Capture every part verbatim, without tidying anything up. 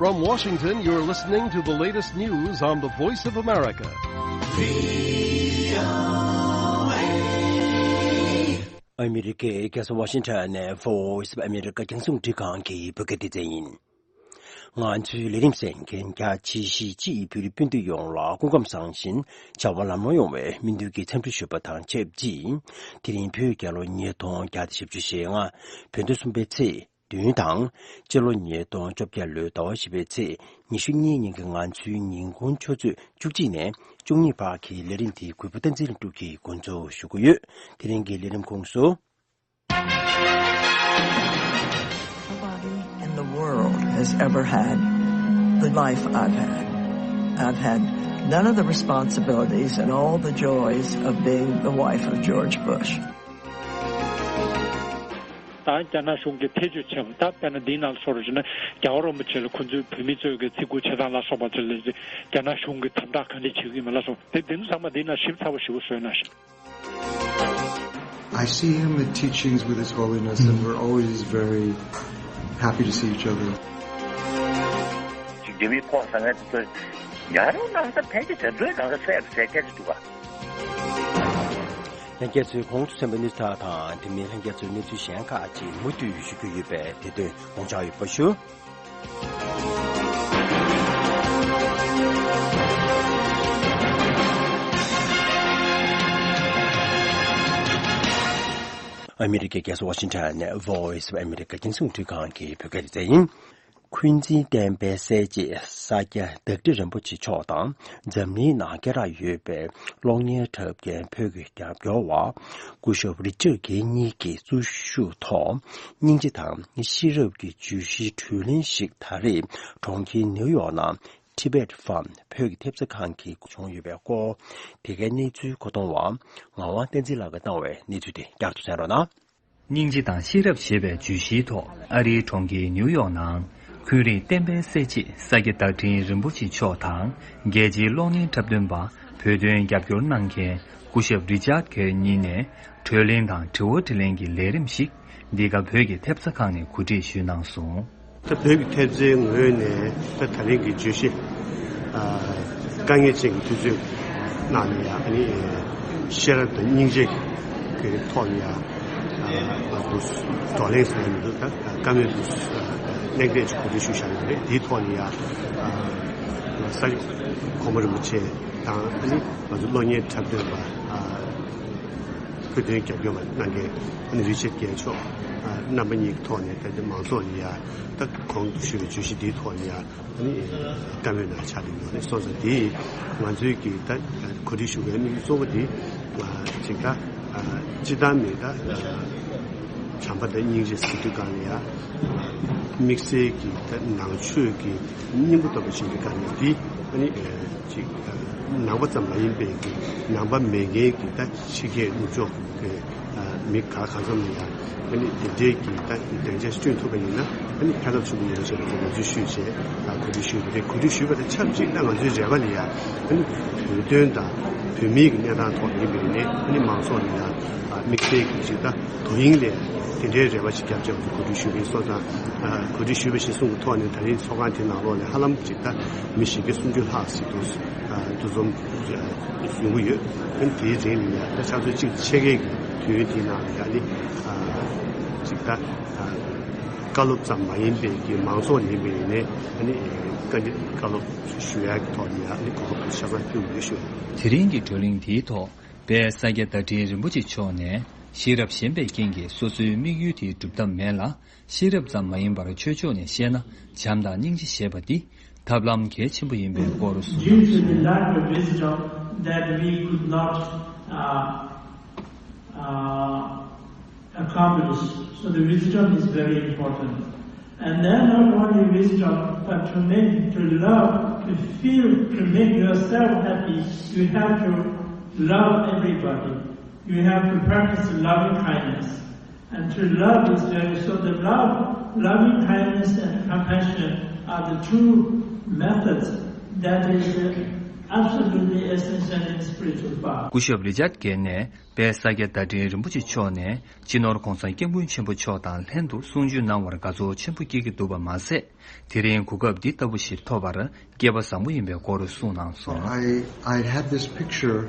From Washington, you're listening to the latest news on the Voice of America. ཨ་མི་རི་ཀའི་རྒྱལ་ས་ཝ་ཤིང་ཊོན་ནས་Voice of America རྒྱང་སྲིང་རླུང་འཕྲིན་ཁང་གི་བོད་སྐད་སྡེ་ཚན་ཡིན། ང་ཚོའི་ལས་རིམ་གསན་མཁན་རྒྱ་ཆེ་བཞི་སྤྱི་ཡི་བོད་རིགས་སྤུན་ཟླ་ཡོངས་ལ་སྐུ་ཁམས་བཟང་ཞིང་བྱ་བ་ལམ་ལྷོང་ཡོང་བའི་སྨོན་འདུན་གྱི་འཚམས་འདྲི་ཞུ་བ་དང་ཆབས་ཅིག་དེ་རིང་བོད་རྒྱལ་ལོ་ཉིས་སྟོང་བརྒྱ་དང་བཞི་བཅུ་ཞེ་ལྔ། བོད་ཟླ་གསུམ་པའི་ཚེས་བདུན་དང་། སྤྱི་ལོ་ཉིས་སྟོང་བཅོ་བརྒྱད་ལོའི་ཟླ་བ་བཞི་པའི་ཚེས་ཉི་ཤུ་གཉིས་ཉིན་གྱི་ང་ཚོའི་ཉིན་གུང་ཆུ་ཚོད་བཅུ་གཅིག་ནས་བཅུ་གཉིས་བར་གྱི་ལས་རིམ་དེ་གུས་པ་བསྟན་འཛིན་ལྷུན་གྲུབ་ཀྱིས་འགོ་འཛུགས་ཞུ་གི་ཡོད། དེ་རིང་གི་ལས་རིམ་ཁོངས་སུ། Nobody in the world has ever had the life I've had. I've had none of the responsibilities and all the joys of being the wife of George Bush. ད་རྒྱ་ནག་གཞུང་གིས་ཐེ་བྱུས་བྱས་པ་ད་དཔེར་ན་འདིའི་ནང་ལ་སོགས་རེད་ན་རྒྱལ་བ་རིན་པོ་ཆེ་ལ་ཁོ་ཚོའི་བོད་མི་ཚོས་ཀྱི་བརྩི་བཀུར་བྱེད་སྟངས་ལ་སོགས་པ་ཚོ་ལ་རྒྱ་ནག་གཞུང་གིས་དམ་དྲག་ག་འདྲ་བྱེད་ཀྱི་ཡིན་མིན་ལ་སོགས་དེ་དེ་ཚོ་ཚང་མ་འདིའི་ནང་ཞིབ་ཚགས་པོ་ཞིབ་པོ་བཟོས་ན་ཞིག I see him at teachings with His Holiness, and we're always very happy to see each other. ཅིག་དེ་བས་ཕོག་ས་ངས་དེ་ཚོ་ཡ་རུ་ནང་ས་ཕན་ཆད་དེ་ཚོའི་ནང་ས་སེ་སེ་སྐད་ཅིག་འདུག་ག་ལྷན་རྒྱས་ཚོས་གོང་དུ་གསན་པའི་གནས་ཚུལ་དག་དང་དེ་མིན་ལྷན་རྒྱས་ཚོའི་གནས་ཚུལ་གཞན་ཁག་ཅིག་མུ་མཐུད་ཞུ་རྒྱུ་ཡོད་པས་དེ་དོན་དགོངས་འཇགས་ཡོད་པ་ཞུ། ཨ་མི་རི་ཀའི་རྒྱལ་ས་ཝ་ཤིང་ཊོན་ནས་Voice of America རྒྱང་སྲིང་རླུང་འཕྲིན་ཁང་གི་བོད་སྐད་སྡེ་ཚན་ཡིན། འཁོན་འཛིན་བསྟན་པའི་གསལ་བྱེད་ས་སྐྱ་བདག་ཁྲི་རིན་པོ་ཆེ་མཆོག་དང་འཛམ་གླིང་ནང་སྐད་གྲགས་ཡོད་པའི་གློག་བརྙན་འཁྲབ་མཁན་བོད་ཀྱི་རྒྱབ་སྐྱོར་བ་སྐུ་ཞབས་རི་ཅར་གྷེ་གཉིས་ཀྱི་གཙོ་བཞུགས་ཐོག་སྙིང་རྗེ་དང་ཤེས་རབ་ཀྱི་བརྗོད་གཞིའི་གྲོས་གླེང་ཞིག་ད་རེས་གྲོང་ཁྱེར་ནིའུ་ཡོག་ནང་Tibet Farm བོད་ཀྱི་ཐེབས་རྩ་ཁང་གིས་བྱུང་ཡོད་པའི་སྐོར། དེ་གའི་གནས་ཚུལ་མཁོ་གཏོང་བ་ངག་དབང་བསྟན་འཛིན་ལགས་ཀྱིས་བཏང་བའི་གནས་ཚུལ་དེ་བསྐྱར་དུ་གསན་རོགས་གནང་། སྙིང་རྗེ་དང་ཤེས་རབ་ཞེས་པའི་བརྗོད་གཞིའི་ཐོག་ཨ་རིའི་གྲོང་ཁྱེར་ནིའུ་ཡོག་ནང་འཁོན་རིགས་བསྟན་པའི་གསལ་བྱེད་ས་སྐྱ་བདག་ཁྲི་རིན་པོ་ཆེ་མཆོག་དང་རྒྱལ་སྤྱིའི་གློག་བརྙན་འཁྲབ་སྟོན་པ་བོད་དོན་རྒྱབ་སྐྱོར་གནང་མཁན་སྐུ་ཞབས་རི་ཅར་གྷེ་གཉིས་ནས་གྲོས་གླེང་དང་དྲི་བ་དྲིས་ལན་གྱི་ལས་རིམ་ཞིག་འདི་ག་བོད་ཀྱི་ཐེབས་རྩ་ཁང་ནས་གོ་སྒྲིག་ཞུས་གནང་སོང་། ད་བོད་ཀྱི་ཐེབས་རྩའི་ངོས་ནས་ད་ད་རིང་གི་བརྗོད་གཞི་ཨ་དཀའ་ངལ་ཅན་གྱི་དུས་ཚོད་ནང་ནས་ཡང་ཨ་ནི་ཤེས་རབ་དང་སྙིང་རྗེ་གི་ཐོག་ནས་ཡང་ཨ་ང་ཚོ་བགྲོ་གླེང་ཟེར་ཡ་མི་འདུག་ད་བཀའ་མོལ་དུ་གླེང་སྟེགས་ཅིག་གོ་སྒྲིག་ཞུས་བཞག་ཡོད་རེད། དེའི་ཐོག་ནས་ཡང་ཨ་ས་སྐྱ་གོང་མ་རིན་པོ་ཆེ་དང་ཨ་ནི་ང་ཚོ་གློག་བརྙན་འཁྲབ་སྟོན་པ་ཨ་བོད་དོན་རྒྱབ་སྐྱོར་བ་གནང་མཁན་ཨ་ནི་རི་ཅར་གྷེ་མཆོག་ཨ་རྣམ་པ་གཉིས་ཀྱི་ཐོག་ནས་ད་ལྟ་མང་ཚོགས་ལ་ཡ་ད་གོང་དུ་ཞུས་པའི་བརྗོད་གཞི་འདིའི་ཐོག་ནས་ཡ་ཨ་ནི་བཀའ་མོལ་གནང་ཆགས་ཀྱི་ཡོད་རེད། སོང་ཙང་འདི་ང་ཚོའི་གི་ད་གོ་སྒྲིག་ཞུ་བའི་དམིགས་ཡུལ་གཙོ་བོ་འདི་ཅིག་ད་སྤྱིར་བཏང་མི་ད་བྱམས་པ་དང་སྙིང་རྗེ་ཟེར་དུས་སྒང་ལ་ཡ་དམིགས་བསལ་གྱི་ད་ནང་ཆོས་ཀྱི་སྙིང་པོ་ལྟ་བུ་ཞིག་གི་སྒང་ནས་འདི་ཨ་ནི་ཅིག་ནང་པ་ཙམ་མ་ཡིན་པའི་གི་ནང་པ་མེད་མཁན་གྱི་ད་ཕྱི་རྒྱལ་ནུབ་ཕྱོགས་ཀྱི་མི་ག་གང་འཚམ་ལ་ཡང་ཨ་ནི་དེ་འདྲའི་གི་ད་སྡིངས་ཆ་བསྐྲུན་ཐུབ་པ་ཡིན་ན་ཨ་ནི་ཕན་ཐོགས་ཆེན་པོ་ཡོད་ཅེས་པ་དེ་ང་ཚོས་ཤུགས་བྱས་གོ་སྒྲིག་ཞུས་པ་རེད། གོ་སྒྲིག་ཞུས་པ་དང་ཆབས་ཅིག་ད་ང་ཚོའི་རེ་བ་ལ་ཡང་ཨ་ནི་བོད་དོན་དང་བོད་མིའི་གི་གནས་སྟངས་ཐོག་ཡིན་པ་ཡིན་ནའི་ཨ་ནི་མང་ཚོགས་ལ་ཡང་དམིགས་བསལ་གྱི་ཅིག་ད་དོ་དབྱིངས་ལས་དེ་འདྲའི་རེ་བ་ཞིག་བརྒྱབ་བྱས་ང་ཚོ་གོ་སྒྲིག་ཞུས་པ་ཡིན། སོང་ཙང་གོ་སྒྲིག་ཞུས་པ་གཞིར་བཟུང་གི་ཐོག་ནས་ད་རིང་ཚོགས་ཁང་དེ་ནང་ལོགས་ནས་ཧ་ལམ་ཅིག་ད་མི་བཞི་བརྒྱ་སུམ་ཅུ་ལྷག་ཞིག་འདུ་འདུ་འཛོམས་ཡོང་གི་ཡོད། ཨ་ནི་དེའི་རིང་ལ་ཡང་ད་ཆུ་ཚོད་གཅིག་ཕྱེད་ཀའི་དུས་ཡུན་དེའི་ནང་ལ་ཡང་ནི་ཅིག་ད་བཀའ་སློབ་ཙམ་མ་ཡིན་པའི་གི་མང་ཚོགས་ཡིན་པ་ཡིན་ནའི་ཨ་ནི་བཀའ་འདྲི་བཀའ་སློབ་ཞུ་ཡག་གི་ཐོག་ནས་ཡང་ནི་གོ་སྐབས་ཆ་ཚང་བསྐྲུན་ཡོད་ཞུ། དེ་རིང་གི་བགྲོ་གླེང་དེའི་ཐོག་དཔལ་ས་སྐྱ་བདག་ཁྲི་རིན་པོ་ཆེ་མཆོག་ནས་ཤེས་རབ་ཞན་པའི་རྐྱེན་གྱིས་སོ་སོའི་དམིགས་ཡུལ་དེ་སྒྲུབ་ཐབས་མེད་ལ། ཤེས་རབ་ཙམ་མ་ཡིན་པར་ཆོས་ཕྱོགས་ནས་བཤད་ན་བྱམས་དང་སྙིང་རྗེ་ཞེས་པ་འདི་ཐབས་ལམ་གལ་ཆེན་པོ་ཡིན་པའི་སྐོར་གསུངས། Due to the lack of wisdom that we could not uh, uh, accomplish. So the wisdom is very important. And then not only wisdom, but to make, to love, to feel, to make yourself happy, you have to love everybody. You have to practice loving kindness. And to love is very, so the love, loving kindness and compassion are the two methods that is uh, Absolutely essential in spiritual path. སྐུ་ཞབས་རི་ཅར་གེ་ནས་དཔལ་ས་སྐྱ་བརྡ་འཕྲིན་རིན་པོ་ཆེ་མཆོག་ནས་སྤྱི་ནོར་༸གོང་ས་༸སྐྱབས་མགོན་ཆེན་པོ་མཆོག་དང་ལྷན་དུ་གསུང་ཆོས་གནང་བར་དགའ་ཚོར་ཆེན་པོ་སྐྱེ་གི་འདུག་པ་མ་ཟད། དེ་རིང་གོ་སྐབས་འདི་ལྟ་བུ་ཞིག་ཐོབ་པར་སྐལ་པ་བཟང་པོ་ཡིན་པའི་སྐོར་གསུངས་གནང་སོང་། I, I had this picture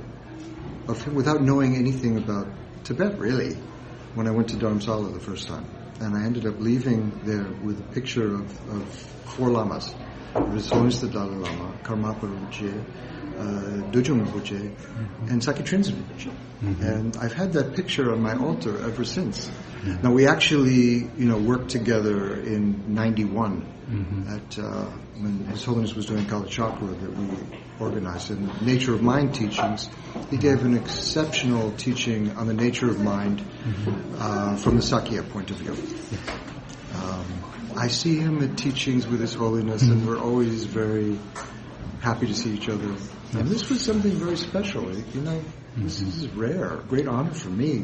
of him without knowing anything about Tibet, really, when I went to Dharamsala the first time. And I ended up leaving there with a picture of, of four lamas, His Holiness the Dalai Lama, Karmapa Rinpoche, uh, Dudjom Rinpoche, and Sakya Trinzin Rinpoche. And I've had that picture on my altar ever since. Now, we actually, you know, worked together in ninety-one at, uh, when His Holiness was doing Kalachakra that we organized in the Nature of Mind teachings. He gave an exceptional teaching on the nature of mind, uh, from the Sakya point of view. Um, I see him at teachings with His Holiness, and we're always very happy to see each other. And this was something very special. You know, this is rare, a great honor for me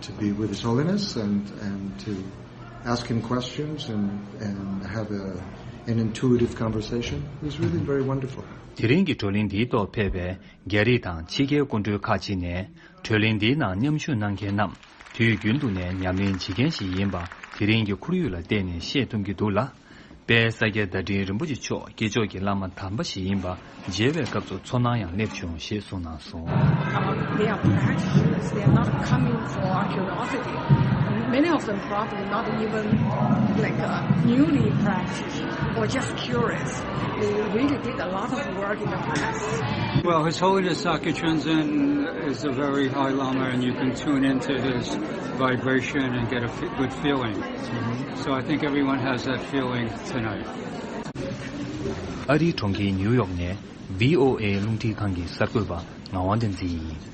to be with His Holiness and, and to ask him questions and, and have a, an intuitive conversation. It was really very wonderful. དེ་རིང་གི་བགྲོ་གླེང་འདིའི་ཐོག་ཕེབས་པའི་རྒྱ་རིགས་དང་ཕྱི་རྒྱལ་སྐུ་མགྲོན་ཁག་ཅིག་ནས་བགྲོ་གླེང་འདིའི་ནང་མཉམ་ཞུགས་གནང་མཁན་རྣམས་དུས་རྒྱུན་དུ་ནས་ཉམས་ལེན་བྱེད་མཁན་ཞིག་ཡིན་པ་དེ་རིང་གི་ཁོར་ཡུག་ལ་བལྟས་ནས་ཤེས་ཐུབ་ཀྱི་འདུག་ལ། དཔལ་ས་སྐྱ་བརྡ་འཕྲིན་རིན་པོ་ཆེ་མཆོག་སྐྱེས་མཆོག་གི་བླ་མ་དམ་པ་ཞིག་ཡིན་པ་མཇལ་བའི་སྐབས་སུ་ཚོར་སྣང་ཡང་སླེབས་བྱུང་ཞེས་གསུངས་གནང་སོང་། Um, they are practitioners. They are not coming for archaeological. Many of them probably not even, like, uh, newly practiced or just curious. They really did a lot of work in the past. Well, His Holiness Sakya Trinzin is a very high Lama, and you can tune into his vibration and get a f- good feeling. So I think everyone has that feeling tonight. ཨ་རིའི་གྲོང་ཁྱེར་ཉིའུ་ཡོག་ནས་བྷི་ཨོ་ཨེ་རླུང་འཕྲིན་ཁང་གི་གསར་འགོད་པ་ངག་དབང་བསྟན་འཛིན་ཡིན།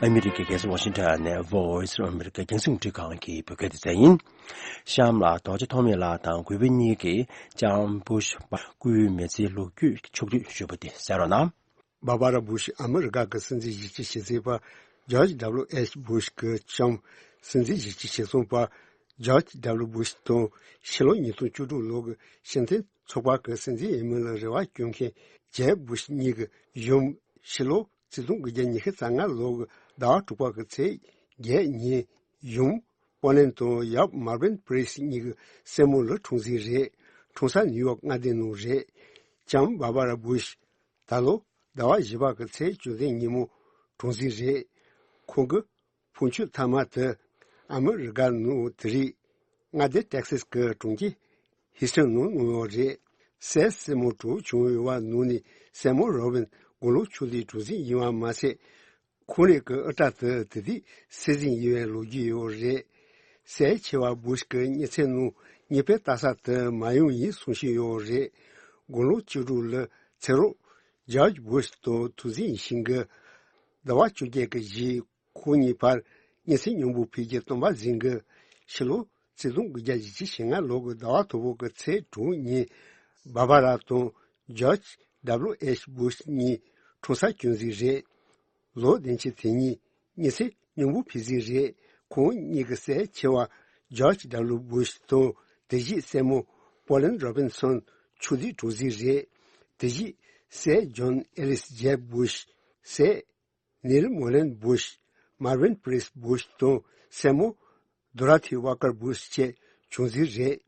ཨ་མི་རི་ཀའི་རྒྱལ་ས་ཝ་ཤིང་ཊོན་ནས་Voice of America རྒྱང་སྲིང་རླུང་འཕྲིན་ཁང་གི་བོད་སྐད་སྡེ་ཚན་ཡིན། གཤམ་ལ་རྡོ་རྗེ་ཐོགས་མེད་ལགས་དང་གུས་པ་གཉིས་ཀྱིས་ལྕམ་བུ་ཤི་པ་སྐུའི་མི་ཚེའི་ལོ་རྒྱུས་ཕྱོགས་བསྡུས་ཞུས་པ་དེ་གསན་རོགས་གནང་། བྷ་བྷ་ར་བུ་ཤི་ཨ་མི་རི་ཀ་གི་སྲིད་འཛིན་གཞི་རྩའི་ཕྱི་སྲིད་པ་ཇོརྗ་ཌབ་ལུ་ཨེཆ་བུ་ཤི་གི་ལྕམ་སྲིད་འཛིན་གཞི་རྩའི་ཕྱི་སྲུང་པ་ཇོརྗ་ཌབ་ལུ་བུ་ཤི་དང་ཕྱི་ལོ་ཉིས་སྟོང་བཅུ་དྲུག་ལོ་གི་ཤེས་ལྡན་ཚོགས་པ་གི་སྲིད་འཛིན་ཡིན་མིན་ལ་རེ་བ་བསྐྱོན་མཁན་ཇེབ་བུ་ཤི་གཉིས་ཀྱི་ཡུམ་ཕྱི་ལོ་ཆིག་སྟོང་དགུ་བརྒྱ་ཉི་ཤུ་རྩ་ལྔ་ལོ་གི་ཟླ་བ་དྲུག་པ་གི་ཚེས་བརྒྱད་ཉིན་ཡུམ་པོ་ལན་དང་ཡབ་མར་ཝིན་པི་རིས་གཉིས་ཀྱི་སྲས་མོ་ལ་འཁྲུངས་ཟིན་རེད། འཁྲུངས་ས་ནིའུ་ཡོག་མངའ་སྡེ་ནང་རེད། ལྕམ་བྷ་བྷ་ར་བུ་ཤི་ད་ལོ་ཟླ་བ་བཞི་པ་གི་ཚེས་བཅུ་བདུན་ཉིན་མོ་གྲོངས་ཟིན་རེད། ཁོང་གི་ཕོ་མཆོད་མཐའ་མ་དེ་ཨ་མི་རི་ཀ་ནང་དེ་རིང་མངའ་སྡེ་ཏེག་སཱས་ཀྱི་གྲོང་ཁྱེར་ཧིས་ཊོན་ནང་གནང་ཡོད་རེད། སྲས་སྲས་མོ་དྲུག་བྱུང་ཡོད་པ་ནང་ནས་སྲས་མོ་རོ་བིན་དགུང་ལོ་ཆུང་དུས་གྲོངས་ཟིན་ཡིན་པ་མ་ཟད། ཁོང་རང་གི་ཨུ་ཏྲ་དེ་དེ་དུས་སྲིད་འཛིན་ཡིན་པའི་ལོ་རྒྱུས་ཡོད་རེད། སྲས་ཆེ་བ་བུ་ཤི་གི་མྱི་ཚེ་ནང་གཉིས་པའི་ལྟ་ས་དེ་མ་ཡོང་ཡིན་གསུང་བཤད་ཡོད་རེད། དགུང་ལོ་བཅུ་དྲུག་ལ་ཚེ་རོགས་ཇོརྗ་བུ་ཤི་དང་ཐུག་འཛིང་ཡིན་ཞིང་གི། ཟླ་བ་བཅོ་བརྒྱད་ཀྱི་རྗེས་ཁོང་གཉིས་བར་མྱི་ཚེ་མཉམ་པོ་ཕུད་རྒྱུ་སྟོན་པ་ཟིན་གི། ཕྱི་ལོ་ཆིག་སྟོང་དགུ་བརྒྱ་བཞི་བཅུ་ཞེ་ལྔ་ལོ་གི་ཟླ་བ་དང་པོ་གི་ཚེས་དྲུག་ཉིན་བྷ་བྷ་ར་དང་ཇོརྗ་ཌབ་ལུ་ཨེཆ་བུ་ཤི་གཉིས་འཁྲུངས་ས་བསྐྱོན་ཟིན་རེད། ལོ་བདུན་ཅུ་དེ་ཉིན་མྱི་ཚེ་མཉམ་པོ་ཕུད་ཟིན་རེད། ཁོང་གཉིས་ཀྱི་སྲས་ཆེ་བ་ཇོརྗ་ཌབ་ལུ་བུ་ཤི་དང་དེ་བཞིན་སྲས་མོ་པོ་ལིན་རོ་བིན་སོན་ཆུང་དུས་གྲོངས་ཟིན་རེད། དེ་བཞིན་སྲས་ཇོན་ཨེ་ལིས་ཇེབ་བུ་ཤི། སྲས་ནིལ་མོ་ལིན་བུ་ཤི། མར་ཝིན་པི་རིས་བུ་ཤི་དང་སྲས་མོ་དོ་ར་ཐི་ཝ་ཀར་བུ་ཤི་བཅས་བྱུང་ཟིན་རེད།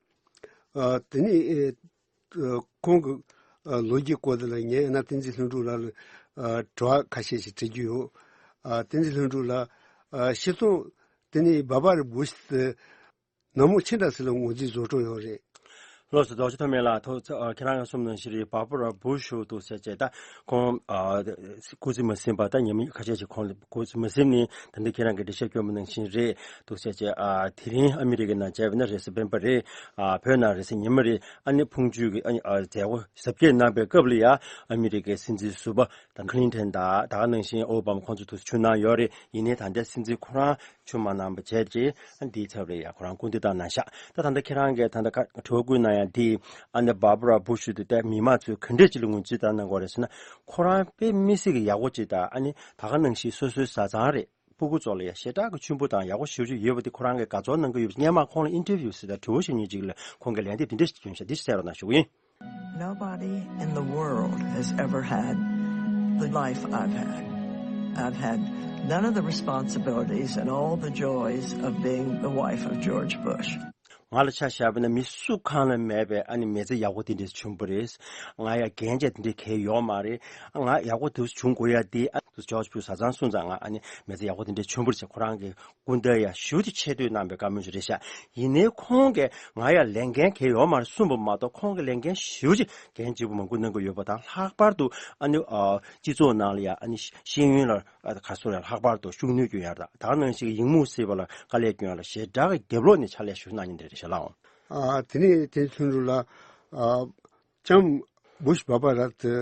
ཨ། དེ་ནས་ཨེ། ཨ། ཁོང་གི་ཨ་ལོ་རྒྱུས་སྐོར་དེ་ལ་ངས་ཡིན་ན་བསྟན་འཛིན་ལྷུན་གྲུབ་ལགས་ལ་ཨ་དྲི་བ་ཁ་ཤས་ཤིག་དྲི་རྒྱུ་ཡོད། ཨ། བསྟན་འཛིན་ལྷུན་གྲུབ་ལགས། ཨ། སྤྱིར་བཏང་དེ་ནས་བྷ་བྷ་ར་བུ་ཤི་དེ་ནམ་ལངས་ཕྱི་དྲགས་སུ་ལ་ངོས་འཛིན་བཟོ་འདྲ་ཡོད་རེད། ལགས་སོ། རྡོ་རྗེ་ཐོགས་མེད་ལགས། ཐོག་ཨ་ཁྱེད་རང་གསུངས་ནང་བཞིན་རེད། བྷ་བྷ་ར་བུ་ཤི་འདུག་ཟེར་བྱས་ད་ཁོང་ཨ་སྐུ་ཚེ་མ་ཟིན་པ་ད་ཉི་མ་ཁ་ཤས་ཤིག་ཁོང་སྐུ་ཚེ་མ་ཟིན་ནས་ད་ལྟ་ཁྱེད་རང་གིས་འགྲེལ་བཤད་སྐྱོན་པ་ནང་བཞིན་རེད་འདུག་ཟེར་བྱས། ཨ་དེ་རིང་ཨ་མི་རི་ཀའི་ནང་བྱས་པ་ན་རེས་གཟའ་སྤེན་པ་རེད། ཨ་བོད་ནང་རེས་གཟའ་ཉི་མ་རེད། ཨ་ནི་ཕུང་མཆོད་ཀྱི་ཨ་ནི་ཨ་མཛད་སྒོ་གཟབ་རྒྱས་གནང་པའི་སྐབས་ལ་ཡ་ཨ་མི་རི་ཀའི་སྲིད་འཛིན་ཟུར་པ་ད་ཁ་ལིན་ཐན་དང་ད་ག་ནང་བཞིན་ཨོ་བྷ་མ་ཁོང་ཚོ་ཐུགས་ཞུགས་གནང་ཡོད་རེད། ཡིན་ནའི་ད་ལྟ་སྲིད་འཛིན་ཁོ་རང་ཞུགས་མ་གནང་བ་བྱས་རྗེས་ཨ་འདིའི་ཚབ་རེད་ཡ། ཁོ་རང་སྐུ་མདུན་བཏང་གནང་ཤག་ད་ད་ལྟ་ཁྱེད་རང་གིས་ད་ལྟ་ཁ་དྲི་བ་བསྐུལ་གནང་། དེ་ཨ་ནི་བྷར་བྷ་ར་བུ་ཤུ་དེ་ད་མི་མང་ཚོས་ག་འདྲས་ཅིག་ལ་ངོས་འཛིན་བཏང་གནང་དགོས་རེད་ཟེར་ན། ཁོ་རང་དཔེ་མི་སྲིད་ཀྱི་ཡག་པོ་ཅིག་དང་། ཨ་ནི་ད་ག་ནང་བཞིན་སོ་སོའི་བཟའ་ཚང་རེད། སྤུ་གུ་ཚོ་ལ་ཡང་ཞེ་དྲག་གི་མཆོད་འབུལ་དང་ཡག་པོ་ཞེ་པོ་ཅིག་ཡོད་པ་དེ་ཁོ་རང་གིས་དགའ་ཚོར་གནང་གི་ཡོད་པ། སྔོན་མ་ཁོང་ལ་ཨིན་ཊར་བིའུ་ཟེར་དང་དྲི་བ་ཞུ་མཁན་ཅིག་ལ་ཁོང་གིས་ལན་འདེབས་དེ་འདྲས་ཞིག་བྱུང་ཤག་འདི་ཞིག་གསན་རོགས་གནང་ཞུ་གི་ཡིན། Nobody in the world has ever had the life I've had. I've had none of the responsibilities and all the joys of being the wife of George Bush. ང་ལ་ཆ་བཞག་པ་ན་མི་སུ་གང་ལ་མེད་པའི་ཨ་ནི་མི་ཚེ་ཡག་པོ་དེ་འདྲས་བྱུང་བ་རེད། ང་ཡང་རྒན་ཆ་དེ་འདྲས་གང་ཡང་ཡོད་མ་རེད། ང་ཡག་པོ་དེ་བྱུང་དགོས་ཡ་དེ་ཨ་ཇོརྗ་བྷུ་ཤི་བཟའ་ཚང་སོང་ཙང་། ང་ཨ་ནི་མི་ཚེ་ཡག་པོ་དེ་འདྲས་བྱུང་བ་རེད་ཟེར་ཁོ་རང་གི་སྐུ་ཟླ་ཡ་ཞུ་དེ་ཆེ་བསྟོད་གནང་པའི་བཀའ་མོལ་ཞིག་རེད་ཤག་ཡིན་ནའི་ཁོང་གིས་ང་ཡ་ལས་འགན་གང་ཡང་ཡོད་མ་རེད་གསུངས་པ་མ་གཏོགས། ཁོང་གིས་ལས་འགན་ཞེ་པོ་ཅིག་འགན་ལྗིད་པོ་མང་པོ་གནང་གི་ཡོད་པ་དང་། ལྷག་པར་དུ་ཨ་ནི་ཨ་སྤྱི་ཚོགས་ནང་ལ་ཡ་ཨ་ནི་ཤེས་ཡོན་ལ་ཨ་ག་སོ་ལ་ལྷག་པར་དུ་ཤུགས་སྣོན་སྐྱོན་ཡ་དང་། ད་ག་ནང་བཞིན་ཡིག་རྨོངས་སེལ་བ་ལ་དཀའ་ལས་སྐྱོན་ཡ་ལ་ཞེ་དྲག་གི་རྒྱབ་ལོགས་ནས་ཕྱག་ལས་ཞུ་གནང་མཁན་དེ་རེད་ཤག་ལགས། ཨ་དེ་ནས་དེ་ཚུན་ལ་ཨ་ལྕམ་བུ་ཤི་བྷར་བྷ་ར་དེ་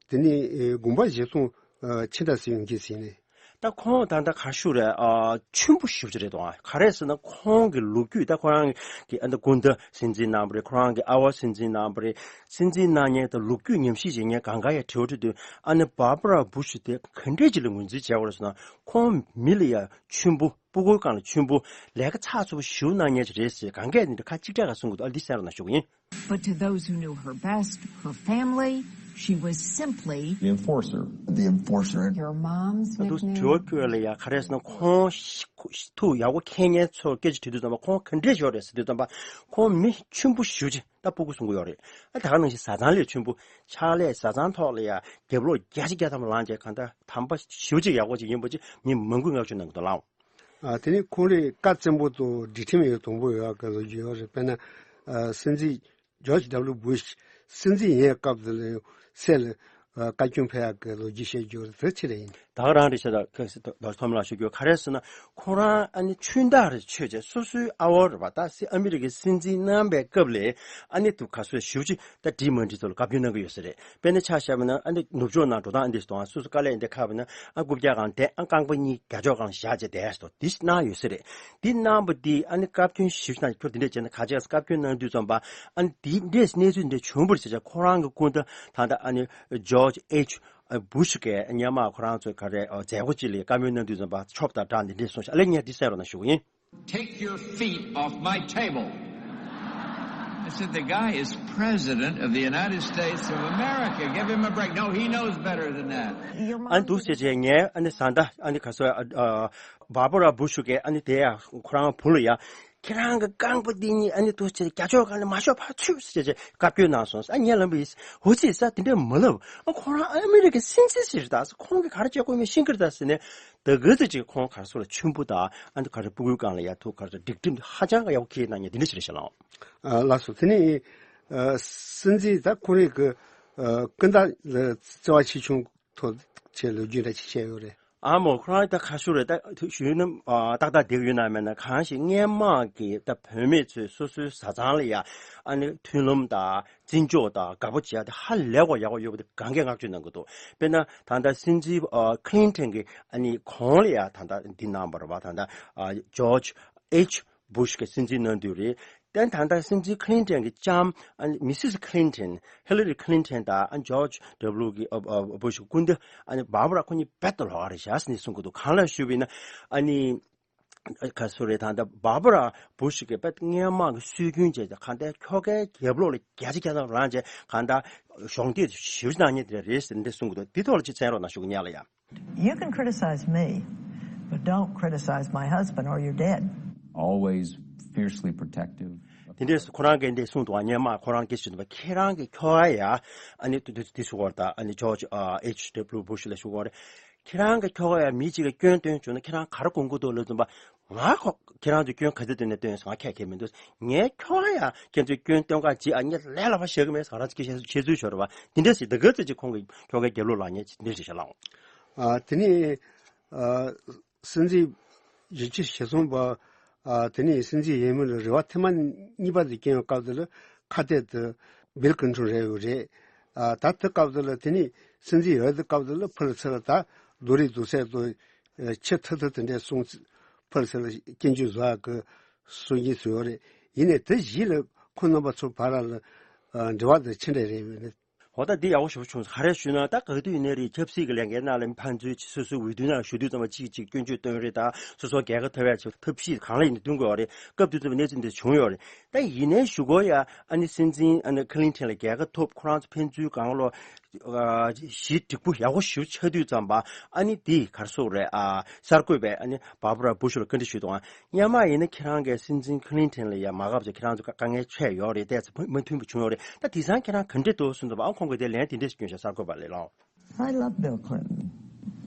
དེ་ནས་ཨེ་དགོངས་པ་བཞེས་སོང་། ཨ་ཕྱི་ཟླ་ཟིན་ཡོང་གི་ཟིན་ནས། ད་ཁོང་ད་ལྟ་ག་ཞུ་རེད། ཨ་ཆེན་པོ་ཞེ་པོ་ཅིག་རེད་དོ། ཨ་ག་རེ་ཟེར་ན་ཁོང་གི་ལོ་རྒྱུས། ད་ཁོ་རང་གི་ཨ་ནི་སྐུ་ཟླ་སྲིད་འཛིན་གནང་བ་རེད། ཁོ་རང་གི་ཨ་བ་སྲིད་འཛིན་གནང་བ་རེད། སྲིད་འཛིན་གནང་མཁན་དང་ལོ་རྒྱུས་ཉམས་ཞིབ་བྱེད་མཁན་གང་ག་ཡ་དྲི་བ་དྲི་དུས། ཨ་ནི་བྷར་བྷ་ར་བུ་ཤུ་དེ་ག་འདྲས་ཅིག་ལ་ངོས་འཛིན་བྱས་པ་རེད་ཟེར་ན། ཁོང་མི་ལ་ཡ་ཆེན་པོ། སྤུ་གུའི་སྒང་ལ་ཆེན་པོ། ལས་ཀ་ཚགས་ཚུད་པོ་ཞེ་པོ་གནང་མཁན་ཅིག་རེད་ཟེར་གང་གས་ནི་ཁ་གཅིག་གྲགས་ཀ་གསུང་གི་འདུག། ཨ་འདི་གསན་རོགས་གནང་ཞུ་གི་ཡིན། But to those who knew her best, her family, she was simply The enforcer. The enforcer. Your mom's ད་དུང་དྲི་བ་nickname. བཀོད་ལ་ཡ་ག་རེ་ཟེར་ན། ཁོང་ཤི་ཐུགས་ཡག་པོ་མཁྱེན་མཁན་ཚོར་སྐད་ཆ་དྲིས་དུས་ཙམ་པ། ཁོང་ག་འདྲས་ཡོད་རེད་ཟེར་དུས་ཙམ་པ། ཁོང་མི་ཆེན་པོ་ཞེ་པོ་ཅིག་ད་སྤུ་གུ་བཟུང་གི་ཡོད་རེད། ཨ་ད་ག་ནང་བཞིན་བཟའ་ཚང་ལས་ཆེན་པོ། ཕྱག་ལས་བཟའ་ཚང་ཐོག་ལ་ཡ་རྒྱབ་ལོགས་བརྒྱ་ཆ་བརྒྱ་ཐམ་པ་ལངས་བྱས། གང་ལྟར་དམ་པ་ཞེ་པོ་ཅིག་ཡག་པོ་ཅིག་ཡིན་པ་ཅིག་མི་མང་པོས་བསྔགས་བརྗོད་གནང་གི་འདུག་ལགས། ཨ་དེ་ནས་ཁོང་རང་བཀའ་བཙན་པོ་དང་སྒྲིག་ཁྲིམས་ཡང་དང་པོ་ཡོད་པའི་ལོ་རྒྱུས་ཡོད་རེད། དཔེར་ན་ཨ་སྲིད་འཛིན་ཇོརྗ་ཌབ་ལུ་བུ་ཤི་སྲིད་འཛིན་ཡིན་སྐབས་དེ་ལ་སྲས་ལ་ཨ་བཀའ་བཀྱོན་ཕེབས་ཡག་གི་ལོ་རྒྱུས་བཤད་རྒྱུ་རེད། དེ་ཅི་རེད་ཡིན། ད་ག་རང་རེད་ཤག་ད་ཁ་སི་ད་ཐོམ་ལ་ཞུ་རྒྱུ་ག་རེ་ཟེར་ན། ཁོ་རང་ཨ་ནི་ཆུན་ད་རེ་ཆོས་བྱས། སོ་སོའི་ཨ་བ་རེད་པ། ད་སྲིད་ཨ་མི་རི་ཀའི་སྲིད་འཛིན་གནང་པའི་སྐབས་ལ་ཨ་ནི་དུ་ག་སོ་ཞེ་པོ་ཅིག་ད་འགྲིག་མ་འགྲིག་ཐོག་ལ་བཀའ་བཀྱོན་གནང་གི་ཡོད་ས་རེད། དཔེར་ན་ཆ་བཞག་པ་ན། ཨ་ནི་ནུབ་ཕྱོགས་ནང་འགྲོ་སྟངས་འདི་སྟོང་། སོ་སོ་དཀའ་ལས་འདི་ཁག་པ་ན། ཨ་རྐུབ་བཀྱག་སྒང་བསྡད། ཨ་རྐང་པ་གཉིས་རྒྱ་ཕྱོགས་སྒང་བཞག་བྱས་བསྡད་སོ། འདི་གནང་ཡོད་ས་རེད། འདི་གནང་པ་འདི་ཨ་ནི་བཀའ་བཀྱོན་ཞིབ་ཆ་ཁྱོད་འདི་འདྲས་བྱས་ན་ག་བྱས་བཀའ་བཀྱོན་གནང་དུས་ཙམ་པ། ཨ་ནི་འདི་འདྲས་གནས་ཚུལ་འདི་བྱུང་བར་བྱས་བྱས། ཁོ་རང་གི་སྐུ་ཟླ་ད་ལྟ་ཨ་ནི་ཇོརྗ་ཨེཆ་བུ་ཤི་གིས་སྔོན་མ་ཁོ་རང་ཚོའི་ག་རེ་མཛད་སྒོ་ཅིག་ལ་བཀའ་མོལ་གནང་དུས་ཙམ་པ་ཆོབ་དང་སྦྲགས་འདི་འདྲས་གསུངས་ཤག། ཨ་ལས་ངས་འདི་གསན་རོགས་གནང་ཞུ་གི་ཡིན། Take your feet off my table. I said, the guy is president of the United States of America. Give him a break. No, he knows better than that. ཨ་ནི་འདུག་ཟེར་བྱས། ངས་ཨ་ནི་བཟའ་ཟླ་ཨ་ནི་ག་སོ་ཨ་ཨ་བྷར་བྷ་ར་བུ་ཤུ་གིས་ཨ་ནི་དེ་ཡ་ཁོ་རང་བུ་ལ་ཡ། ཁྱེད་རང་གི་རྐང་པ་འདི་གཉིས་ཨ་ནི་འདུག་ཟེར་རྒྱ་ཕྱོགས་སྒང་ལ་མ་ཤོག་ཕར་ཚུར་ཟེར་བྱས་བཀའ་བཀྱོན་གནང་སོང་། ཨ་ངས་ལབ་པ་ཡིན། འོ་ཙི་ས་དེ་འདྲས་མ་ལབ། ཨ་ཁོ་རང་ཨ་མི་རི་ཀའི་སྲིད་འཛིན་ཟེར་ད། ཁོང་གིས་ག་རེ་བྱེད་དགོས་མིན་ཤེས་ཀྱི་རེད་ད་ཟེར་ནས། ད་ག་ཚོད་ཅིག་ཁོང་ག་རེ་ཟེར་ལ་ཆེན་པོ་དང་། ཨ་ནི་ག་རེ་སྤུ་གུའི་སྒང་ལ་ཡ་ཐུག་ག་རེ་སྒྲིག་ཁྲིམས་ཧ་ཅང་གི་ཡག་པོ་འཁྱེར་གནང་མཁན་འདི་འདྲ་ཞིག་རེད་ཤག་ལགས། ཨ་ལགས་སོ། དེ་ནས་ཨ་སྲིད་འཛིན་ད་ཁོ་རང་གི་ཨ་སྐུ་ཟླ་ལ་བརྩེ་བ་ཆེ་ཆུང་ཐོག་ཆེད་ལོ་རྒྱུས་འདྲ་ཅིག་བཤད་ཡོད་རེད། ཨ་མོ་ཁོ་རང་ད་ག་ཞུ་རེད། ད་གཞོན་ནུ་ཨ་ཏག་ཏག་བསྡད་ཀྱི་ཡོད་ན་མེད་ན། གང་ཞིག་སྔོན་མ་གི་ད་བུད་མེད་ཚོས་སོ་སོའི་བཟའ་ཚང་ལ་ཡ་ཨ་ནི་མཐུན་ལམ་དང་། བརྩི་འཇོག་དང་དགའ་པོ་བྱེད་ཡ་དེ་ཧ་ལས་པ་ཡག་པོ་ཡོད་པ་དེ་གང་གས་བསྔགས་བརྗོད་གནང་གི་འདུག། དཔེར་ན་ད་ལྟ་སྲིད་འཛིན་ཨ་ཁི་ལིན་ཊོན་གྱི་ཨ་ནི་གོང་ལ་ཡ་ད་ལྟ་འདི་གནང་བ་རེད་པ། ད་ལྟ་ཨ་ཇོརྗ་ཨེཆ་བུ་ཤི་གི་སྲིད་འཛིན་གནང་དུས་རེད། དེ་ད་ལྟ་སྲིད་འཛིན་ཁི་ལིན་ཊོན་གྱི་ལྕམ་ཨ་ནི་མི་སིས་ཁི་ལིན་ཊོན། ཧི་ལ་རི་ཁི་ལིན་ཊོན་དང་ཨ་ཇོརྗ་ཌབ་ལུ་གི་ཨ་ཨ་བུ་ཤི་སྐུ་ཟླ་ཨ་ནི་བྷར་བྷ་ར་ཁོ་གཉིས་རྦད་དེ་ལོགས་ཀ་རེད་ཤག་ཟེར་ནས་གསུང་གི་འདུག། གང་ལགས་ཞུས་པ་ཡིན་ན། ཨ་ནི། ག་སུ་རེད། ད་ལྟ་བྷར་བྷ་ར་བུ་ཤི་གིས་དཔེ་སྔོན་མ་གི་སྲོལ་རྒྱུན་བྱས་ཏེ། གང་ལྟར་ཁྱོ་གའི་རྒྱབ་ལོགས་ལ་བརྒྱ་ཆ་བརྒྱ་ཐམ་ལངས་བྱས། གང་ལྟར་གཞོགས་འདེགས་ཞེ་པོ་གནང་མཁན་དེ་རེད་ཟེར་འདི་གསུང་གི་འདུག། འདི་ཐོག་ལ་ཅིག་གསན་རོགས་གནང་ཞུ་གི་ཡིན་ལགས་ཡ། You can criticize me, but don't criticize my husband or you're dead. Always fiercely protective. དེ་འདྲས་ཁོ་རང་གིས་འདི་གསུངས་འདུག། སྔོན་མ་ཁོ་རང་སྐད་ཆ་བྱས་པ། ཁྱེད་རང་གི་ཁྱོ་ག་ཡ་ཨ་ནི་དུ་དུ་དུ་སུ་བར་ད་ཨ་ནི་ཇོརྗ་ཨ་ཨེཆ་ཌབ་ལུ་བུ་ཤི་ལ་ཞུ་གི་ཡོད་རེད། ཁྱེད་རང་གི་ཁྱོ་ག་ཡ་མི་གཅིག་གིས་སྐྱོན་བཏོན་བྱུང་ན་ཁྱེད་རང་ག་རེ་དགོངས་ཀྱི་འདུག་ལབ་དུས་ཙམ་པ། ང་ཁོ་ཁྱེད་རང་ཚོས་སྐྱོན་ག་ཚོད་བཏོན་ནས་བཏོན་སོང་། ང་ཁྱད་ཁྱད་མི་འདུག། ངའི་ཁྱོ་ག་ཡ་ཁྱེད་ཚོས་སྐྱོན་བཏོན་ག་བྱེད་ཨ། ངས་ལས་སླ་པོ་བྱེད་ཀྱི་མེད། ང་རང་ཚོ་སྐད་ཆ་བཤད་ཚུལ་ཤོར་བ་འདི་འདྲ་ཞིག། ད་ག་ཚོད་ཅིག་ཁོང་གི་ཁྱོ་གའི་རྒྱབ་ལོགས་ལངས་མཁན་འདི་འདྲ་ཞིག་བྱེད་ལགས། ཨ་དེ་ནས་ཨ་སྲིད་འཛིན་བཞི་བཅུ་ཞེ་གསུམ་པ། ཨ་དེ་ནས་སྲིད་འཛིན་ཡིན་མིན་ལ་རེ་བ་ཐེངས་མ་གཉིས་པ་དེ་བསྐྱོན་སྐབས་དེ་ལ་ཁ་གཏད་དེ་བིལ་ཀིན་ཊོན་རེད་ཡོད་རེད། ཨ་ད་དེ་སྐབས་དེ་ལ་དེ་ནས་སྲིད་འཛིན་ཡོད་དེ་སྐབས་དེ་ལ་ཕུལ་ཚུལ་ད་རྡོ་རིང་རྡོ་སེ་དང་ཆེ་ཐུབ་ཐུབ་དེ་འདྲས་གསུངས། ཕུལ་ཚུལ་སྐྱོན་བརྗོད་བཟོ་ཡག་གི་སྲོལ་རྒྱུན་ཞིག་ཡོད་རེད། ཡིན་ནའི་དེ་གཞི་ལ་ ཁོང་རྣམ་པ་ཚོ་བར་ལ་འབྲེལ་བ་དེ་ཆེ་འདྲ་རེད་ཡོད་ནི། འོ་ད་འདི་ཡག་པོ་ཞེ་པོ་བྱུང་སོང་། ག་རེ་ཞུས་ན་ད་ག་དུས་ཡིན་ནའི་རེད། ཆབ་སྲིད་ཀྱི་ལས་འགན་ནང་ལ་ཕན་ཚུན་སོ་སོའི་འོས་བསྡུ་ནང་ཞུགས་དུས་ཙམ་པ་གཅིག་གིས་གཅིག་སྐྱོན་བརྗོད་སྟོན་རེས་དང་སོ་སོ་རྒྱལ་ཁ་ཐོབ་ཡ་ཆེད་ཐབས་ཤེས་གང་ལ་ཡིན་ནའི་བསྟུན་དགོས་པ་རེད། སྐབས་དུས་ཙམ་པ་གནས་ཚུལ་འདི་བྱུང་ཡོད་རེད། ད་ཡིན་ནའི་གཞུག་གུ་ཡ་ཨ་ནི་སྲིད་འཛིན་ཨ་ནི་ཁི་ལིན་ཐན་ལ་རྒྱལ་ཁ་ཐོབ། ཁོ་རང་ཚོ་ཕན་ཚུན་གང་ལོ་ཨ་ཞི་འགྲིག་པོ་ཡག་པོ་ཞེ་པོ་ཆགས་དུས་ཙམ་པ་ཨ་ནི་འདི་ག་རེ་ཟེར་དགོས་རེད། ཨ་གསར་འགོད་པས་ཨ་ནི་བྷར་བྷ་ར་བུ་ཤུ་ལ་བཀའ་འདྲི་ཞུས་འདུག་ཨ། སྔོན་མ་ཡིན་ན་ཁྱེད་རང་གིས་སྲིད་འཛིན་ཁི་ལིན་ཐན་ལ་ཡ་མ་དགའ་བྱས་ཁྱེད་རང་ཚོ་དཀའ་ངལ་འཕྲད་ཡོད་རེད། ཏོག་ཙམ་མ་མཐུན་པ་བྱུང་ཡོད་རེད། ད་དེང་སང་ཁྱེད་རང་ག་འདྲ་འདུག་གསུངས་དུས་ཨ་ཁོང་གིས་དེ་ལན་དེ་འདྲ་ཞིག་བསྐྱོན་ཤག་གསར་འགོད་པ་ལ་ལགས། I love Bill Clinton.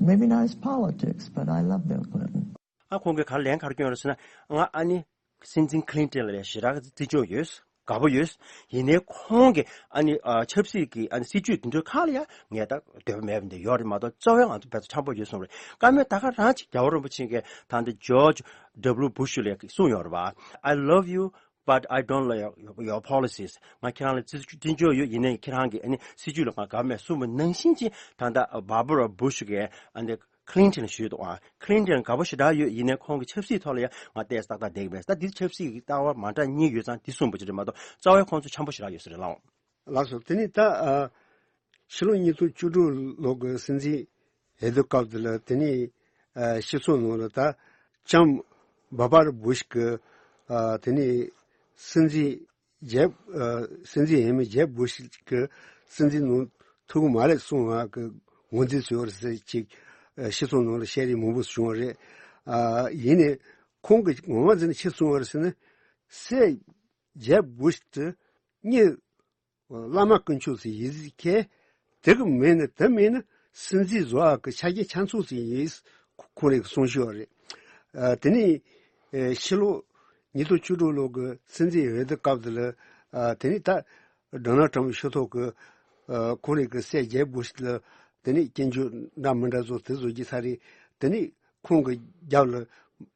Maybe not his politics, but I love Bill Clinton. ཨ་ཁོང་གིས་ག་ལན་ག་རེ་བསྐྱོན་རེད་ཟེར་ན། ང་ཨ་ནི་སྲིད་འཛིན་ཁི་ལིན་ཐན་ལ་ཡ་ཞེ་དྲག་བརྩི་འཇོག་ཡོད། དགའ་པོ་ཡོད། ཡིན་ནའི་ཁོང་གི་ཨ་ནི་ཨ་ཆབ་སྲིད་ཀྱི་ཨ་ནི་སྲིད་ཇུས་དེ་འདྲ་ཁག་ལ་ཡ་ངས་ད་འདོད་པ་མེད་པ་འདི་ཡོད་རེད་མ་གཏོགས་རྩ་བའི་ང་ཚོ་བེད་ཚ་འཁྱམ་པོ་ཡོད་གསུངས་རེད། བཀའ་མོལ་ད་ག་རང་ཅིག་རྒྱལ་བ་རིན་པོ་ཆེ་གིས་ད་ལྟ་ཇོརྗ་ཌབ་ལུ་བུ་ཤུ་ལ་གསུངས་ཡོད་རེད་པ། I love you, but I don't like your, your policies. ང་ཁྱེད་རང་ལ་བརྩི་བརྩི་འཇོག་ཡོད། ཡིན་ནའི་ཁྱེད་རང་གི་ཨ་ནི་སྲིད་ཇུས་ལ་ང་དགའ་མེད་གསུངས་པ་ནང་བཞིན་གྱི་ད་ལྟ་བྷར་བྷ་ར་བུ་ཤུ་གིས་ཨ་ནི་ཁི་ལིན་ཐན་ཞུས་འདུག་ཨ། ཁི་ལིན་ཐན་དགའ་པོ་ཞེ་དྲག་ཡོད། ཡིན་ནའི་ཁོང་གི་ཆབ་སྲིད་ཐོག་ལ་ཡང་ང་ཏོག་ཙམ་ཏག་ཏག་བསྡད་ཀྱི་མེད། ད་འདི་ཆབ་སྲིད་ཀྱི་ལྟ་བ་མ་འདྲ་གཉིས་ཡོད་ཙང་འདི་གསུངས་པ་ཅིག་རེད་མ་གཏོགས་རྩ་བའི་ཁོང་ཚོ་འཆམ་པོ་ཞེ་དྲག་ཡོད་ས་རེད་ལགས། ལགས་སོ། དེ་ནས་ད་ཨ་ཕྱི་ལོ་ཉིས་སྟོང་བཅུ་དྲུག་ལོ་གི་སྲིད་འཛིན་འོས་བསྡུ་སྐབས་དེ་ལ་དེ་ནས་ཨ་སྤྱི་ཚོགས་ནང་ལ་ད་ལྕམ་བྷར་བྷ་ར་བུ་ཤུ་གི་ཨ་དེ་ནས་སྲིད་འཛིན་ཇེབ་ཨ་སྲིད་འཛིན་འོས་མི་ཇེབ་བུ་ཤུ་གི་སྲིད་འཛིན་ནང་ཐུག་གི་མ་རེད་གསུངས་པ་གི་ངོས་འཛིན་བཟོས་པ་རེད་ཟེར་ཅིག་ཨ་སྤྱི་ཚོགས་ནང་ལ་བཤད་རེས་མང་པོ་བྱུང་བ་རེད། ཨ་ཡིན་ནའི་ཁོང་གིས་ངོ་མ་འཛིན་ནས་ཅི་གསུངས་པ་རེད་ཟེར་ན། སྲས་ཇེབ་བུ་ཤུ་དེ་གཉིས་བླ་མ་དཀོན་མཆོག་ཚོའི་ཡི་གེ་དེ་གི་མེད་ན་དེ་མེད་ན་སྲིད་འཛིན་བཟོ་ཡག་གི་ཆ་རྐྱེན་ཆ་ཚང་ཞིག་ཡིན། ཁོང་རང་གིས་གསུངས་བཞག་རེད། ཨ་དེ་ནས་ཨེ་ཕྱི་ལོ་ཉིས་སྟོང་བཅུ་དྲུག་ལོ་གི་སྲིད་འཛིན་འོས་བསྡུ་སྐབས་དེ་ལ་ཨ་དེ་ནས་ད་ཌོ་ནལ་ཊམ་ཕྱི་ཐོག་གི་ཨ་ཁོང་རང་གི་སྲས་ཇེབ་བུ་ཤུ་ལ་དེ་ནས་སྐྱོན་བརྗོད་འདྲ་མི་འདྲ་བཟོ་དེ་བཟོ་རྒྱུ་ས་རེད། དེ་ནས་ཁོང་གི་རྒྱབ་ལ་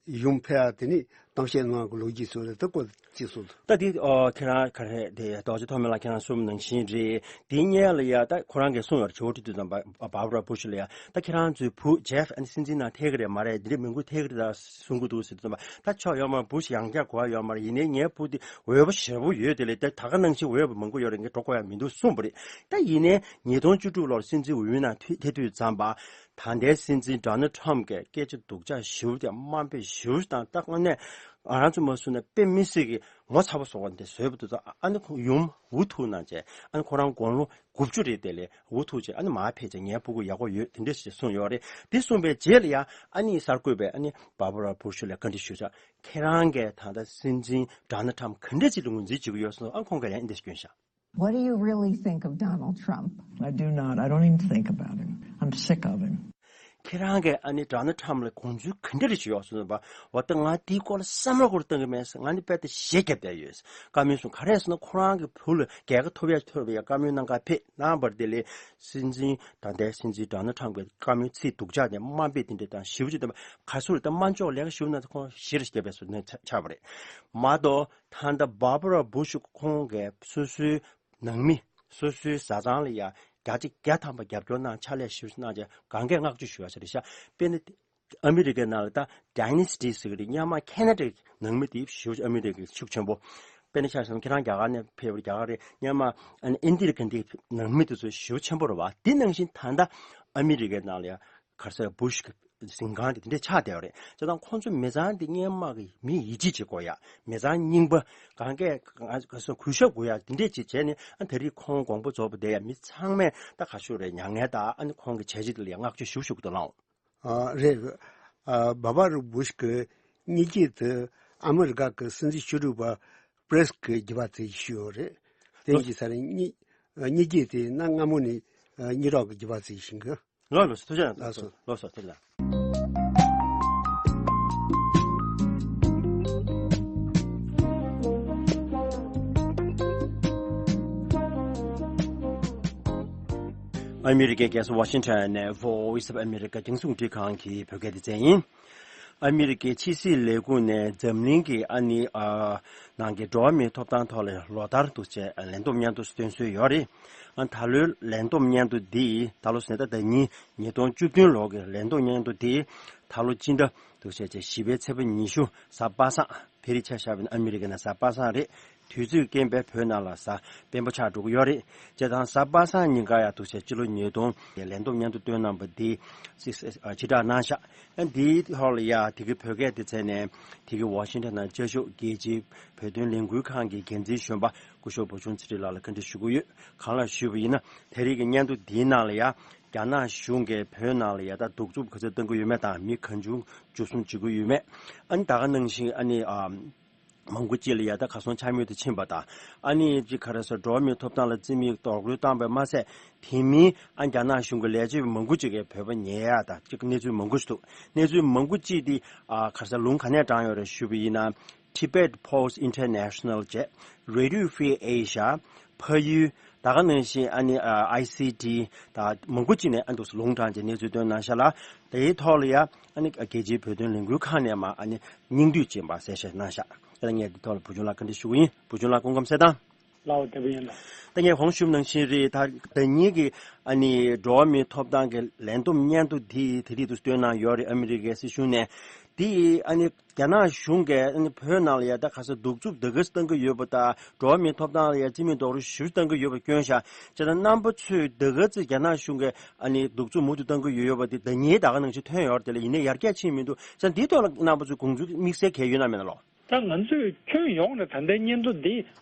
ཡུམ་ཕེབས་ཡ་དེ་ནས་གཏམ་བཤད་གནང་གི་ལོ་རྒྱུས་ཚོ་རེད། དེ་སྐོར་ཅིག་གསུངས་འདུག་ད་དེ་ཨ་ཁྱེད་རང་ག་རེ་དེ་རྡོ་རྗེ་ཐོགས་མེད་ལགས་ཁྱེད་རང་གསུངས་ནང་བཞིན་རེད། དེ་སྔོན་ལ་ཡ་ད་ཁོ་རང་གིས་གསུངས་ཡོད་རེད། ཇོ་བོ་ཁྲི་དུས་ཙམ་པ་བྷར་བྷ་ར་བུ་ཤུ་ལ་ཡ་ད་ཁྱེད་རང་ཚོའི་བུ་ཇེབ་ཨ་ནི་སྲིད་འཛིན་ནང་ཐད་ཀྱི་རེད་མ་རེད། འདི་འདྲའི་མི་འགུལ་ཐད་ཀྱི་རེད་ད་གསུང་གི་འདུག་ཟེར་དུས་ཙམ་པ་ད་ཆོག་ཡོད་མ་རེད། བུ་ཤུ་ཡང་བསྐྱར་གོ་བ་ཡོད་མ་རེད། ཡིན་ནའི་ངའི་བུ་དེ་འོས་པ་ཞེ་པོ་ཡོད། དེ་ལས་ད་ད་ག་ནང་བཞིན་འོས་པ་མང་པོ་ཡོད་རེད། ངས་འགྲོ་དགོས་ཡ་མི་འདུག་གསུངས་པ་རེད། ད་ཡིན་ནའི་ཉིས་སྟོང་བཅུ་དྲུག་ལོར་སྲིད་འཛིན་འོས་མི་ནང་ཐད་དུས་ཙམ་པ། ད་ལྟའི་སྲིད་འཛིན་ཌོ་ནལ་ཊམ་གྱིས་སྐད་ཆ་སྡུག་ཅག་ཞེ་པོ་དེ་དམའ་འབེབས་ཞེ་པོ་དང་ད་དངོས་གནས་ང་རང་ཚོ་མ་གསུངས་ན་དཔེ་མི་སྲིད་ཀྱི་ངོ་ཚ་པོ་བཟོ་བ་འདི་བཟོས་པ་འདུག་ཨ་ནི་ཁོང་ཡུམ་འུ་ཐུག་གནང་བྱས་ཨ་ནི་ཁོ་རང་དགུང་ལོ་དགུ་བཅུ་རེད། དེ་ལས་འུ་ཐུག་བྱས་ཨ་ནི་མར་ཕེབས་བྱས་ངའི་ཕྲུ་གུ་ཡག་པོ་ཡོད་དེ་འདྲ་ཞིག་གསུངས་ཡོད་རེད། དེ་གསུངས་པའི་རྗེས་ལ་ཡང་ཨ་ནི་གསར་འགོད་པས་ཨ་ནི་བྷར་བྷ་ར་བུ་ཤུ་ལ་བཀའ་འདྲི་ཞུས་ཙང་ཁྱེད་རང་གིས་ད་ལྟ་སྲིད་འཛིན་ཌོ་ནལ་ཊམ་ག་འདྲ་ཅིག་ལ་ངོས་འཛིན་བྱེད་ཀྱི་ཡོད་གསུངས། ཨ་ཁོང་གིས་ལན་འདི་ཞིག་བསྐྱོན་ཤག What do you really think of Donald Trump? I do not. I don't even think about him. I'm sick of him. ཁྱེད་རང་གིས་ཨ་ནི་ཌོ་ནལ་ཊམ་ལ་དགོངས་ཚུལ་ག་འདྲ་རེ་ཞིག་ཡོད་སོང་ཙམ་པ། འོ་ད་ང་དེའི་སྐོར་ལ་བསམ་བློ་སྐོར་བཏང་གི་མེད་ཟེར། ང་ནི་དཔེ་ད་གཞས་རྒྱབ་བསྡད་ཡོད། བཀའ་མོལ་གསུང་ག་རེ་ཟེར་ན་ཁོ་རང་གི་བུ་ལ་རྒྱལ་ཁ་ཐོབ་ཡ་ཐོབ་ཡ་བཀའ་མོལ་གནང་ག་ཕེབས་གནང་བར་དེ་ལས་སྲིད་འཛིན་ད་ལྟའི་སྲིད་འཛིན་ཌོ་ནལ་ཊམ་གྱི་བཀའ་མོལ་ཚིག་སྡུག་ཅག་དེ་དམའ་འབེབས་དེ་འདྲ་དང་ཞེ་པོ་ཅིག་བཏང་བ་ག་ཚོད་རེད། ད་དམར་ཕྱོགས་ལས་ཀ་ཞུ་ན་ད་ཁོང་གཞི་རུ་བཞག་པའི་བཟོ་ནས་ཆགས་པ་རེད་མ་གཏོགས། ད་ལྟ་བྷར་བྷ་ར་བུ་ཤུ་ཁོང་གིས་སོ་སོའི་ནང་མི་སོ་སོའི་བཟའ་ཚང་ལ་ཡང་བརྒྱ་ཆ་བརྒྱ་ཐམ་པ་རྒྱབ་སྐྱོར་གནང་། ཕྱག་ལས་ཞེ་པོ་ཅིག་གནང་བྱས་གང་གས་བསྔགས་བརྗོད་ཞུ་བ་ཞིག་རེད་ཤག་དཔེར་ན་ཨ་མི་རི་ཀའི་ནང་ལ་ད་ཌའི་ནེ་སི་ཊི་ཟེར་གྱི་རེད། སྔོན་མ་ཁེ་ན་ཌའི་ནང་མི་དེ་ཞེ་པོ་ཅིག་ཨ་མི་རི་ཀའི་ཤུགས་ཆེན་པོ། དཔེར་ན་ཆ་བཞག་ན་ཁྱེད་རང་རྒྱ་གར་ནས་ཕེབས་པ་རེད། རྒྱ་གར་རེད། སྔོན་མ་ཨ་ནི་ཨིན་དིར་གྷན་དྷིའི་ནང་མི་དེ་ཚོ་ཞེ་པོ་ཆེན་པོ་རེད་བ། དེ་ནང་བཞིན་ད་ལྟ་ཨ་མི་རི་ཀའི་ནང་ལ་ཡང་ག་རེ་ཟེར་བུ་ཤུ་གི་གཟིམ་ཁང་དེ་དེ་འདྲས་ཆགས་བསྡད་པ་རེད། བྱས་ཙང་ཁོང་ཚོ་མི་ཚང་དེ་སྔོན་མ་གི་མི་ཡིད་ཆེས་བྱེད་དགོས་ཡ། མི་ཚང་རྙིང་པ་གང་གས་ག་སོ་གུས་ཞབས་དགོས་ཡ་དེ་འདྲས་ཅིག་བྱས་ནས་ཨ་ད་རེས་ཁོང་དགོངས་པ་རྫོགས་པ་བསྡད་ཡ། མི་ཚང་མས་ད་ག་ཞུ་རེད། མྱ་ངན་དང་ཨ་ནི་ཁོང་གི་བྱས་རྗེས་དེ་ལ་ཡ་བསྔགས་བརྗོད་ཞུ་ཞུ་གི་འདུག་ལགས། ཨ་རེད། ཨ་བྷར་བྷ་ར་བུ་ཤུ་གི་གཉིས་ཀྱི་དེ་ཨ་མི་རི་ཀ་གི་སྲིད་འཛིན་བཅུ་དྲུག་པ་པྲེ་སི་གི་རྒྱུ་བ་ཚེ་ཞུ་ཡོད་རེད། དེ་ཡིན་གྱི་ས་རེད། གཉིས་གཉིས་ཀྱི་དེ་གནའ་སྔ་མོ་ནས་གཉིས་གྲོགས་ཀྱི་རྒྱུ་བ་ཚེ་ཞིང་གི། ལགས་ལགས་སོ། ཐུགས་རྗེ་གནང་། ལགས་སོ། ལགས་སོ། ཐུགས་རྗེ་གནང་། ཨ་མི་རི་ཀའི་རྒྱལ་ས་ཝ་ཤིང་ཊོན་ནས་Voice of America རྒྱང་སྲིང་རླུང་འཕྲིན་ཁང་གི་བོད་སྐད་སྡེ་ཚན་ཡིན། ཨ་མི་རི་ཀའི་ཕྱི་སྲིད་ལས་ཁུངས་ནས་འཛམ་གླིང་གི་ཨ་ནི་ཨ་ནང་གི་འགྲོ་བ་མིའི་ཐོབ་ཐང་ཐོག་ལ་ལོ་ལྟར་དུ་བྱས་ལས་བསྡོམས་སྙན་ཐོ་སྟོན་སྲོལ་ཡོད་རེད། ཨ་ད་ལོའི་ལས་བསྡོམས་སྙན་ཐོ་འདི་ད་ལོ་ཟེར་ན་ད་ཉིས་ཉིས་སྟོང་བཅུ་བདུན་ལོ་གི་ལས་བསྡོམས་སྙན་ཐོ་འདི་ད་ལོ་སྤྱི་ཟླ་དུ་བྱས་བྱས་བཞི་པའི་ཚེས་པ་ཉི་ཤུ་གཟའ་པ་སངས་ དེ་རིང་ཆ་བཞག་པ་ཡིན་ན་ཨ་མི་རི་ཀ་ནང་གཟའ་པ་སངས་རེད། དུས་ཚོད་རྐྱེན་པས་བོད་ནང་ལ་གཟའ་སྤེན་པ་ཆགས་འགྲོ་གི་ཡོད་རེད། བྱས་ཙང་གཟའ་པ་སངས་ཉིན་ཀ་ཡ་འདུག་སེ་སྤྱི་ལོ་ཉིས་སྟོང་ལས་བསྡོམས་སྙན་ཐོ་བཏོན་གནང་བ་འདི་སྤྱི་བསྒྲགས་གནང་ཤག་ཨ་འདིའི་ཐོག་ལ་ཡ་དེ་གི་བོད་སྐད་དེ་བྱས་ནས་དེ་གི་ཝ་ཤིང་ཊོན་ནང་བཅའ་བཞུགས་རྒྱལ་སྤྱིའི་བོད་དོན་ལས་འགུལ་ཁང་གི་འགན་འཛིན་གཞོན་པ་སྐུ་ཞབས་བུ་ཆུང་ཚེ་རིང་ལགས་ལ་བཀའ་འདྲི་ཞུ་གི་ཡོད། གང་ལགས་ཞུས་པ་ཡིན་ན་དེ་རིང་གི་སྙན་ཐོ་འདིའི་ནང་ལ་ཡ། རྒྱ་ནག་གཞུང་གིས་བོད་ནང་ལ་ཡ་ད་གདུག་རྩུབ་ག་ཚོད་གཏང་གི་ཡོད་མེད་དང་མི་གང་བྱུང་འཇུ་བཟུང་བྱེད་ཀྱི་ཡོད་མེད། ཨ་ནི་ད་ག་ནང་བཞིན་ཨ་ནི་ཨ་མང་པོ་ཅིག་ལ་ཡ་ད་གར་སོང་ཆ་མེད་དུ་ཕྱིན་པ་དང་ཨ་ནི་ཅིག་ག་རེ་ཟེར་འགྲོ་བ་མིའི་ཐོབ་ཐང་ལ་བརྩི་མེད་རྡོག་རོལ་བཏང་པས་མ་ཟད་དེ་མིན་ཨ་རྒྱ་ནག་གཞུང་གི་ལས་བྱེད་པ་མང་པོ་ཅིག་གིས་བོད་པ་ཉེས་ཡ་ད་ཅིག་གནས་ཚུལ་མང་པོ་ཞིག་འདུག་གནས་ཚུལ་མང་པོ་ཅིག་དེ་ཨ་ག་རེ་ཟེར་ལུང་ག་ནས་དྲངས་ཡོད་རེད་ཞུས་པ་ཡིན་ན། Tibet Post International བཅས་Radio Free Asia། ཕ་ཡུལ། ད་ག་ནང་བཞིན་ཨ་ནི་ཨ་ཨའི་སི་ཊི་དང་མང་པོ་ཅིག་ནས་ཨ་འདུག་ལུང་དྲངས་ཀྱི་གནས་ཚུལ་བཏོན་གནང་ཤག་ལ། དེའི་ཐོག་ལ་ཡ་ཨ་ནི་རྒྱལ་སྤྱིའི་བོད་དོན་ལས་འགུལ་ཁང་ནས་མ་ཨ་ནི་སྙིང་བསྡུས་ཅིག་མ་གསལ་བཤད་གནང་ཤག་ད་ངས་འདི་ཐོག་ལ་བུ་ཆུང་ལགས་བཀའ་འདྲི་ཞུ་གི་ཡིན། བུ་ཆུང་ལགས་སྐུ་ཁམས་གསལ་ཐང་། ལའོ་དེ་བས་ཡིན་ལ། ད་ངས་གོང་ཞུས་ནང་བཞིན་རེད། ད་ཟླ་ཉིན་གྱི་ཨ་ནི་འགྲོ་བ་མིའི་ཐོབ་ཐང་གི་ལས་བསྡོམས་སྙན་ཐོ་འདི་དེ་རིང་དུ་བཏོན་གནང་ཡོད་རེད། ཨ་མི་རི་ཀའི་སྲིད་གཞུང་ནས་འདི་ཨ་ནི། རྒྱ་ནག་གཞུང་གིས་ཨ་ནི་བོད་ནང་ལ་ཡ་ད་ག་ས་གདུག་རྩུབ་དེ་ག་ཙམ་བཏང་གི་ཡོད་པ་དང་འགྲོ་བ་མིའི་ཐོབ་ཐང་ལ་ཡ་བརྩི་མེད་རྡོག་རོལ་ཞེ་པོ་བཏང་གི་ཡོད་པ་སྐྱོན་ཤག་བྱས་ན་རྣམ་པ་ཚོས་དེ་ག་ཙམ་རྒྱ་ནག་གཞུང་གིས་ཨ་ནི་གདུག་རྩུབ་མུ་མཐུད་བཏང་གི་ཡོད་ཡོད་པ་དེ་ཟླ་ཉིན་ད་ག་ནང་བཞིན་ཐོན་ཡོད་རེད། དེ་ལ་ཡིན་ནའི་ཡར་རྒྱས་ཕྱིན་མི་འདུག་བྱས་ན་འདིའི་ཐོག་ལ་རྣམ་པ་ཚོས་དགོངས་ཚུལ་དམིགས་བསལ་གང་ཡོད་ན་མེད་ན་ལོ། ད་ང་ཚོས་ཁྱོན་ཡོངས་ནས་ད་ལྟའི་སྙན་ཐོ་འདི་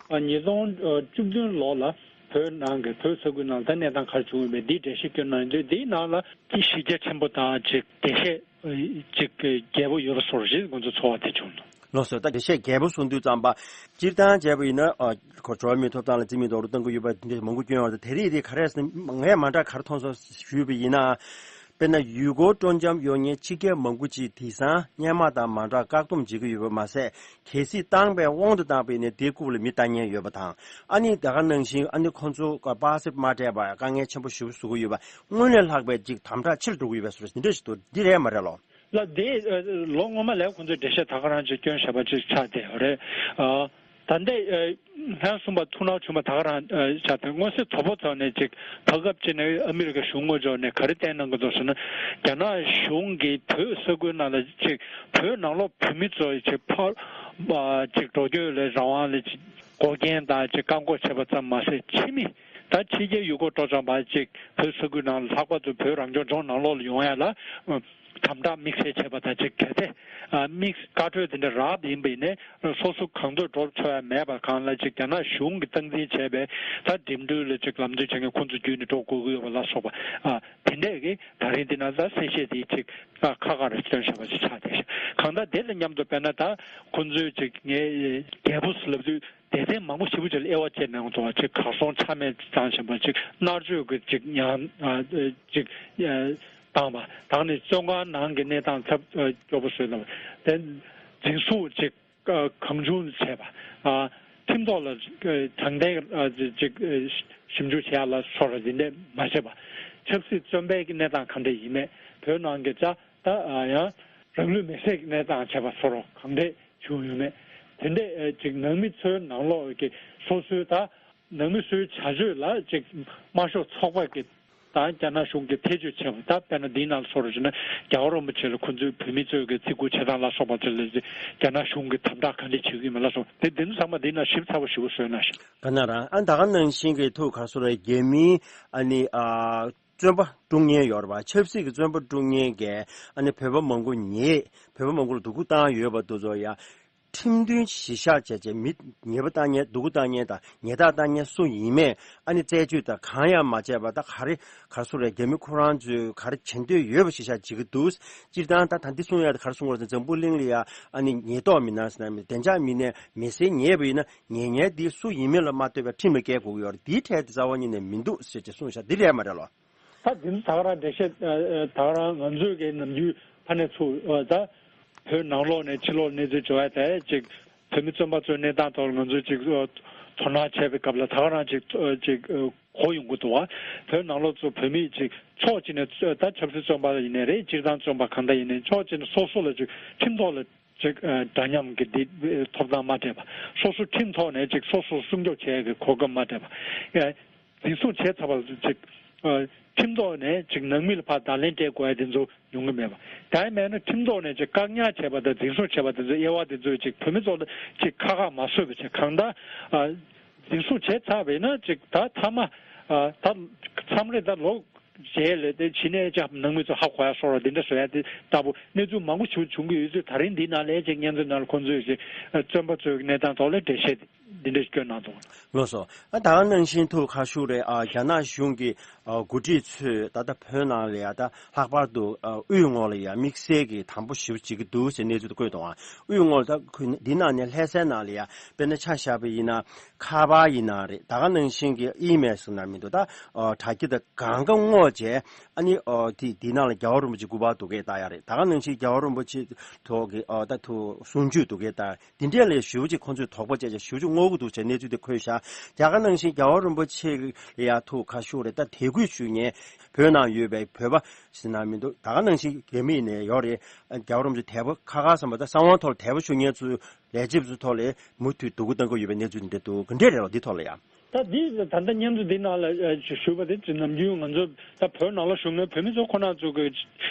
ཉིས་སྟོང་བཅུ་བདུན་ལོ་ལ་བོད་ནང་གི་བོད་ས་ཁུལ་ནང་ད་གནས་སྟངས་ག་རེ་བྱུང་ཡོད་མེད་འདིའི་འགྲེལ་བཤད་བསྐྱོན་གནང་ཡོད་དུས་འདིའི་ནང་ལ་གཞི་རྒྱ་ཆེན་པོ་དང་ཅིག་འགྲེལ་བཤད། ཅིག་རྒྱས་པོ་ཡོད་པ་བཟོ་འདྲ་ཞིག་ང་ཚོ་ཚོར་བ་དེ་བྱུང་འདུག་ལགས་སོ། ད་འགྲེལ་བཤད་རྒྱས་པོ་གསུང་དུས་ཙམ་པ། སྤྱིར་བཏང་བྱས་པ་ཡིན་ན་ཨ་ཁོ་འགྲོ་བ་མིའི་ཐོབ་ཐང་ལ་བརྩི་མེད་རྡོག་རོལ་གཏོང་གི་ཡོད་པ་འདི་འདྲ་མང་པོ་བསྐྱོན་ཡོད་རེད། དེ་རིང་དེ་ག་རེ་ཟེར་ན་ངས་མ་འདྲ་ག་རེ་མཐོང་སོང་ཞུས་པ་ཡིན་ན། དཔེར་ན་ཡུལ་སྐོར་སྤྲོ་འཆམ་གཡོག་མཁན་ཕྱི་རྒྱལ་མང་པོ་ཅིག་དེང་སང་སྔོན་མ་དང་མ་འདྲ་བཀག་སྡོམ་བྱེད་ཀྱི་ཡོད་པ་མ་ཟད། གལ་སྲིད་བཏང་པའི་དབང་དུ་བཏང་པ་ཡིན་ན་དེའི་རྐུབ་ལ་མེ་བཏང་མཁན་ཡོད་པ་དང་། ཨ་ནི་དེ་ག་ནང་བཞིན་ཨ་ནི་ཁོང་ཚོ་པ་སེ་མ་སྤྲད་པ་དཀའ་ངལ་ཆེན་པོ་ཞེ་པོ་བཟོ་གི་ཡོད་པ། སྔོན་ལས་ལྷག་པའི་ཅིག་དམ་དྲག་ཆེ་རུ་འགྲོ་གི་ཡོད་པའི་བཟོ་འདྲ་ཞིག་འདུག་འདི་རེད་མ་རེད་ལོ། ལ་དེ་ལོ་སྔོན་མ་ལས་ཁོང་ཚོས་འགྲེལ་བཤད་ད་ག་རང་ཅིག་སྐྱོན་བཞག་པ་ཅིག་ཆགས་བསྡད་ཡོད་རེད། ད་ལྟ་ལྷན་གསུམ་པ་ཐུགས་སྣང་བྱུང་བ་ད་ག་རང་ཆགས་བསྡད། མངོན་གསལ་དོད་པོ་ཐོག་ནས་ཅིག་ད་སྐབས་ཅིག་ནས་ཨ་མི་རི་ཀ་གཞུང་ངོས་ཕྱོགས་ནས་ག་རེ་བསྟན་གནང་གི་འདུག་ཟེར་ན། རྒྱ་ནག་གཞུང་གིས་བོད་ས་ཁུལ་ནང་ལ་ཅིག་བོད་ནང་ལོགས་བོད་མི་ཚོ་ཅིག་ཕར་ཅིག་འགྲོ་སྐྱོད་ལ་རང་དབང་ལ་ཅིག་འགོག་རྐྱེན་དང་ཅིག་བཀག་འགོག་བྱས་པ་ཙམ་མ་ཟད་ཕྱི་མི་ད་ཕྱི་རྒྱལ་ཡུལ་སྐོར་སྤྲོ་འཆམ་པ་ཅིག་བོད་ས་ཁུལ་ནང་ལྷག་པར་དུ་བོད་རང་སྐྱོང་ལྗོངས་ནང་ལོགས་ལ་ཡོང་ཡ་ལ་དམ་དྲག་དམིགས་བསལ་བྱས་པ་དང་ཅིག་གལ་ཏེ་དམིགས་བཀའ་འཁྲོལ་དེ་འདྲ་རག་ཡིན་པ་ཡིན་ནའི་སོ་སོ་གང་འདོད་འགྲོ་ཆོག་ཡ་མེད་པ་གང་ལ་ཅིག་རྒྱ་ནག་གཞུང་གིས་སྟངས་འཛིན་བྱས་པའི་ད་འགྲིམ་འགྲུལ་ལ་ཅིག་ལམ་སྟོན་བྱེད་མཁན་ཁོང་ཚོ་བརྒྱུད་ནས་འགྲོ་དགོས་ཀྱི་ཡོད་པ་ལ་སོགས་པ་དེ་འདྲས་ཀྱི་ད་རིང་འདི་ན་ད་གསལ་བཤད་དེ་ཅིག་ཁ་ཁ་རེ་བཏོན་བཞག་པ་ཅིག་ཆགས་བསྡད་ཤག་གང་ལྟར་དེ་ལ་མཉམ་དུ་དཔེར་ན་ད་ཁོང་ཚོས་ཅིག་ངས་རྒྱལ་པོ་ཟེར་ལབ་དུས། སྡེ་ཚན་མང་པོ་ཞེ་པོ་ཅིག་ལ་དབྱེ་བ་ཕྱེ་གནང་འདུག་བ། ཅིག་གར་སོང་ཆ་མེད་བཏང་བཞིན་པ། ཅིག་མནར་གཅོད་ཀྱི་ཅིག་ཉམས་ཅིག་བཏང་བ། ད་ནི་བཙོན་ཁང་ནང་གི་གནས་སྟངས་ཚབས་སྐྱོ་པོ་བཟོས་གནང་བ། དེ་འཛིན་བཟུང་ཅིག་གང་བྱུང་བྱས་པ། ཁྲིམས་ཐོག་ལ་དྲང་བདེན་ཅིག་ཞིབ་འཇུག་བྱེད་ཡ་ལ་སོགས་པ་འདི་འདྲས་མ་བྱས་པ། ཆབ་སྲིད་བཙོན་པའི་གནས་སྟངས་གང་འདྲས་ཡིན་མེད། བོད་ནང་གི་ཅག་ད་ཡང་རང་ལུས་མེར་སྲེག་གནས་སྟངས་བྱས་པ་སོགས་གང་འདྲས། བྱུང་ཡོད་མེད། དེ་འདྲས་ཅིག་ནང་མི་ཚོའི་ནང་ལོགས་ཀྱི་སོ་སོའི་ད་ནང་མི་ཚོའི་བྱ་སྤྱོད་ལ་ཅིག་དམར་ཤོག་ཚོགས་པ་གི་ད་རྒྱ་ནག་གཞུང་གི་ཐེ་བྱུས་བྱས་པ། ད་དཔེར་ན་འདིའི་ནང་ལ་སོགས་ར་བྱས་ན་རྒྱལ་བ་རིན་པོ་ཆེ་ལ་ཁོང་ཚོའི་བོད་མི་ཚོས་ཀྱི་བརྩི་བཀུར་བྱེད་སྟངས་ལ་སོགས་པ་ཚོ་ལ་རྒྱ་ནག་གཞུང་གི་དམ་དྲག་ག་འདྲས་བྱེད་ཀྱི་ཡོད་མེད་ལ་སོགས་དེ་འདི་ཚོ་ཚང་མ་འདིའི་ནང་ཞིབ་ཚགས་པོ་ཞེ་པོ་བཟོས་གནང་ཞིང་། ག་ན་རང་ཨ་ད་ག་ནང་བཞིན་གྱི་ཐུགས་ག་སོ་ར་རྒྱ་མིའི་ཨ་ནི་ཨ། བཙོན་པ་དཀྲུག་མཁན་ཡོད་རེད་པ། ཆབ་སྲིད་ཀྱི་བཙོན་པ་དཀྲུག་མཁན་གྱིས་ཨ་ནི་བོད་པ་མང་པོ་ཉེས། བོད་པ་མང་པོ་ལ་སྡུག་པོ་བཏང་ཡོད་པ་དེ་ཚོ་ཡ། ཁྲིམས་མཐུན་གཞིར་བཞག་བྱས་བྱས་མི་ཉེས་པ་བཏང་མཁན་སྡུག་པོ་བཏང་མཁན་དང་ཉེས་རྡུང་བཏང་མཁན་སུ་ཡིན་མིན་ཨ་ནི་རྩད་གཅོད་དང་གང་ཡང་མ་བྱས་པ་ད་ག་རེ་ག་རེ་ཟེར་རེད། རྒྱ་མི་ཁོ་རང་ཚོས་ག་རེ་བྱེད་འདོད་ཡོད་པ་གཞིར་བཞག་བྱེད་ཀྱི་འདུག་སྤྱིར་བཏང་ད་ད་འདི་གསུང་ཡ་ད་ག་རེ་གསུང་དགོས་རེད་ཟེར་ན་འཛམ་བུ་གླིང་ལ་ཡ་ཨ་ནི་ཉེས་རྡུང་མི་སྣ་ཟེར་ན་མི་བདེ་འཇགས་མི་སྣས་མི་སེར་ཉེས་པ་ཡིན་ན་ཉེས་མཁན་འདི་སུ་ཡིན་མིན་ལ་མ་ལྟོས་པར་ཁྲིམས་ལ་བཀལ་དགོས་ཀྱི་ཡོད་རེད། འདིའི་གྲས་དེ་རྩ་བ་ཉིད་ནས་མི་འདུག་ཟེར་ཅིག་གསུངས་ཤག་འདི་རེད་མ་རེད་ལོ། ད་འདི་ཚོ་ད་ག་རང་འགྲེལ་བཤད་ད་ག་རང་ང་ཚོས་ཀྱི་ནམ་རྒྱུན་ཕ་ནས་ཚུར་ད་བོད་ནང་ལོགས་ནས་ཕྱི་ལོགས་གནས་ཚུལ་འབྱོར་ཡ་དེ་ཅིག་བོད་མི་བཙོན་པ་ཚོའི་གནས་སྟངས་ཐོག་ལ་ང་ཚོས་ཅིག་དོ་སྣང་བྱས་པའི་སྐབས་ལ་ད་ག་རང་ཅིག་ཅིག་གོ་ཡོང་གི་འདུག་བ། བོད་ནང་ལོགས་ཚོ་བོད་མི་ཅིག་ཕྱོགས་གཅིག་ནས་ད་ཆབ་སྲིད་བཙོན་པ་ཡིན་ནའི་རེད། སྤྱིར་བཏང་བཙོན་པ་གང་འདྲ་ཡིན་ནའི་ཕྱོགས་གཅིག་ནས་སོ་སོ་ལ་ཅིག་ཁྲིམས་ཐོག་ལ་ཅིག་འདྲ་མཉམ་གྱི་འདི་ཐོབ་ཐང་མ་སྤྲད་པ། སོ་སོ་ཁྲིམས་ཐོག་ནས་ཅིག་སོ་སོ་སྲུང་སྐྱོབ་བྱེད་ཡ་གི་གོ་སྐབས་མ་སྤྲད་པ། འཛིན་བཟུང་བྱས་ཚར་བ་ཅིག་ ཁྲིམས་ཐོག་ནས་ཅིག་ནང་མི་ལ་ཕར་བརྡ་ལན་སྤྲད་དགོས་ཡ་དེ་ཚོ་ཡོང་གི་མེད་པ། ད་ཡིན་མེད་ན་ཁྲིམས་ཐོག་ནས་ཅིག་བཀག་ཉར་བྱས་པ་དང་འཛིན་བཟུང་བྱས་པ་དེ་ཚོའི་དབྱེ་བ་དེ་ཚོས་ཅིག་བོད་མི་ཚོ་ལ་ཅིག་ཁ་ཁ་མ་བཟོས་པ་བྱས་གང་ལྟར་འཛིན་བཟུང་བྱས་ཚར་བས་ན་ཅིག་ད་མཐའ་མ་ད་མཚམས་རེ་ད་ལོ་རྗེས་ལ་དེ་ཕྱི་ནས་ཅག་ནང་མི་ཚོ་ཧ་གོ་ཡ་སོགས་ལ་འདི་འདྲ་བཟོ་ཡ་དེ་ལྟ་བུ་གནས་ཚུལ་མང་པོ་ཞིག་བྱུང་གི་ཡོད་ཚུལ་ད་རིང་འདི་ནང་ལས་ཅིག་སྙན་ཐོ་ནང་ལ་ཁོང་ཚོས་ཅིག་བཙོན་པ་ཚོའི་གནས་སྟངས་ཐོག་ལ་འགྲེལ་བཤད་འདི་འདྲ་ཞིག་བསྐྱོན་གནང་འདུག་ལགས་སོ། ཨ་ད་ག་ནང་བཞིན་དུ་ཁ་ཤུགས་རེད། ཨ་རྒྱ་ནག་གཞུང་གི་ཨ་འགོ་ཁྲིད་ཚོས་ད་ལྟ་བོད་ནང་ལ་ཡ་ད་ལྷག་པར་དུ་ཨ་དབུས་ངོས་ལ་ཡ་དམིགས་བསལ་གྱི་དམ་པོ་ཞེ་པོ་བྱེད་ཀྱི་འདུག་ཟེར་གནས་ཚུལ་དུ་བཀོད་འདུག་ཨ་དབུས་ངོས་ལ་ད་ཁུལ་འདི་ནང་ནས་ལྷ་སའི་ནང་ལ་ཡ་དཔེར་ན་ཆ་བཞག་པ་ཡིན་ན་ཁ་པར་ཡིན་ན་རེད། ད་ག་ནང་བཞིན་གྱི་ཨི་མེལ་ཟེར་ན་མི་འདུག་ད་ཨ་དྲ་རྒྱ་དང་གང་ག་སྔོག་བྱས། ཨ་ནི་ཨོ་དེ་དེ་ནང་ལ་རྒྱལ་བ་རིན་པོ་ཆེ་སྐུ་པར་འདུག་གས་ལྟ་ཡ་རེད། ད་ག་ནང་བཞིན་རྒྱལ་བ་རིན་པོ་ཆེ་ཐོག་གི་ཨོ་ད་ཐུགས་གསུང་ཆོས་འདུག་གས་ལྟ་དེ་འདྲས་ལས་ཞེ་པོ་ཅིག་ཁོང་ཚོས་དོགས་པ་བྱས་བྱས་ཞེ་པོ་ཅིག་སྔོག་གི་འདུག་བྱས་གནས་ཚུལ་དེ་འཁོད་ཤག་རྒྱ་གར་ནང་བཞིན་རྒྱལ་བ་རིན་པོ་ཆེ་ལ་ཡ་ཐུགས་ཁ་ཤུགས་རེད། ད་དད་གུས་ཞུ་མཁན་བོད་ནང་ཡོད་པའི་བོད་པ་ཟེར་ན་མི་འདུག་ད་ག་ནང་བཞིན་རྒྱ་མི་ནས་ཡོད་རེད། རྒྱལ་བ་རིན་པོ་ཆེ་དད་པ་ཁ་ཁ་བསམ་པ་ད་གསང་བ་ཐོག་ལ་དད་པ་ཞུ་མཁན་ཚོའི་ལས་བྱེད་ཚོའི་ཐོག་ལ་མུ་མཐུད་འདུག་གུ་གཏང་གི་ཡོད་པའི་གནས་ཚུལ་འདི་འདུག་ག་འདྲས་རེད་ལ་འདི་ཐོག་ལ་ཡ། ད་འདི་ད་ལྟ་སྙན་ཐོ་འདི་ནང་ལ་ཨ་ཞུ་ཞུས་པ་དེ་ནམ་རྒྱུན་ང་ཚོ་ད་བོད་ནང་ལ་བཞུགས་མཁན་བོད་མི་ཚོ་ཁོ་ན་ཚོ་གི་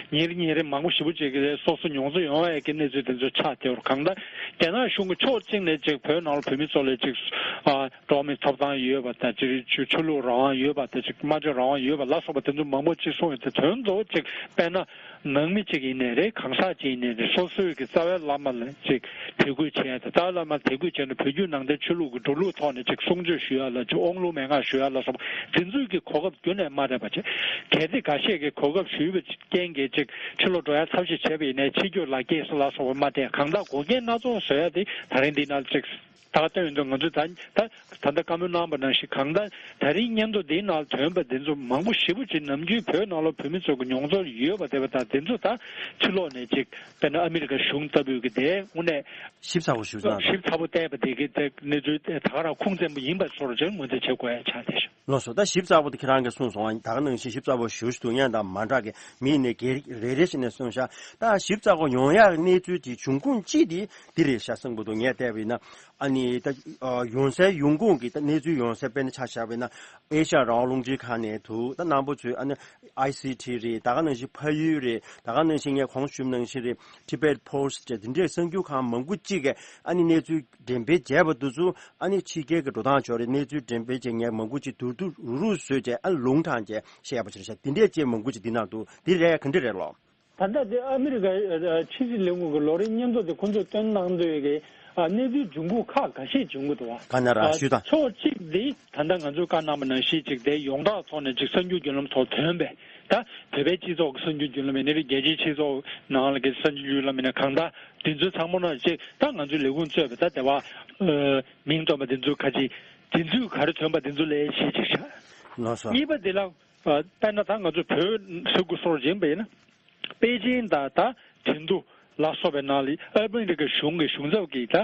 ཉིན་རེ་ཉིན་རེ་མང་པོ་ཞེ་པོ་ཅིག་གི་སོ་སོ་མྱོང་ཚོར་ཡོང་བའི་གི་གནས་ཚུལ་དེ་ཚོ་ཆགས་བསྡད་པ་རེད། གང་ལྟར་རྒྱ་ནག་གཞུང་གི་ཕྱོགས་གཅིག་ནས་ཅིག་བོད་ནང་ལ་བོད་མི་ཚོ་ལ་ཅིག་ཨ་འགྲོ་བ་མིའི་ཐོབ་ཐང་ཡོད་པ་དང་ཅིག་ཆོས་ཆོས་ལུགས་རང་དབང་ཡོད་པ་དང་ཅིག་སྨྲ་བརྗོད་རང་དབང་ཡོད་པ་ལ་སོགས་པ་དེ་ཚོ་མང་པོ་ཅིག་གསུངས་ཡོད་དེ་དོན་གཙོ་བོ་ཅིག་དཔེར་ན། ནང་མི་གཅིག་ཡིན་ནའི་རེད། གང་ཟག་གཅིག་ཡིན་ནའི་རེད། སོ་སོའི་གི་རྩ་བའི་བླ་མ་ལ་ཅིག་དད་གུས་བྱས་ཏེ་རྩ་བའི་བླ་མ་ལ་དད་གུས་བྱས་ནས་བོད་བརྒྱུད་ནང་བསྟན་ཆོས་ལུགས་ཀྱི་འགྲོ་ལུགས་ཐོག་ནས་ཅིག་གསུང་ཆོས་ཞུ་ཡ་ལ་ཅིག་དབང་ལུང་མན་ངག་ཞུ་ཡ་ལ་སོགས་དེ་ཚོའི་གི་གོ་སྐབས་རྒྱུན་ནས་མ་སྤྲད་པ་བྱས། གལ་ཏེ་འགའ་ཤས་ཀྱིས་གོ་སྐབས་ཞུས་པའི་རྐྱེན་གྱིས་ཅིག་ཕྱི་ལོགས་འགྲོ་ཡ་ཐབས་ཤེས་བྱས་པ་ཡིན་ནའི་ཕྱི་སྐྱོད་ལག་འཁྱེར་ལ་སོགས་པ་མ་སྤྲད། གང་ལྟར་འགོག་རྐྱེན་སྣ་ཚོགས་བཟོ་ཡ་དེ་ད་རིང་འདི་ནང་ཅིག་ད་ལྟ་ཡོད་འདུག་ང་ཚོས་ད་ད་ད་ལྟ་བཀའ་མོལ་གནང་པ་ནང་བཞིན་གང་ལྟར་ད་རིང་སྙན་ཐོ་འདིའི་ནང་ཐོན་པ་འདི་ཚོ་མང་པོ་ཞེ་པོ་ཅིག་ནམ་རྒྱུན་བོད་ནང་ལ་བོད་མི་ཚོ་གི་མྱོང་ཚོར་ཡོད་པ་དེ་བ་དང་དེ་ཚོ་ད་ཕྱི་ལོགས་ནས་ཅིག་དཔེར་ན་ཨ་མི་རི་ཀ་གཞུང་ལྟ་བུའི་གི་དེ་དངོས་གནས་ཞིབ་ཚགས་པོ་ཞུ་ན་ཞིབ་ཚགས་པོ་བལྟས་པ་དེ་གི་དེ་གནས་ཚུལ་དེ་ད་ག་རང་ཁུངས་བཙན་པོ་ཡིན་པ་ཚོར་ཅིག་ངོས་འཛིན་བྱེད་དགོས་ཡ་ཆགས་བསྡད་ཤག་ལགས་སོ། ད་ཞིབ་ཚགས་པོ་དེ་ཁྱེད་རང་གིས་གསུངས་སོང་ཨ། ད་ག་ནང་བཞིན་ཞིབ་ཚགས་པོ་ཞུ་ཞུ་ཐུབ་མཁན་དང་མ་འདྲ་གི་མི་ནས་སྒེར་རེ་རེ་བཞིན་ནས་གསུངས་ཤག་ད་ཞིབ་ཚགས་པོ་ཡོང་ཡག་གནས་ཚུལ་དེ་འབྱུང་ཁུངས་གཅིག་དེ་འདི་རེད་ཤག་གསུངས་པ་འདུག་ངས་བལྟས་པ་ཡིན་ན། ཨ་ནི་ད་ཨ་ཡོང་སའི་ཡོང་ཁུངས་ཀྱི་ད་གནས་ཚུལ་ཡོང་སའི་དཔེར་ན་ཆ་བཞག་པ་ཡིན་ན་ཨེ་ཤ་ཡ་རང་དབང་རླུང་འཕྲིན་ཁང་ནས་འདུག་ད་རྣམ་པ་ཚོས་ཨ་ནི་ཨའི་སི་ཊི་རེད། ད་ག་ནང་བཞིན་ཕ་ཡུལ་རེད། ད་ག་ནང་བཞིན་ངས་གོང་ཞུས་ནང་བཞིན་རེད། Tibet Post་ཅེས་འདི་འདྲའི་གསར་འགྱུར་ཁང་མང་པོ་གཅིག་གིས་ཨ་ནི་གནས་ཚུལ་འགྲེམས་སྤེལ་བྱས་པ་འདི་ཚོ་ཨ་ནི་ཕྱི་རྒྱལ་གྱི་འགྲོ་སྟངས་ཕྱོགས་རེད། གནས་ཚུལ་འགྲེམས་སྤེལ་བྱེད་མཁན་མང་པོ་གཅིག་དུར་དུར་རུ་རུ་བཟོས་བྱས་ཨ་ནི་ལུང་དྲངས་བྱས་བཤད་པ་ཞིག་རེད་ཤག་འདི་འདྲའི་ཅིག་མང་པོ་གཅིག་འདི་ནང་འདུག་འདི་རེད་ག་འདྲ་རེད་ལོ། ད་ལྟ་དེ་ཨ་མི་རི་ཀ་ཨ་ཕྱི་སྲིད་ལས་ཁུངས་ཀྱི་ལོ་རེའི་སྙན་ཐོ་དེ་ཁོང་ཚོས་བཏོན་གནང་དུས་ཀྱི་ཨ་གནས་ཚུལ་འབྱུང་ཁུངས་ཁག་འགའ་ཤས་འབྱུང་གི་འདུག་བ། ག་ན་ར་ཨ་ཞུས་དང་། ཕྱོགས་གཅིག་དེ་ད་ལྟ་ང་ཚོས་བཀའ་གནང་བ་ནང་བཞིན་ཅིག་དེ་ཡོངས་གྲགས་ཐོག་ནས་ཅིག་གསར་འགྱུར་བརྒྱུད་ལམ་ཐོག་ཐོན་པའི་ད་བོད་པའི་སྤྱི་ཚོགས་ཀྱི་གསར་འགྱུར་བརྒྱུད་ལམ་ཡིན་ནའི་རེད། རྒྱལ་སྤྱིའི་སྤྱི་ཚོགས་ནང་ལ་གི་གསར་འགྱུར་བརྒྱུད་ལམ་ཡིན་ན་གང་ལྟར་དེ་ཚོ་ཚང་མ་ནང་ཅིག་ད་ང་ཚོའི་ལས་ཁུངས་གཙོས་པའི་ད་དེ་བ་ཨ་མིང་བཏོན་པ་དེ་ཚོ་ཁ་ཅིག་དེ་ཚོས་ག་རེ་ཐོན་པ་དེ་ཚོ་ལས་ཤེས་ཅིག་བྱ། ལགས་སོ། གཉིས་པ་དེ་ལ་ཨ་དཔེར་ན་ད་ང་ཚོ་བོད་ས་ཁུལ་སོགས་ཡིན་པ་ཡིན་ན། པེ་ཅིང་དང་ད་ཁྲིན་ཏུ་ལ་སོགས་པའི་ནང་ལ་ཨ་མི་རི་ཀའི་གཞུང་གི་གཞུང་ཚབ་ཀྱི་ད་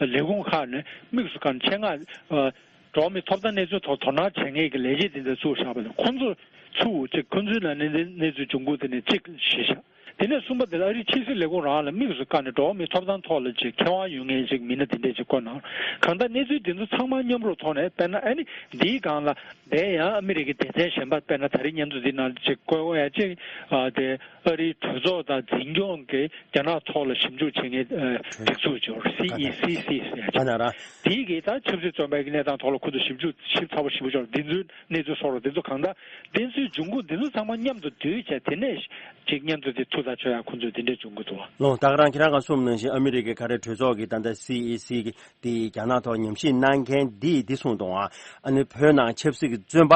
ལས་ཁུངས་ཁག་ནས་དམིགས་སུ་བཀར་ནས་ཆེད་མངགས་ཨ་འགྲོ་བ་མིའི་ཐོབ་ཐང་གནས་ཚུལ་ཐོག་དོ་སྣང་བྱེད་མཁན་གྱི་ལས་བྱེད་དེ་འདྲ་བཙུགས་བཞག་པ་དང་ཁོང་ཚོ་ཚུར་ཅིག་ཁོང་ཚོའི་ནང་ནས་གནས་ཚུལ་འབྱུང་ཁུངས་དེ་ནས་གཅིག་ཞུས་བཞག་དེ་ནས་གསུམ་པ་དེ་ལ་ཨ་རིའི་ཕྱི་སྲིད་ལས་ཁུངས་རང་ལ་དམིགས་སུ་བཀར་ནས་འགྲོ་བ་མིའི་ཐོབ་ཐང་ཐོག་ལ་ཅིག་མཁས་དབང་ཡོད་མཁན་ཅིག་མི་སྣ་དེ་འདྲས་ཅིག་བསྐོ་གནང་། གང་ལྟར་གནས་ཚུལ་དེ་ཚོ་ཚང་མ་མཉམ་རུབ་ཐོག་ནས་དཔེར་ན་ཨ་ནི་འདིའི་སྒང་ལ་དེ་ཡང་ཨ་མི་རི་ཀའི་སྡེ་ཚན་གཞན་པ་དཔེར་ན་ད་རེས་སྙན་ཐོ་འདི་ནང་ཅིག་བཀོད་དགོས་ཡ་ཅིག་ཨ་དེ་ཨ་རིའི་གྲོས་ཚོགས་དང་འཛིན་སྐྱོང་གི་རྒྱ་ནག་ཐོག་ལ་ཞིབ་འཇུག་བྱེད་མཁན་ཨ་སྒྲིག་འཛུགས་ཅིག་ཡོད་རེད། སི་ཨི་སི་སི་ཟེར་ཡ་ཅིག་ཨ་ན་ར། དེའི་གི་ད་ཆབ་སྲིད་བཙོན་པའི་གནས་སྟངས་ཐོག་ལ་ཁོ་ཚོ་ཞིབ་འཇུག་ཞིབ་ཚགས་པོ་ཞིབ་པོ་ཅིག་འདི་ཚོའི་གནས་ཚུལ་སོགས་ལ་འདི་ཚོ་གང་ལྟར། བདེན་ཚིག་འབྱུང་ཁུངས་འདི་ཚོ་ཚང་མ་མཉམ་དུ་བསྡུས་བྱས་དེ་ནས་ཅིག་མཉམ་དུ་དེ་ཐུགས་ཐག་ཆོད་ཡ་ཁོང་ཚོས་དེ་འདྲས་བྱུང་གི་འདུག་བ། ལོ་ད་ག་རང་ཁྱེད་རང་ག་གསུངས་ནང་བཞིན་ཨ་མི་རི་ཀའི་ག་རེ་གྲོས་ཚོགས་ཀྱི་ད་ལྟ་སི་ཨི་སི་གི་དེ་རྒྱ་ནག་ཐོག་ཉམས་ཞིབ་གནང་མཁན་འདིས་འདི་གསུངས་འདུག་ཨ། ཨ་ནི་བོད་ནང་ཆབ་སྲིད་ཀྱི་བཙོན་པ་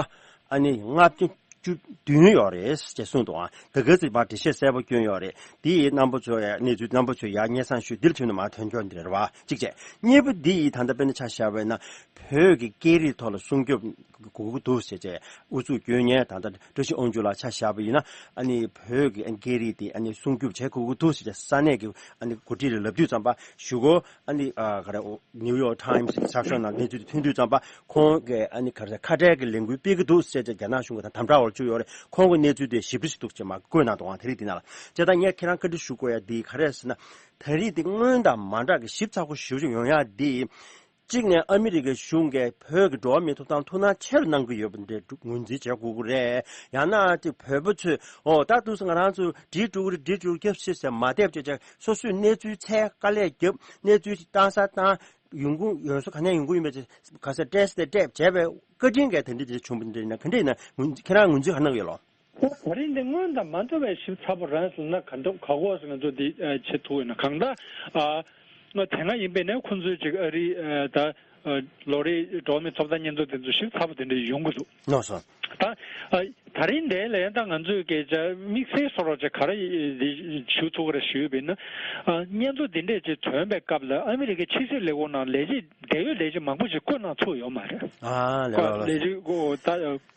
ཨ་ནི་ལྔ་བཅུ་བཅུ་བདུན་ཡོད་རེད་ཅེས་གསུངས་འདུག་ཨ། ད་ག་ཚོད་པར་འགྲེལ་བཤད་གསལ་པོ་བསྐྱོན་ཡོད་རེད། དེ་ཡི་རྣམ་པ་ཚོ་ཡ་གནས་ཚུལ་རྣམ་པ་ཚོས་ཡ་སྙན་སེང་ཞུས་འདིར་བྱོན་ནས་མར་ཐོན་ཆོག་འདི་རེད་བ། གཅིག་བྱས། གཉིས་པ་འདི་ཡི་ད་ལྟ་དཔེར་ན་ཆ་བཞག་པ་ཡིན་ན་བོད་ཀྱི་སྐད་རིགས་ཐོག་ལ་སྲུང་སྐྱོབ་དགོས་ཀྱི་འདུག་ཟེར་བྱས་ཨུ་ཚུགས་སྐྱོན་མཁན་ད་ལྟ་བཀྲ་ཤིས་དབང་ཕྱུག་ལགས་ཆ་བཞག་པ་ཡིན་ན་ཨ་ནི་བོད་ཀྱི་སྐད་རིགས་དེ་ཨ་ནི་སྲུང་སྐྱོབ་བྱེད་དགོས་ཀྱི་འདུག་ཟེར་བྱས་ས་གནས་ཀྱི་ཨ་ནི་འགོ་ཁྲིད་ལ་ལབ་དུས་ཙམ་པ་གཞུག་གུ་ཨ་ནི་ཨ་ག་རེ་ནིའུ་ཡོག་ཊའིམ་སི་གསར་ཤོག་ནང་གནས་ཚུལ་དེ་ཐོན་དུས་ཙམ་པ་ཁོང་གིས་ཨ་ནི་ག་རེ་ཁ་བྲལ་གྱི་ལས་འགུལ་སྤེལ་གྱི་འདུག་ཟེར་བྱས་རྒྱ་ནག་གཞུང་གིས་ད་དམ་དྲག་འོག་བཅུག་ཡོད་རེད། ཁོང་གི་གནས་ཚུལ་དེ་ཞིབ་ཕྲ་ཞིག་འདུག་ཅེས་མར་བཀོད་གནང་འདུག་ཨང་། དེ་རིང་འདི་ནང་ལ་བྱས་ཙང་ངས་ཁྱེད་རང་བཀའ་འདྲི་ཞུ་དགོས་ཡ་འདི་ག་རེ་རེད་ཟེར་ན་ད་རེས་འདི་སྔོན་དང་མ་འདྲ་གི་ཞིབ་ཚགས་པོ་ཞེ་པོ་ཅིག་ཡོང་ཡ་འདི། གཅིག་ནས་ཨ་མི་རི་ཀའི་གཞུང་གིས་བོད་ཀྱི་འགྲོ་བ་མིའི་ཐོབ་ཐང་ཐུགས་སྣང་ཆེ་རུ་གནང་གི་ཡོད་པ་འདི་ངོས་འཛིན་བྱེད་དགོས་ཀྱི་རེད། ཡང་ན་ཅིག་བོད་པ་ཚོས་ཨོ་ད་དུས་སུ་ང་རང་ཚོ་འགྲིག་འགྲོ་གི་རེད། འགྲིག་འགྲོ་གི་རེད་ཟེར་མ་བསྡད་བྱས་བྱས་སོ་སོས་གནས་ཚུལ་འཚོལ། དཀའ་ལས་བརྒྱབ། གནས་ཚུལ་བཏང་ས་བཏང་། ཡོང་ཁུངས་ཡོང་ས་ག་ནས་ཡོང་གི་ཡིན་པ་ཅིག་ག་ས་བསྟན་ས་དེ་སྤྲད་བྱས་པའི་བཀའ་དྲིན་གྱིས་དེ་འདྲ་ཅིག་བྱུང་བ་འདི་འདྲ་ཡིན་ན་ག་འདྲ་ཡིན་ན་ཁྱེད་རང་ངོས་འཛིན་ག་རེ་གནང་གི་ཡོད་ལོ། ད་རིང་འདི་སྔོན་དང་མ་འདྲ་བའི་ཞིབ་ཚགས་པོ་རང་ཟེར་ན་ག་འདྲ་ག་གོ་ཟེར། ང་ཚོ་འདི་ཨ་བྱེད་ཐུབ་ཡོད་ན་གང་ལྟར་ཨ་ང་དེ་སྔ་ཡིན་པས་ན་ཁོང་ཚོས་ཅིག་ཨ་རི་ཨ་ད་ཨ་ལོ་རེའི་འགྲོ་བ་མིའི་ཐོབ་ཐང་སྙན་ཐོ་དེ་ཚོ་ཞིབ་ཚགས་པོ་དེ་འདྲ་ཡོང་གི་འདུག་ལགས་སོ། ད་ཨ་ད་རིང་འདི་ལ་ཡང་ད་ང་ཚོས་སྐད་ཆ་དམིགས་བསལ་བཟོ་འདྲ་ཅིག་ག་རེ་འདི་ཞུ་ཐུབ་ཀྱི་རེད་ཞུས་པ་ཡིན་ན། ཨ་སྙན་ཐོ་འདི་འདྲས་ཅིག་ཐོན་པའི་སྐབས་ལ་ཨ་མི་རི་ཀའི་ཕྱི་སྲིད་ལས་ཁུངས་ནང་ལས་བྱེད་འབྲེལ་ཡོད་ལས་བྱེད་མང་པོ་ཞིག་བསྐོས་གནང་ཚུགས་ཡོད་མ་རེད། ཨ་ལས་ཁོ་ལགས་ལས་ལགས། བྱེད་ཁོ་ད་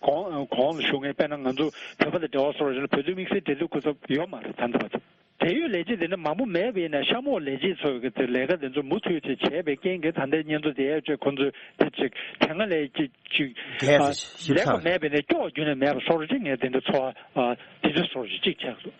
གོང་གོང་ལ་ཞུ་མཁན་དཔེར་ན་ང་ཚོ་བོད་པ་དང་འབྲེལ་བ་བཟོ་འདྲ་ཞིག་ལ་བོད་དོན་དམིགས་བསལ་འབྲེལ་མཐུད་སྐུ་ཚབ་ཡོད་མ་རེད། ད་ལྟ་བར་དུ་འབྲེལ་ཡོད་ལས་བྱེད་དེ་འདྲ་མང་པོ་མེད་པ་ཡིན་ན་གཤམ་འོག་ལས་བྱེད་ཚོ་གི་དེ་ལས་ཀ་དེ་ཚོ་མུ་མཐུད་ཅིག་བྱས་པའི་རྐྱེན་གྱིས་ད་ལྟའི་སྙན་ཐོ་དེ་ཡས་ཅིག་ཁོང་ཚོས་དེ་ཅིག་དེ་སྔ་ལས་ཅིག་ཅིག་རྒྱས་ཨ་སུ་ཞིབ་ལས་ཀ་ཚགས་མེད་པ་ཡིན་ན་སྐྱོ་བ་རྒྱུན་ནས་མེད་པ་བཟོ་འདྲ་ཅིག་ངས་དེ་འདྲ་ཚོར་བ་ཨ་དེ་འདྲ་བཟོ་འདྲ་ཅིག་ཆགས་འདུག་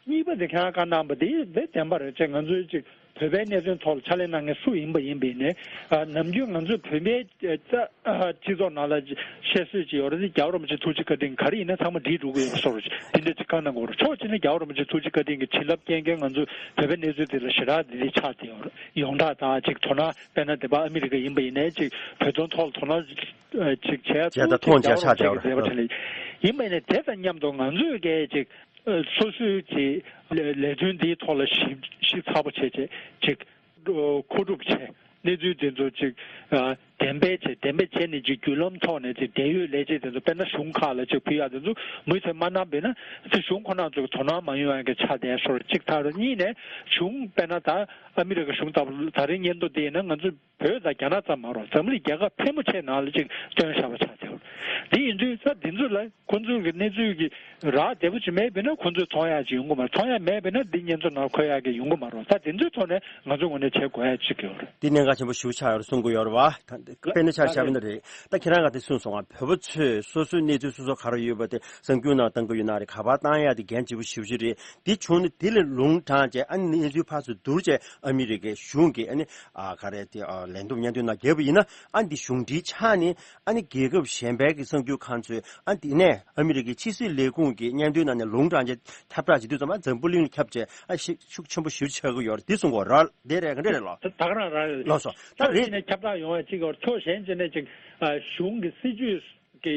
གཉིས་པ་དེ་ཁྱེད་རང་བཀའ་གནང་པ་དེ་དཔེ་བདེན་པ་རེད་ཅེས། ང་ཚོའི་ཅིག་བོད་པའི་གནད་དོན་ཐོག་ལ་ཕྱག་ལས་གནང་མཁན་སུ་ཡིན་པ་ཡིན་པ་ཡིན་ནའི་ཨ་ནམ་རྒྱུན་ང་ཚོའི་བོད་པའི་ཨ་སྤྱི་ཚོགས་ནང་ལ་བཤད་སྲོལ་ཅིག་ཡོད་རེད། རྒྱལ་བ་རིན་པོ་ཆེ་ཐུགས་རྗེ་བཀའ་དྲིན་ག་རེ་ཡིན་ན་ཚང་མ་འགྲིག་འགྲོ་གི་ཡོད་པ་བཟོ་འདྲ་ཅིག་དེ་འདྲ་ཅིག་བཀའ་གནང་དགོས་རེད། ཕྱོགས་གཅིག་ནས་རྒྱལ་བ་རིན་པོ་ཆེ་ཐུགས་རྗེ་བཀའ་དྲིན་གྱི་བྱིན་རླབས་རྐྱེན་གྱིས་ང་ཚོའི་བོད་པའི་གནས་ཚུལ་དེ་ལ་ཞེ་དྲག་འདི་འདྲ་ཆགས་བསྡད་ཡོད་རེད། ཡོངས་གྲགས་དང་ཅིག་དོ་སྣང་དཔེར་ན་དེ་པ་ཨ་མི་རི་ཀ་ཡིན་པ་ཡིན་ནའི་ཅིག་བོད་དོན་ཐོག་ལ་དོ་སྣང་ཅིག་བྱས་ཐུབ་ཅིག་རྒྱལ་བ་རིན་པོ་ཆེ་གི་མཛད་པ་དེ་ལ་ཡིན་པ་ཡིན་ནའི་དེ་དང་མཉམ་དུ་ང་ཚོས་གལ་ཅིག་ཨ་སོ་སོའི་གྱི་ལས་ལས་དོན་འདིའི་ཐོག་ལ་ཞིབ་ཞིབ་ཚགས་པོ་བྱས་བྱས་ཅིག་ཨ་མཁོ་སྒྲུབ་བྱས། གནས་ཚུལ་དེ་ཚོ་ཅིག་ཨ་འགྲེམས་སྤེལ་བྱས། འགྲེམས་སྤེལ་བྱས་ནས་ཅིག་བརྒྱུད་ལམ་ཐོག་ནས་ཅིག་འབྲེལ་ཡོད་ལས་བྱེད་དེ་ཚོ་དཔེར་ན་གཞུང་ཁག་ལ་ཅིག་ཕུལ་ཡག་དེ་ཚོ་མུ་མཐུད་མ་གནང་བས་ན་ཅིག་གཞུང་ཁོ་ན་ཚོ་གི་དོ་སྣང་མ་ཡོང་ཡག་གི་ཆ་དེ་སོར་གཅིག་ཐག་རེད། གཉིས་ནས་གཞུང་དཔེར་ན་ད་ཨ་མི་རི་ཀ་གཞུང་ལྟ་བུ་ད་རིང་སྙན་ཐོ་དེ་ཡིན་ན་ང་ཚོ་བོད་དང་རྒྱ་ནག་ཙམ་མ་རེད། འཛམ་གླིང་རྒྱལ་ཁབ་ཕལ་མོ་ཆེ་ནང་ལ་ཅིག་བཏོན་བཞག་པ་ཆགས་བསྡད་ཡོད། འདི་ཡིན་དུས་ས་འདི་ཚོ་ལ་ཁོ་ཚོའི་གི་གནས་ཚུལ་གི་རག་བདེ་པོ་ཅིག་མེད་པས་ན་ཁོ་ཚོས་མཐོང་ཡག་ཅིག་ཡོང་གི་མ་རེད། མཐོང་ཡག་མེད་པས་ན་འདི་སྙན་ཐོ་ནང་འཁོད་ཡག་གི་ཡོང་གི་མ་རེད། ད་འདི་ཚོའི་ཐོག་ནས་ང་ཚོ་ངོས་ནས་བྱེད་དགོས་ཡག་ཅིག་ཡོད་རེད། འདི་གནད་འགག་ཆེན་པོ་ཞེ་པོ་ཆགས་ཡོད་རེད་གསུང་གི་ཡོད་རེད་བ། ད་དཔེར་ན་ཆ་བཞག་པ་ཡིན་ན་རེད། ད་ཁྱེད་རང་ག་དེ་གསུངས་སོང་ང་། བོད་པ་ཚོས་སོ་སོའི་གནས་ཚུལ་སོ་སོ་ག་རེ་ཡོད་པ་དེ་གསར་འགྱུར་ནང་བཏང་གི་ཡོད་ན་རེད། ག་པར་བཏང་ཡག་དེ་འགན་ལྗིད་པོ་ཞེ་པོ་ཅིག་རེད། འདི་བྱུང་ནས་དེ་ལས་ལུང་དྲངས་བྱས་ཨ་ནི་གནས་ཚུལ་ཕར་ཚུར་བསྡུར་བྱས་ཨ་མི་རི་ཀའི་གཞུང་གིས་ཨ་ནི་ཨ་ག་རེ་དེ་ཨ་ལན་འདེབས་སྙན་ཐོ་ནང་བརྒྱབ་པ་ཡིན་ན་ཨ་ནི་འདི་གཞུང་འབྲེལ་ཆགས་ནས་ཨ་ནི་རྒྱལ་ཁབ་གཞན་པའི་གི་གསར་འགྱུར་ཁང་ཚོས་ཨ་ནི་དེ་ནས་ཨ་མི་རི་ཀའི་ཕྱི་སྲིད་ལས་ཁུངས་ཀྱི་སྙན་ཐོའི་ནང་ནས་ལུང་དྲངས་བྱས་ཁྱབ་བསྒྲགས་བྱེད་དུས་ཙམ་པ་འཛམ་བུ་གླིང་ལ་ཁྱབ་བྱས་ཨ་ཤི་ཤུགས་ཆེན་པོ་ཞེ་པོ་ཆགས་ཀྱི་ཡོད་རེད། འདི་གསུང་གི་ཡོད་རེད། འདི་རེད། ག་འདྲ་རེད་ལགས། ད་ག་རང་རང་རེད། ལགས་སོ། ད་ཕྱོགས་རེད། གཅིག་ནས་ཁྱབ་བསྒྲགས་ཡོང་བ་གཅིག་ཡོད། ཕྱོགས་གཞན་གཅིག་ནས་གཅིག་ཨ་གཞུང་གི་སྲིད་ཇུས་ཀྱི་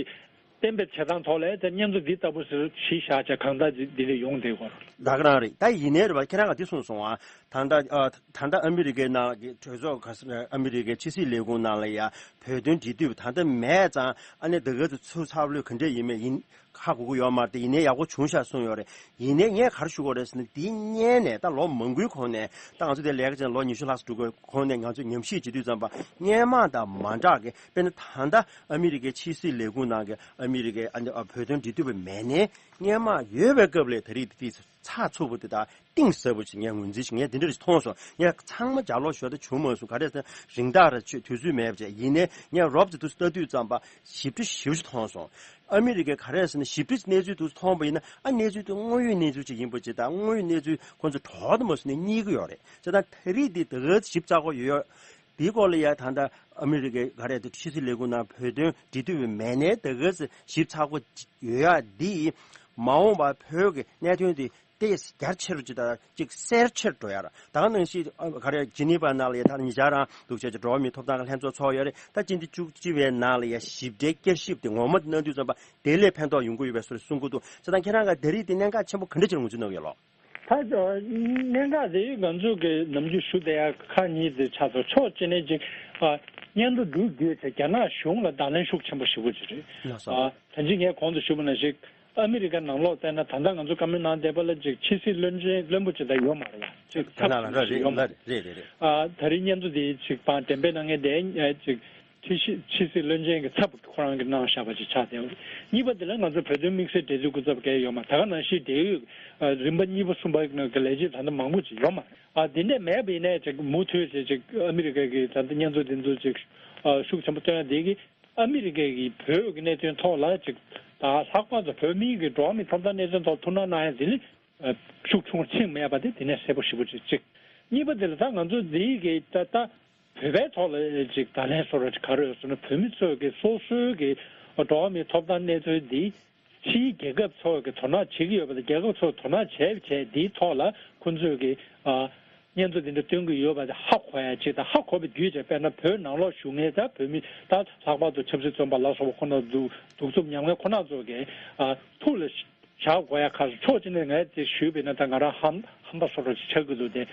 གཏན་འབེབས་བྱེད་སྟངས་ཐོག་ལ་ད་སྙན་ཐོ་འདི་ལྟ་བུ་ཞིག་གཞི་བཞག་བྱས་གང་ལྟར་འདི་འདི་ལས་ཡོང་བསྡད་ཡོད་རེད། ད་ག་རང་རེད། ད་ཡིན་ནའི་རེད་པ། ཁྱེད་རང་ག་འདི་གསུངས་སོང་ཨ། ད་ལྟ་ཨ་ད་ལྟ་ཨ་མི་རི་ཀའི་ནང་གི་གྲོས་ཚོགས་ག་ས་ཨ་མི་རི་ཀའི་ཕྱི་སྲིད་ལས་ཁུངས་ནང་ལ་ཡ་བོད་དོན་འབྲེལ་མཐུད་ད་ལྟ་མེད་ཙང་ཨ་ནི་ད་ག་ཚོད་ཚུར་ཚབ་ལོས་ག་འདྲས་ཡིན་མིན་ཡིན་ཧ་གོ་གི་ཡོད་མ་རེད། དེ་ཡིན་ནའི་ཡག་པོ་བྱུང་ཤག་གསུངས་ཡོད་རེད། ཡིན་ནའི་ངས་ག་རེ་ཞུ་དགོས་རེད་ཟེར་ན་འདི་སྔོན་ནས་ད་ལོ་མང་པོའི་གོང་ནས་ད་ང་ཚོ་དེ་ལས་ཀ་བྱས་ནས་ལོ་ཉི་ཤུ་ལྷག་ཙམ་འགྲོ་གི་གོང་ནས་ང་ཚོས་ཉམས་ཞིབ་བྱེད་དུས་ཙམ་པ་སྔོན་མ་དང་མ་འདྲ་གི་དཔེར་ན་ད་ལྟ་ཨ་མི་རི་ཀའི་ཕྱི་སྲིད་ལས་ཁུངས་ནང་གི་ཨ་མི་རི་ཀའི་ཨ་ནི་ཨ་བོད་དོན་འབྲེལ་མཐུད་པ་མེད་ནའི་སྔོན་མ་ཡོད་པའི་སྐབས་ལས་ད་རེས་དེ་ཚགས་ཚུད་པོ་དེ་དག་གཏིང་ཟབ་པོ་ཞིག་ངས་ངོས་འཛིན་ཞིག་ངས་འདི་འདྲ་ཞིག་མཐོང་སོང་། ངས་ཚང་མ་ལྗགས་ཀློག་ཞུ་བ་དེ་བྱུང་མ་སོང་། ག་རེ་ཟེར་ན་རིང་ཐག་རེ་ཆོད་དུས་ཚོད་མེད་པ་བྱས། ཡིན་ནའི་ངས་རོབ་ཙམ་དུས་སུ་ལྟ་དུས་ཙམ་པ་ཞིབ་ཕྲ་ཞིབ་ཞིག་མཐོང་སོང་། ཨ་མི་རི་ཀས་ག་རེ་ཟེར་ན་ཞིབ་ཕྲ་གནས་ཚུལ་དུས་སུ་མཐོང་པ་ཡིན་ན་ཨ་གནས་ཚུལ་དེ་དངོས་ཡོད་གནས་ཚུལ་ཅིག་ཡིན་པ་ཅིག་དང་དངོས་ཡོད་གནས་ཚུལ་ཁོང་ཚོ་གྲོགས་དང་མ་སོང་ནས་གཉིས་ཀ་ཡོད་རེད། བྱས་ཙང་ད་རེས་འདི་ད་ག་ཞིབ་ཚགས་པོ་ཡོད། དེའི་སྐོར་ལ་ཡ་ད་ལྟ་ཨ་མི་རི་ཀའི་ག་རེ་དེ་ཕྱི་སྲིད་ལས་ཁུངས་ནང་བོད་དོན་འབྲེལ་མཐུད་པའི་མེད་ནའི་ད་ག་ཞིབ་ཚགས་པོ་ཡོད་ཡ་འདི་མ་འོངས་པ་བོད་ཀྱི་གནད་དོན་དེ་ཏོག་ཙམ་རྒྱ་ཆེ་རུ་ཅིག་དང་ཅིག་གསལ་ཆེར་འགྲོ་ཡ་ར། ད་ག་ནང་བཞིན་ཨ་ག་རེ་ཇི་ནི་ཝ་ནང་ལ་ཡ་ད་ཉེ་ཆར་རང་འདུག་བྱས་ཀྱི་འགྲོ་བ་མིའི་ཐོབ་ཐང་གི་ལྷན་ཚོགས་ཚོགས་ཡོད་རེད། ད་སྤྱི་ཟླ་བཅུ་གཅིག་པའི་ནང་ལ་ཡ་ཞིབ་ཕྲའི་བསྐྱར་ཞིབ་དེ་ངོ་མ་གནང་དུས་ཙམ་པ་དེ་ལས་ཕན་ཐོགས་ཡོང་གི་ཡོད་པའི་བཟོ་འདྲ་གསུང་གི་འདུག་བྱས་ཙང་ཁྱེད་རང་ག་ད་རེས་དེ་གནད་འགག་ཆེན་པོ་ག་འདྲ་ཅིག་ངོས་འཛིན་གནང་གི་ཡོད་ལགས། ད་གནད་འགག་དེ་ང་ཚོ་གི་ནམ་རྒྱུན་ཞུ་བསྡད་ཡ་ཁག་གཉིས་དེ་ཆགས་སོང་། ཕྱོགས་གཅིག་ནས་ཅིག་ཨ་སྙན་ཐོ་འདི་བརྒྱུད་བྱས་རྒྱ་ནག་གཞུང་ལ་བརྡ་ལན་ཤུགས་ཆེན་པོ་ཞེ་པོ་ཅིག་རེད། ལགས་སོ། ཨ་ད་ཅི་ངས་གོང་དུ་ཞུས་པ་ནང་བཞིན་ཨ་མི་རི་ཀ་ནང་ལོགས་བལྟས་ན་ད་ལྟ་ང་ཚོ་བཀའ་མོལ་གནང་བསྡད་པ་ལ་ཅིག་ཕྱི་སྲིད་བློན་ཆེན་བློན་པོ་ཅིག་ད་ཡོད་མ་རེད་ཡ། ཅིག་ད་ལ་ལ་ཚབ་ཡོད་མ་རེད། རེད་རེད་རེད། ཨ་ད་རེས་སྙན་ཐོ་དེ་ཅིག་པང་འགྲེམས་སྤེལ་གནང་མཁན་དེ་ཅིག་ཕྱི་སྲིད་ཕྱི་སྲིད་བློན་ཆེན་གྱི་ཚབ་ཁོ་རང་གིས་གནང་བཞག་པ་ཅིག་ཆགས་བསྡད་ཡོད། གཉིས་པ་དེ་ལ་ང་ཚོ་བོད་དོན་དམིགས་བསལ་འབྲེལ་མཐུད་སྐུ་ཚབ་གང་ཡང་ཡོད་མ་རེད། ད་ག་ནང་བཞིན་འབྲེལ་ཡོད་རིམ་པ་གཉིས་པ་གསུམ་པ་གི་ལས་བྱེད་ད་ལྟ་མང་པོ་ཅིག་ཡོད་མ་རེད། ཨ་དེ་འདྲས་མེད་པ་ཡིན་ནའི་ཅིག་མུ་མཐུད་བྱས་ཅིག་ཨ་མི་རི་ཀ་གི་ད་ལྟ་སྙན་ཐོ་དེ་ཚོ་ཅིག་ཨ་ཤུགས་ཆེན་པོ་བཏོན་ཡ་དེ་གིས་ཨ་མི་རི་ཀ་གི་བོད་ཀྱི་གནད་དོན་ཐོག་ལ་ཅིག་ད་ལྷག་པར་དུ་བོད་མིའི་གི་འགྲོ་བ་མིའི་ཐོབ་ཐང་གནད་དོན་ཐོག་ཐུགས་སྣང་གནང་ཡ་དེ་ལས་ཤུགས་ཆུང་ཕྱིན་མེད་པ་དེ་དེ་ནས་གསལ་པོ་ཞེ་པོ་ཅིག་གཅིག་གཉིས་པ་དེ་ལ་ད་ང་ཚོ་འདི་གི་ད་ལྟ་ བོད་པའི་ཐོག་ལ་ཅིག་བརྡ་ལན་བཟོ་རོགས་ཅིག་ག་རེ་ཡོད་ཟེར་ན། བོད་མི་ཚོས་ཀྱི་སོ་སོའི་གི་འགྲོ་བ་མིའི་ཐོབ་ཐང་གནས་ཚུལ་འདི་ཕྱིའི་རྒྱལ་ཁབ་ཚོ་གི་དོ་སྣང་བྱེད་ཀྱི་ཡོད་པ་དང་། རྒྱལ་ཁབ་ཚོ་དོ་སྣང་བྱས་བྱས་འདིའི་ཐོག་ལ་ཁོང་ཚོས་ཀྱི་ཨ་སྙན་ཐོ་འདི་འདྲ་སྟོན་གྱི་ཡོད་པ་དེ་ཧ་གོ་ཡ་ཅིག་དང་། ཧ་གོ་བའི་བརྒྱུད་བྱས་དཔེར་ན་བོད་ནང་ལོགས་བཞུགས་མཁན་ད་བོད་མི་ད་ལྷག་པར་དུ་ཆབ་སྲིད་བཙོན་པ་ལ་སོགས་པ་ཁོ་ན་གདུག་གདུག་རྩུབ་མྱངས་མཁན་ཁོ་ན་ཚོ་གི་ཨ་ཐུགས་ལ་བཞག་དགོས་ཡ་ཁག་སོ། ཕྱོགས་གཅིག་ནས་ངས་དེ་ཞུས་པ་ཡིན་ན་ད་ང་རང་ཧམ་ཧམ་པ་བཟོ་འདྲ་ཅིག་ཆགས་ཀྱི་འདུག་སྟེ།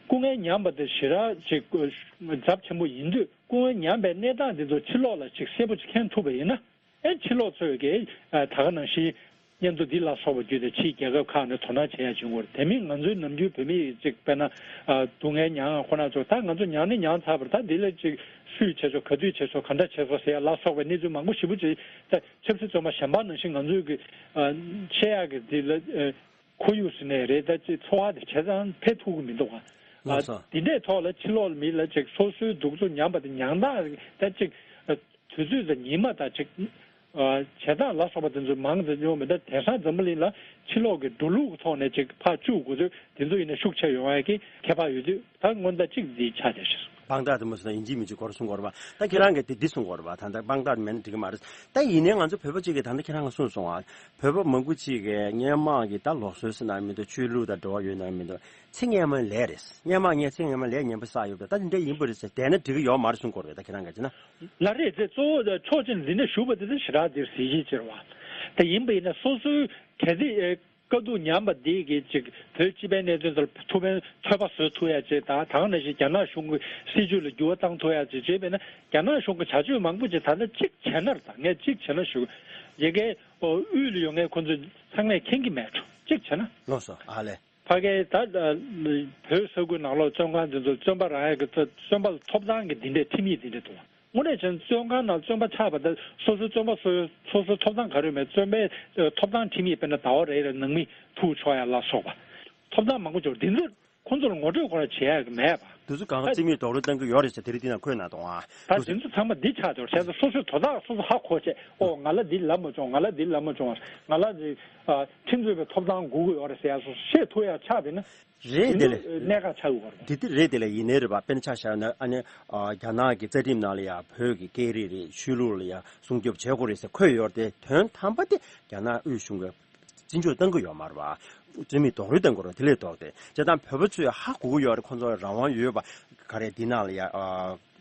སྐུ་ངལ་མྱངས་པ་དེ་ཞེ་དྲག་ཅིག་ཚབས་ཆེན་པོ་ཡིན་དུས། སྐུ་ངལ་མྱངས་པའི་གནས་སྟངས་འདི་ཚོ་ཕྱི་ལོགས་ལ་ཅིག་གསལ་པོ་ཅིག་མཁྱེན་ཐུབ་པ་ཡིན་ན། ཨེ་ཕྱི་ལོགས་ཚོས་ཀྱིས་ཨ་ད་ག་ནང་བཞིན་སྙན་ཐོ་འདི་ལ་སོགས་པ་བརྒྱུད་དེ་ཕྱིའི་རྒྱལ་ཁབ་ཁག་ནས་དོ་སྣང་བྱེད་ཡ་བྱུང་བར། དེ་མིན་ང་ཚོའི་ནམ་རྒྱུན་བོད་མི་ཡིས་ཅིག་དཔེར་ན་ཨ་སྡུག་བསྔལ་མྱངས་ཁོ་ན་ཚོ་ད་ང་ཚོ་མྱངས་ནི་མྱངས་ཚར་བར། ད་འདི་ལ་ཅིག་སུས་བྱས་ཆོག་ག་དུས་བྱས་ཆོག་ག་འདྲ་བྱས་ཆོག་ཟེར་ཡ་ལ་སོགས་པའི་གནས་ཚུལ་མང་པོ་ཞེ་པོ་ཅིག་ད་ཆབ་སྲིད་བཙོན་པ་གཞན་པ་ནང་བཞིན་ང་ཚོས་ཀྱི་ཨ་བཤད་ཡ་གི་འདི་ལ་ཨ་ཁོར་ཡུག་ཟེར་ནའི་རེད། ད་ཅིག་འཚོ་བ་དེ་བྱས་ཙང་ཕན་ཐོགས་ཀྱི་མི་འདུག་ག་ལགས་སོ། འདི་འདྲའི་ཐོག་ལ་ཕྱི་ལོགས་ལ་མི་ལ་ཅིག་སོ་སོའི་གདུག་རྩུབ་མྱངས་པ་དེ་མྱང་སྟངས་ད་ཅིག་དུས་ཚོད་དང་ཉི་མ་དང་ཅིག་བྱེད་སྟངས་ལ་སོགས་པ་དེ་ཚོ་མང་ཙམ་ཡོང་མེད། ད་དེང་སང་འཛམ་བུ་གླིང་ལ་ཕྱི་ལོགས་ཀྱི་འགྲོ་ལུགས་ཀྱི་ཐོག་ནས་ཅིག་ཕར་བཅུག་དགོས་དུས། དེ་ཚོ་ཡིན་ན་ཤུགས་ཆེ་ཡོང་ཡ་གི་ཁྱད་པར་ཡོད་དུས། ད་སྔོན་བརྡ་གཅིག་འདི་ཆགས་བསྡད་ཤག་དཔང་རྟགས་དེ་མོ་ཟེར་ན་ཡིན་གཅིག་མིན་གཅིག་སྐོར་གསུང་དགོས་རེད་པ། ད་ཁྱེད་རང་གིས་དེ་འདི་གསུང་དགོས་རེད་པ། ད་ལྟ་དཔང་རྟགས་མེད་ན་འགྲིག་གི་མ་རེད། ད་ཡིན་ནའི་ང་ཚོ་བོད་པ་གཅིག་གིས་ད་ལྟ་ཁྱེད་རང་གིས་གསུངས་སོང་ཨ། བོད་པ་མང་པོ་གཅིག་གིས་སྔོན་མ་གི་ད་ལུགས་སྲོལ་ཟེར་ན་མི་འདུག་ཆོས་ལུགས་དང་འབྲེལ་བ་ཡོད་ན་མི་འདུག་ཚེ་སྔོན་མའི་ལས་རེད། སྔོན་མ་ངས་ཚེ་སྔོན་མའི་ལས་ངན་པ་བསགས་ཡོད་པ། ད་དེ་འདྲ་ཡིན་པ་རེད་ཟེར་བསྡད་ན་འགྲིག་གི་ཡོད་མ་རེད་གསུང་དགོས་རེད། ད་ཁྱེད་རང་གིས་བྱས་ན། ལགས་རེད། དེ་གཙོ་བོ་ཕྱོགས་གཅིག་ནས་འདི་འདྲ་ཞུ་བ་དེ་ད་ཞེ་དྲག་འདིར་གཟི་བརྗིད་ཆེ་བ། དེ་ཡིན་པ་ཡིན་ན་སོ་སོའི་གལ་སྲིད་ཨེ། དཀའ་སྡུག་མྱངས་པ་འདི་གིས་ཅིག་བོད་སྤྱི་པའི་གནད་དོན་དེར་ཐུགས་ཕན་ཐོགས་པ་བཟོ་ཐུབ་ཡ་ཅིག་དང་། ད་ག་ནང་བཞིན་རྒྱ་ནག་གཞུང་གི་སྲིད་བྱུས་ལ་འགྱུར་བ་བཏང་ཐུབ་ཡ་ཅིག་བྱས་པས་ན། རྒྱ་ནག་གཞུང་གི་བྱ་སྤྱོད་མང་པོ་ཅིག་ད་ལྟ་གཅིག་བྱས་ན། ད་ངས་གཅིག་བྱས་ན་ཞུ། ཡ་གིའི་དབུས་ལ་ཡོད་མཁན་ཁོ་ཚོས་ཚང་མས་མཁྱེན་གྱི་མེད་འགྲོ། གཅིག་བྱས་ན། ལགས་སོ། ཨ་ལས། ཕ་གིའི་ད་བོད་ས་ཁུལ་ནང་ལོགས་བཙོན་ཁང་དེ་ཚོ་བཙོན་པ་རང་ཡ་གི་བཙོན་པ་ལ་ཐོབ་ཐང་གི་འདི་འདྲའི་ཁྲིམས་ཡིག་འདི་འདྲ་འདུག་དངོས་གནས་བྱས་ན་བཙོན་ཁང་ནང་བཙོན་པ་ཆགས་པ་དང་། སོ་སོའི་བཙོན་པ་སོ་སོ་སོའི་ཐོབ་ཐང་ག་རེ་ཡོད་མེད། བཙོན་པའི་ཨ་ཐོབ་ཐང་ཁྲིམས་ཡིག་དཔེར་ན་ཟླ་བ་རེ་རེ་ནང་མི་ཐུག་ཆོག་ཡ་ལ་སོགས་པ། ཐོབ་ཐང་མང་པོ་ཅིག་འདི་ཚོ་ཁོང་ཚོར་ངོ་སྤྲོད་ཁོ་རང་བྱེད་ཡ་གི་མེད་པ། དེ་ཚོ་གང་ག་རྩིས་མེད་རྡོག་རོལ་བཏང་གི་ཡོད་རེད་ཟེར། དེ་རིང་འདི་ན་འཁོད་གནང་དང་ཨ། ད་དེ་ཚོ་ཚང་མ་འདི་ཆགས་འདུག་བྱས་ཙང་སོ་སོའི་དོ་བདག་སོ་སོ་ཧ་གོ་བྱས། ཨོ་ང་ལ་འདི་ལབ་མ་བྱུང་། ང་ལ་འདི་ལབ་མ་བྱུང་། ང་ལ་འདི་ཨ་ཁྲིམས་རྩོད་པའི་ཐོབ་ཐང་དགོས་ཀྱི་ཡོད་རེད་ཟེར་ཡ་སོ་སོ་བཤད་ཐུབ་ཡ་ཆགས་པས་ན། རེད། དེ་དེ་ལས་གནད་འགག་ཆགས་ཡོད་རེད། དེ་དེ་རེད། དེ་ལས་ཡིན་ནའི་རེད་པ། དཔེར་ན་ཆ་བཞག་ན་ཨ་ནི་ཨ་རྒྱ་ནག་གི་རྩ་ཁྲིམས་ནང་ལ་ཡ་བོད་ཀྱི་སྐད་རིགས་རེད། ཆོས་ལུགས་ལ་ཡ་སྲུང་སྐྱོབ་བྱེད་དགོས་རེད་ཟེར་འཁོད་ཡོད་རེད་དེ། དོན་དམ་པ་དེ་རྒྱ་ནག་དབུས་གཞུང་གིས་བརྩི་འཇོག་གཏང་གི་ཡོད་མ་རེད་པ། རྩིས་མེད་རྡོག་རོལ་གཏང་དགོས་རེད། དེ་ལས་ལྡོག་སྟེ། བྱས་ཙང་བོད་པ་ཚོས་ཧ་གོ་གི་ཡོད་རེད། ཁོང་ཚོ་རང་དབང་ཡོད་པ་ག་རེ་འདི་ནང་ལ་ཡ་ཨ་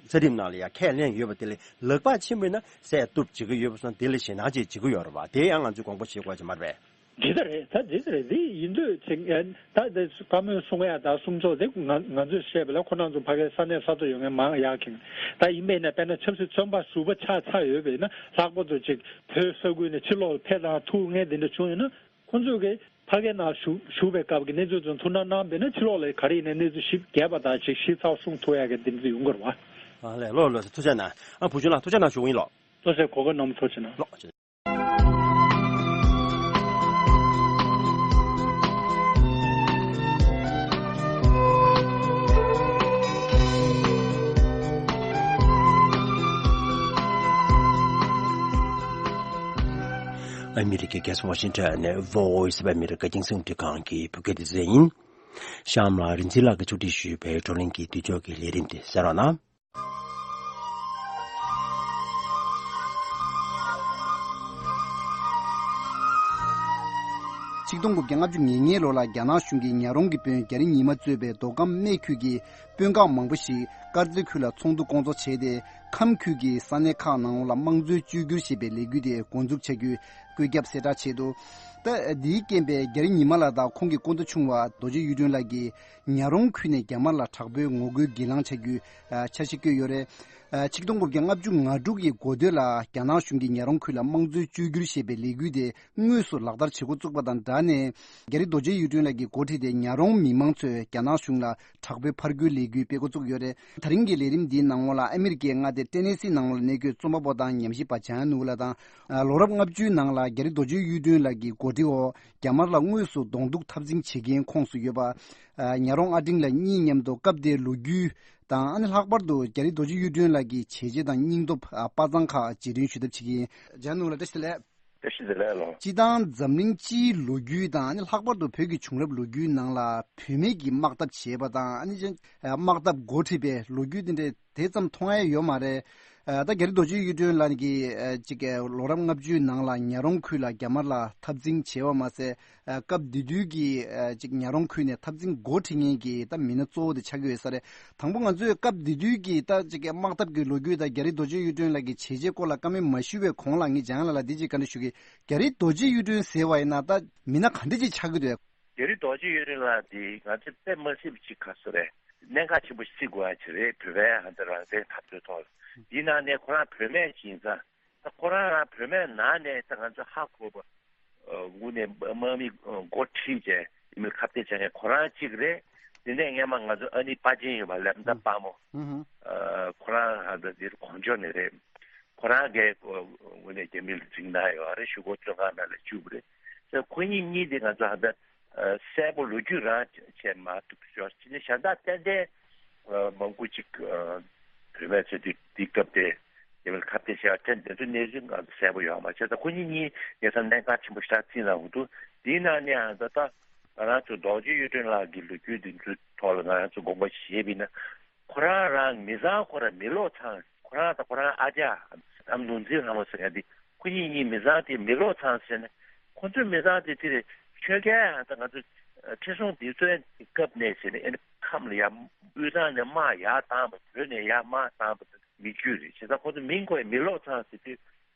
རྩ་ཁྲིམས་ནང་ལ་ཡ་ཁས་ལེན་ཡོད་པ་དེ་ལས་ལག་པ་ཕྱིན་པ་ཡིན་ན་བསད་གཏུབ་བྱེད་ཀྱི་ཡོད་པ་སོང་། དེ་ལས་ཞེད་སྣང་ཅིག་བྱེད་ཀྱི་ཡོད་རེད་པ། དེ་ཡང་ང་ཚོས་དགོངས་པ་བཞེས་དགོས་ཀྱི་མ་རེད་པས། འདི་ལྟར་རེད། ད་འདི་ལྟར་རེད། འདི་ཡིན་དུས་ཚེ་ད་འདི་བཀའ་མོལ་གསུང་ཡ་ད་གསུང་ཕྱོགས་དེ་ང་ང་ཚོས་བཤད་པ་ལ་ཁོ་རང་ཚོ་ཕ་གའི་ས་གནས་ས་ཐོག་ཡོད་མཁན་མང་ཡག་མཁན། ད་ཡིན་པས་ན་དཔེར་ན་ཆབ་སྲིད་བཙོན་པ་ཟུར་པ་ཆགས་ཚར་ཡོད་པས་ན། ལྷག་པར་དུ་ཅིག་བོད་ས་ཁུལ་ནས་ཕྱི་ལོགས་ལ་ཕེབས་དང་ཐུག་མཁན་དེ་འདྲ་བྱུང་ཡོད་ན། ཁོང་ཚོས་ཀྱི་ཕ་གའི་ནང་བཞུགས་བཞུགས་པའི་སྐབས་ཀྱི་གནས་ཚུལ་ཚོ་ཐུགས་སྣང་གནང་བས་ན། ཕྱི་ལོགས་ལ་ག་རེ་ཡིན་ནའི་གནས་ཚུལ་ཞིབ་རྒྱས་པ་དང་ཅིག་ཞིབ་ཚགས་གསུང་ཐུབ་ཡག་གི་འདི་འདྲ་ཡོང་གི་རེད་པ། ཨ་ལས། ལགས་ལགས་སོ། ཐུགས་རྗེ་གནང་། ཨ་བུ་ཆུང་ལགས་ཐུགས་རྗེ་གནང་ཞུ་གི་ཡིན། ལགས་ལགས་སོ། ཨ་མི་རི་ཀའི་རྒྱལ་ས་ཝ་ཤིང་ཊོན་ནས་Voice of America རྒྱང་སྲིང་རླུང་འཕྲིན་ཁང་གི་བོད་སྐད་སྡེ་ཚན་ཡིན། གཤམ་ལ་རིག་འཛིན་ལགས་ཀྱིས་ཕྱོགས་སྒྲིག་ཞུས་པའི་བགྲོ་གླེང་གི་དུས་ཚོད་ཀྱི་ལས་རིམ་དེ་གསན་རོགས་གནང་། ཆིག་སྟོང་དགུ་བརྒྱ་ལྔ་བཅུ་ང་ལྔའི་ལོ་ལ་རྒྱ་ནག་གཞུང་གིས་ཉག་རོང་གི་དཔོན་རྒྱ་རི་ཉི་མ་གཙོས་པའི་མདོ་ཁམས་སྨད་ཁུལ་གྱི་དཔོན་ཁག་མང་པོ་ཞིག་དཀར་མཛེས་ཁུལ་ལ་ཚོགས་འདུ་སྐོང་ཚོགས་བྱས་ཏེ། ཁམས་ཁུལ་གྱི་ས་གནས་ཁག་ནང་ལ་དམངས་གཙོའི་བཅོས་བསྒྱུར་ཞེས་པའི་ལས་འགུལ་དེ་འགོ་འཛུགས་བྱ་རྒྱུའི་བཀོད་ཁྱབ་གསལ་བསྒྲགས་བྱས་འདུག་ད་འདིའི་རྐྱེན་པས་རྒྱ་རི་ཉི་མ་ལགས་དང་ཁོང་གི་སྐུ་ཟླ་ཆུང་བ་རྡོ་རྗེ་གཡུ་སྒྲོན་ལགས་ཀྱིས་ཉག་རོང་ཁུལ་ནས་རྒྱ་དམར་ལ་དྲག་པོའི་ངོ་རྒོལ་གྱེན་ལངས་བྱ་རྒྱུའི་འཆར་གཞི་བཀོད་ཡོད་རེད། ཆིག་སྟོང་དགུ་བརྒྱ་ལྔ་བཅུ་ང་དྲུག་གི་འགོ་སྟོད་ལ་རྒྱ་ནག་གཞུང་གིས་ཉག་རོང་ཁུལ་ལ་དམངས་གཙོའི་བཅོས་བསྒྱུར་ཞེས་པའི་ལས་འགུལ་དེ་དངོས་སུ་ལག་བསྟར་བྱེད་འགོ་བཙུགས་པ་དང་སྦྲགས་ནས། རྒྱ་རི་རྡོ་རྗེ་གཡུ་སྒྲོན་ལགས་ཀྱིས་འགོ་ཁྲིད་དེ་ཉག་རོང་མི་མང་ཚོས་རྒྱ་ནག་གཞུང་ལ་དྲག་པོའི་ཕར་རྒོལ་ལས་འགུལ་སྤེལ་འགོ་བཙུགས་ཡོད་རེད། ད་རིང་གི་ལས་རིམ་འདིའི་ནང་ལོགས་ལ་ཨ་མི་རི་ཀའི་མངའ་སྡེ་ཏེ་ནེ་སི་ནང་ལ་གནས་འཁོད་རྩོམ་པ་པོ་དང་ཉམས་ཞིབ་པ་འཇམ་དབྱངས་ནོར་བུ་ལགས་དང་། ལོ་རབས་ལྔ་བཅུའི་ནང་ལ་རྒྱ་རི་རྡོ་རྗེ་གཡུ་སྒྲོན་ལགས་ཀྱི་འགོ་ཁྲིད་འོག་རྒྱ་དམར་ལ་དངོས་སུ་གདོང་གཏུག་འཐབ་འཛིང་བྱེད་མཁན་ཁོངས་སུ་ཡོད་པ། ཉག་རོང་ཨ་འབྲིང་ལགས་གཉིས་མཉམ་དུ་སྐབས་དེའི་ལོ་རྒྱུས་དང་། ཨ་ནི་ལྷག་པར་དུ་རྒྱ་རི་རྡོ་རྗེ་གཡུ་སྒྲོན་ལགས་ཀྱི་བྱས་རྗེས་དང་སྙིང་སྟོབས་པ་སངས་ཁག་རྗེས་དྲན་ཞུ་ཐབས་བྱེད་ཀྱི་ཡིན། འཇམ་དབྱངས་ནོར་བུ་ལགས་བཀྲ་ཤིས་བདེ་ལེགས། བཀྲ་ཤིས་བདེ་ལེགས་ལགས། སྤྱིར་བཏང་འཛམ་གླིང་སྤྱིའི་ལོ་རྒྱུས་དང་ཨ་ནི་ལྷག་པར་དུ་བོད་ཀྱི་བྱུང་རབས་ལོ་རྒྱུས་ནང་ལ་བུད་མེད་ཀྱིས་དམག་འཐབ་བྱས་པ་དང་ཨ་ནི་ཅིག་དམག་འཐབ་འགོ་ཁྲིད་པའི་ལོ་རྒྱུས་དེ་འདྲ་དེ་ཙམ་མཐོང་ཡ་ཡོད་མ་རེད། ད་རྒྱ་རི་རྡོ་རྗེ་གཡུ་སྒྲོན་ལགས་ཀྱིས་ཅིག་ལོ་རབས་ལྔ་བཅུའི་ནང་ལ་ཉག་རོང་ཁུལ་ལ་རྒྱ་དམར་ལ་འཐབ་འཛིང་བྱས་པ་མ་ཟད། སྐབས་དེ་དུས་ཀྱི་ཅིག་ཉག་རོང་ཁུལ་ནས་འཐབ་འཛིང་འགོ་ཁྲིད་མཁན་གྱི་ད་མི་སྣ་གཙོ་བོ་དེ་ཆགས་ཀྱི་ཡོད་ས་རེད། དང་པོ་ང་ཚོས་སྐབས་དེ་དུས་ཀྱི་ད་ཅིག་དམག་འཐབ་ཀྱི་ལོ་རྒྱུས་དང་རྒྱ་རི་རྡོ་རྗེ་གཡུ་སྒྲོན་ལགས་ཀྱི་བྱས་རྗེས་སྐོར་ལ་བཀའ་མོལ་མ་ཞུས་པའི་གོང་ལ་ངས་འཇམ་དབྱངས་ལགས་ལ་འདི་ཅིག་བཀའ་འདྲི་ཞུ་གི། རྒྱ་རི་རྡོ་རྗེ་གཡུ་སྒྲོན་ཟེར་བ་ཡིན་ན་ད་མི་སྣ་ག་འདྲ་ཅིག་ཆགས་ཀྱི་འདུག་རྒྱ་རི་རྡོ་རྗེ་གཡུ་སྒྲོན་ལགས་འདི་ང་ཚོས་དཔེ་མ་སྲིད་པ་ཅིག་ག་ཚོད་རེད། གནད་འགག་ཆེན་པོ་ཞིག་བརྩི་དགོས་ཡ་ཅིག་རེད། བོད་པའི་ཧ་ད་རང་བཙན་འཐབ་རྩོད་ཐོག་ལ། འདི་ནང་ནས་ཁོ་རང་བུད་མེད་ཅིག་ཡིན་ཙང་། ད་ཁོ་རང་རང་བུད་མེད་ནང་ནས་ད་ང་ཚོས་ཧ་གོ་བ། ཨ་དངོས་གནས་དམག་མི་འགོ་ཁྲིད་བྱས་ཡིན་མིན་ཁ་གཏད་བྱ་མཁན་ཁོ་རང་གཅིག་རེད། དེ་ནས་སྔས་མ་ང་ཚོ་ཨ་ནི་དཔའ་ཆེན་ཡོད་པ་ལབ་མདའ་དཔའ་མོ། ཨ་ཁོ་རང་ཧ་ད་འདིར་གོང་ཇོ་ནས་རེད། ཁོ་རང་གིས་དངོས་གནས་རྒྱ་མིར་འཛིང་གནང་ཡོད་རེད། ཞུ་སྒོ་བཙོན་ཁང་ནང་ལ་བཅུག་པ་རེད། ཁོ་གཉིས་གཉིས་དེ་ང་ཚོ་ཧ་ད་གསལ་པོ་ལོ་རྒྱུས་རང་བྱས་མ་ཐུབ་ཤོར་ཅི་ནས་གཞན་དག་ཏན་ཏན། མང་པོ་ཅིག་བུད་མེད་ཚོས་དེ་དེའི་སྐབས་དེ་དེ་བས་ཁ་གཏད་བྱས་པ་དེ་འདི་ཚོ་གནས་ཚུལ་ང་ཚོ་གསལ་པོ་ཡོད་མ་རེད། ད་ཁོ་གཉིས་གཉིས་ངེད་ཚང་གནད་འགག་ཆེན་པོ་ཞིག་རྩིས་ན་འུ་ཐུག་དེའི་ནང་ནས་ཨ་ད་ད་ང་རང་ཚོ་རྡོ་རྗེ་གཡུ་སྒྲོན་ལགས་ཀྱི་ལོ་རྒྱུས་འདི་ཚོའི་ཐོག་ལ་ང་རང་ཚོ་དགོངས་པ་བཞེས་པ་ཡིན་ན། ཁོ་རང་རང་མི་ཚང་ཁོ་རང་མི་བློ་ཚང་ཁོ་རང་དང་ཁོ་རང་ཨ་ཅག་ཨ་ནོར་འཛིན་ལྷ་མོ་ཟེར་མཁན་དེ་ཁོ་གཉིས་གཉིས་མི་ཚང་དེ་མི་བློ་ཚང་ཟེར་ནས་ཁོ་ཚོའི་མི་ཚང་དེ་དེ་རེད། ཆོས་རྒྱལ་ཨ་ད་ང་ཚོ་ཁྲི་སྲོང་ལྡེ་བཙན་གྱི་སྐབས་ནས་ཟེར་ནས་ཨ་ནི་ཁམས་ལ་ཡ་དབུས་གཙང་ནས་དམག་ཡར་བཏང་བ་བོད་ནས་ཡར་དམག་བཏང་བ་དེ་མི་རྒྱུད་རེད། བྱས་ཙང་ཁོ་ཚོ་མིང་ཁོ་ཡི་མི་བློ་ཚང་ཟེར་དུས།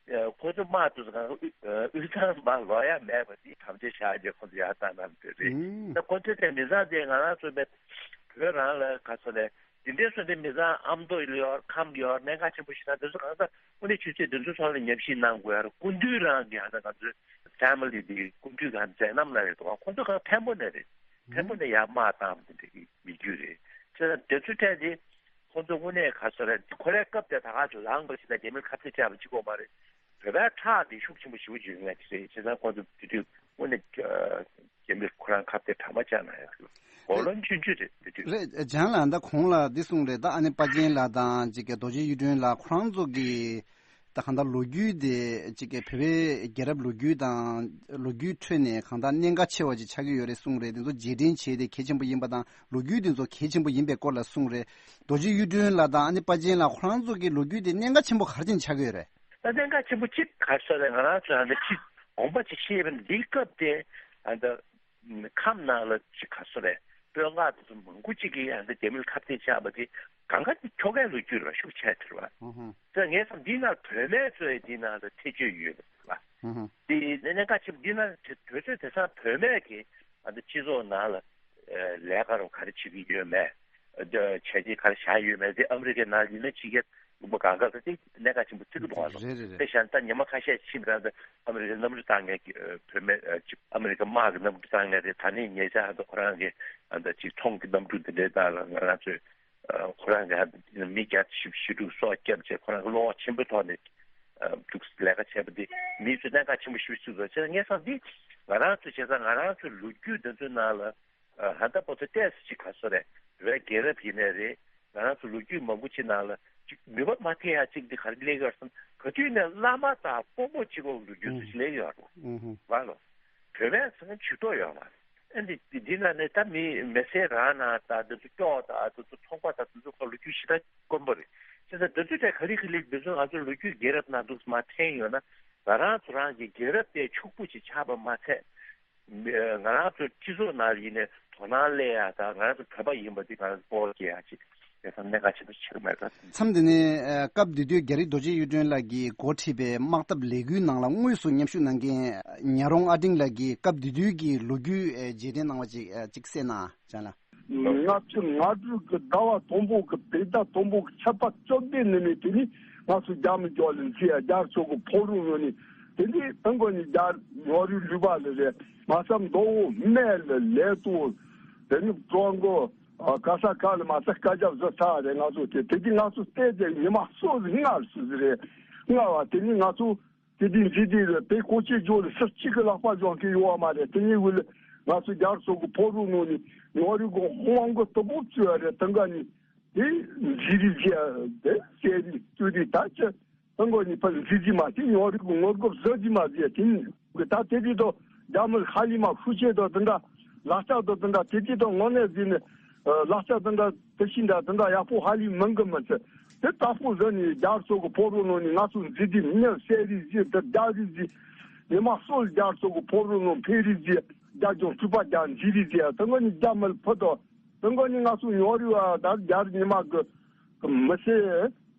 ཁོ་ཚོ་དམག་དུ་དབུས་གཙང་དམག་ལོག་ཡ་མེད་པ་དེ་དམ་བཅའ་བཞག་རྗེས་ཁོ་ཚོ་ཡར་བཏང་གནང་འདོད་རེད། ཨུམ། ད་ཁོ་ཚོ་དེ་མི་ཚང་དེ་ང་རང་ཚོ་བོད་རང་ལ་ག་ཚོད་ནས་དེ་འདྲའི་སོ་དེ་མི་ཚང་ཨ་མདོ་ཡོད་ཁམས་ཡོད་གནད་འགག་ཆེན་པོ་ཞིག་ན་དེ་ཚོ་གང་ལྟར་དངོས་གནས་ཆུ་ཚོད་དེ་ཚོ་ཚང་ལ་ཉམས་ཞིབ་གནང་དགོས་ཡ་རེད། སྐུ་མདུན་རང་གི་ཧ་ད་ང་ཚོའི་ཕེ་མི་ལི་དེ་སྐུ་མདུན་གང་མཛད་རྣམ་ལ་རེད་དོ། ཁོ་ཚོ་གང་འཕན་པོ་ནས་རེད། འཕན་པོ་ནས་ཡར་དམག་བཏང་བ་དེ་འདྲ་གི་མི་རྒྱུད་རེད། ཁྱེད་ཚོ་དེ་ཚོའི་གྲས་དེ། ཁོ་ཚོ་དངོས་གནས་ག་ཚོད་རེད། ཁོ་རའི་སྐབས་དེ་ད་ག་ཚོད་ལངས་པ་ཞིག་དང་རྒྱ་མིར་ཁ་གཏད་བཅག་པ་གཅིག་པོ་མ་རེད། བོད་པའི་ཁྲག་དེ་ཤུགས་ཆེན་པོ་ཞེ་པོ་ཅིག་ཡོད་མཁན་ཅིག་རེད། བྱས་ཙང་ཁོ་ཚོ་དེ་དུས་དངོས་གནས་རྒྱ་མིར་ཁོ་རང་ཁ་གཏད་དྲག་མ་བཅག་ན་ཡག་གི། འོ་ལོ་ཆུང་ཆུང་རེད་དེ་དུས། རེད། ལྗང་ལགས་ད་གོང་ལ་འདི་གསུངས་རེད། ད་ཨ་ནི་དཔའ་ཆེན་ལགས་དང་ཅིག་གི་རྡོ་རྗེ་གཡུ་སྒྲོན་ལགས་ཁོ་རང་ཚོ་གི་ད་གང་ལྟར་ལོ་རྒྱུས་དེ་ཅིག་གི་བོད་པའི་རྒྱལ་རབས་ལོ་རྒྱུས་དང་ལོ་རྒྱུས་ཁྲོད་ནས་གང་ལྟར་གནད་འགག་ཆེ་བ་ཅིག་ཆགས་ཀྱི་ཡོད་རེད་གསུངས་རེད། དེ་ཚོ་རྗེས་དྲན་བྱས་ཏེ་གལ་ཆེན་པོ་ཡིན་པ་དང་ལོ་རྒྱུས་དེ་ཚོ་གལ་ཆེན་པོ་ཡིན་པའི་སྐོར་ལ་གསུངས་རེད། རྡོ་རྗེ་གཡུ་སྒྲོན་ལགས་དང་ཨ་ནི་དཔའ་ཆེན་ལགས་ཁོ་རང་ཚོ་གི་ལོ་རྒྱུས་དེ་གནད་འགག་ཆེན་པོ་ག་རེ་བྱས་ནས་ཆགས་ཀྱི་ཡོད་རེད། ད་གནད་འགག་ཆེན་པོ་གཅིག་ག་རེ་ཟེར་ན་ང་རང་ཚོ་ཨ་ནི་ཅིག་དགོངས་པ་ཅིག་བཞེས་པ་ཡིན་ན་འདིའི་སྐབས་དེ་ཨ་ད། ཁམས་ནང་ལ་ཅིག་ག་ཚོད་རེད། དཔོན་ཁག་དེ་ཚོ་མང་པོ་ཅིག་གིས་ཡང་འདི་རྒྱ་མིར་ཁ་གཏད་བཅག་པ་དེ་གང་ག་ཅིག་ཁྱོ་གའི་ལོ་རྒྱུས་ལ་ཤུགས་ཆེ་ཐུར་བ། ཨུ་ཧུ། ད་ངས་བསམ་འདི་ནང་བུད་མེད་ཚོ་ཡི་འདི་ནང་ལ་ཐེ་བྱུས་ཡོད་པ་ཨུ་ཧུ། དེ་གནད་འགག་ཆེན་པོ་འདི་ནང་དེ་དུས་ཚོད་དེང་སང་བུད་མེད་ཀྱིས་ཨ་འདི་སྤྱི་ཚོགས་ནང་ལ་ལས་ཀ་རུ་ག་རེ་བྱེད་ཀྱི་ཡོད་མེད། བྱས་རྗེས་ག་རེ་བཞག་ཡོད་མེད་དེ་ཨ་མི་རི་ཀའི་ནང་ཡིན་ན་ཕྱི་རྒྱལ་ལུང་པ་གང་ག་ལ་དེ་གནད་འགག་ཆེན་པོ་བརྩི་གི་འདུག་ཨ་ལོ། རེད་རེད་རེད། དེ་བཞིན་ད་ཉི་མ་ཁ་ཤས་ཕྱིན་པ་ད་ཨ་མི་རི་ཀའི་གནམ་གྲུ་བཏང་མཁན་གྱི་བུད་མེད་ཅིག་ཨ་མི་རི་ཀ་དམག་གི་གནམ་གྲུ་བཏང་མཁན་རེད། ད་ནི་ཉེ་ཆར་ད་ཁོ་རང་གི་ད་ཅིག་ཚོང་གི་གནམ་གྲུ་དེ་འདྲའི་སྟེང་ལ་ང་རང་ཚོས་ཁོ་རང་གི་མི་བརྒྱ་བཞི་བཅུ་ཞེ་དྲུག་སྲོག་བསྐྱབས་བྱས་ཁོ་རང་གི་བློ་ཁོག་ཆེན་པོའི་ཐོག་ནས་འདུག་ལས་ཀ་བྱས་པ་དེ་མི་ཚོས་གནད་འགག་ཆེན་པོ་ཞེ་པོ་བརྩི་འདུག་བྱས་ཙང་ངས་བསམ་འདི་ང་རང་ཚོ་བྱས་ཙང་ང་རང་ཚོའི་ལོ་རྒྱུས་འདི་ཚོའི་ནང་ལ། ཨ་ད་ལྟ་བར་དུ་ཏོག་ཙམ་ཅིག་ག་ཚོད་རེད། བོད་རྒྱལ་རབས་ཡིན་ནའི་རེད། ང་རང་ཚོ་ལོ་རྒྱུས་མང་པོ་ཅིག་ནང་ལ་ཅིག་ནུས་པ་མ་ཐེ་ཡ་ཅིག་འདི་ག་རེ་སླེབས་ཡོད་ཟེར་ན་ག་དུས་ནས་བླ་མ་དང་དཔོན་པོ་གཅིག་པོ་ལོ་རྒྱུས་ཚོ་ཞིག་སླེབས་ཡོད་རེད། ཨུ་ཧུ། བ་ལོ། བོད་པའི་ཚང་ཇུས་གཏོགས་ཡོད་མ་རེད། ཨ་འདི་འདི་ནང་ནས་ད་མི་མི་སེར་རང་ནང་ད་འདི་ཚོ་སྐྱོག་ད་འདི་ཚོ་ཚོང་པ་ད་འདི་ཚོ་ཁ་ལོ་རྒྱུས་ཞེ་དྲག་དཀོན་པོ་རེད། བྱས་ཙང་འདི་ཚོ་གྲས་ག་ལེ་ག་ལེ་འདི་ཚོ་ང་ཚོ་ལོ་རྒྱུས་རྒྱལ་རབས་ནང་འདུག་མ་ཐེན་ཡོད་ན་ང་རང་ཚོ་རང་གི་རྒྱལ་རབས་དེ་ཕྱུག་པོ་ཞིག་ཆགས་པ་མ་ཚད། ང་རང་ཚོ་སྤྱི་ཚོགས་ནང་ཡིན་ནའི་དོ་སྣང་སླེབས་ཡ་དང་ང་རང་ཚོ་བོད་པ་ཡིན་པ་འདི་ང་རང་ཚོ་སྤོབས་པ་སྐྱེ་ཡ་ཅིག་དེ་ཚང་གནད་འགག་ཆེན་པོ་ཆགས་མེད་ལ། མཚམས་འདི་ནས་སྐབས་དེ་དུས་རྒྱ་རི་རྡོ་རྗེ་གཡུ་སྒྲོན་ལགས་ཀྱིས་འགོ་ཁྲིད་པའི་དམག་འཐབ་ལས་འགུལ་ནང་ལ་དངོས་སུ་མཉམ་ཞུགས་གནང་མཁན་ཉ་རོང་ཨ་འབྲིང་ལགས་ཀྱིས་སྐབས་དེ་དུས་ཀྱི་ལོ་རྒྱུས་རྗེས་དྲན་གནང་བ་ཅིག་ཅིག་གསན་ན་ཅང་ལ། ལྔ་བཅུ་ང་དྲུག་གི་ཟླ་བ་དང་པོ་གི་བོད་ཟླ་དང་པོ་གི་ཆར་པ་བཅོ་བརྒྱད་ནས་ནས་དེ་ནས་ང་ཚོ་རྒྱ་མི་རྒྱ་ལ་འཛིན་ཡ་རྒྱ་ཚོ་གི་ཕོག་རོགས་ངོས་ནས་དེ་འདྲའི་ཏང་གོ་ནས་རྒྱ་ངོ་རུ་ལུས་པ་ལ་རེད། མ་བསམ་མདོ་བོ་སྨད་ལ་ལས་ཏོ་དེ་ནི་ཀྲོང་གོ་ག་ས་ག་ལ་མ་ས་སྐད་རྒྱབ་བཟོ་ཚར་རེད། ང་ཚོ་དེ་དེ་གི་ང་ཚོ་བལྟས་ཏེ་ཉི་མ་སོ་ཟིག་སྔར་སུ་ཟིག་རེད། སྔར་བ་དེ་ནི་ང་ཚོ། དེ་དུས་འཇིག་རྟེན་ལ་དེ་ཀོ་ཆེ་ཇོ་ལ་སུ་གཅིག་གི་ལག་པ་འཇོག་གི་ཡོད་བ་མ་རེད། དེ་ཡིན་དུས་ལ་ང་ཚོ་རྒྱ་རུ་སོག་གི་ཕོ་རུ་ནང་ནས་ངོ་རུ་གོ་ཧོང་གི་དུ་པོ་བཅུ་བ་རེད། དང་ག་ནི་དེ་འཇིག་རི་རྒྱ་དེ་སེ་རི་ཏུ་རི་ད་ཅི་ ཏང་གོ་ནི་ཕལ་འཛི་འཛི་མ་ཅི་ཉོ་རིག་གི་ངོ་རྒོབ་བཟོ་འཛི་མ་ཟེར་ཏིང་གི་ད་དེ་དུས་དོ་རྒྱ་མི་ཧ་ལི་མ་ཤུ་ཆེ་དོ་དེ་འདྲ་ལག་ཆ་དོ་དེ་འདྲ་དེ་དུས་དོ་ངོ་ནས་ཟིན་ནས་ལག་ཆ་དེ་འདྲ་དེ་ཤི་འདྲ་དེ་འདྲ་ཡག་པོ་ཧ་ལི་མང་གི་མི་ཚེ་དེ་ལྟ་བུ་ཟོ་ནི་རྒྱ་སོ་གི་ཕོ་རོ་ནོ་ནི་ང་ཚོ་འཛི་འཛི་མི་ཉག་སེ་རི་ཟི་དེ་རྒྱ་རི་ཟི་ཉི་མ་སོལ་རྒྱ་སོ་གི་ཕོ་རོ་ནོ་འཕེ་རི་ཟི་རྒྱ་ལྗོངས་ཁྲུ་པ་རྒྱ་འཛི་རི་ཟི་དེ་ངོ་ནི་རྒྱ་མི་ཕོ་དོ། དེ་འགོ་ནི་ང་ཚོ་ཉོ་རི་བ་ད་རྒྱ་རི་ཉི་མ་གི་མི་སེ་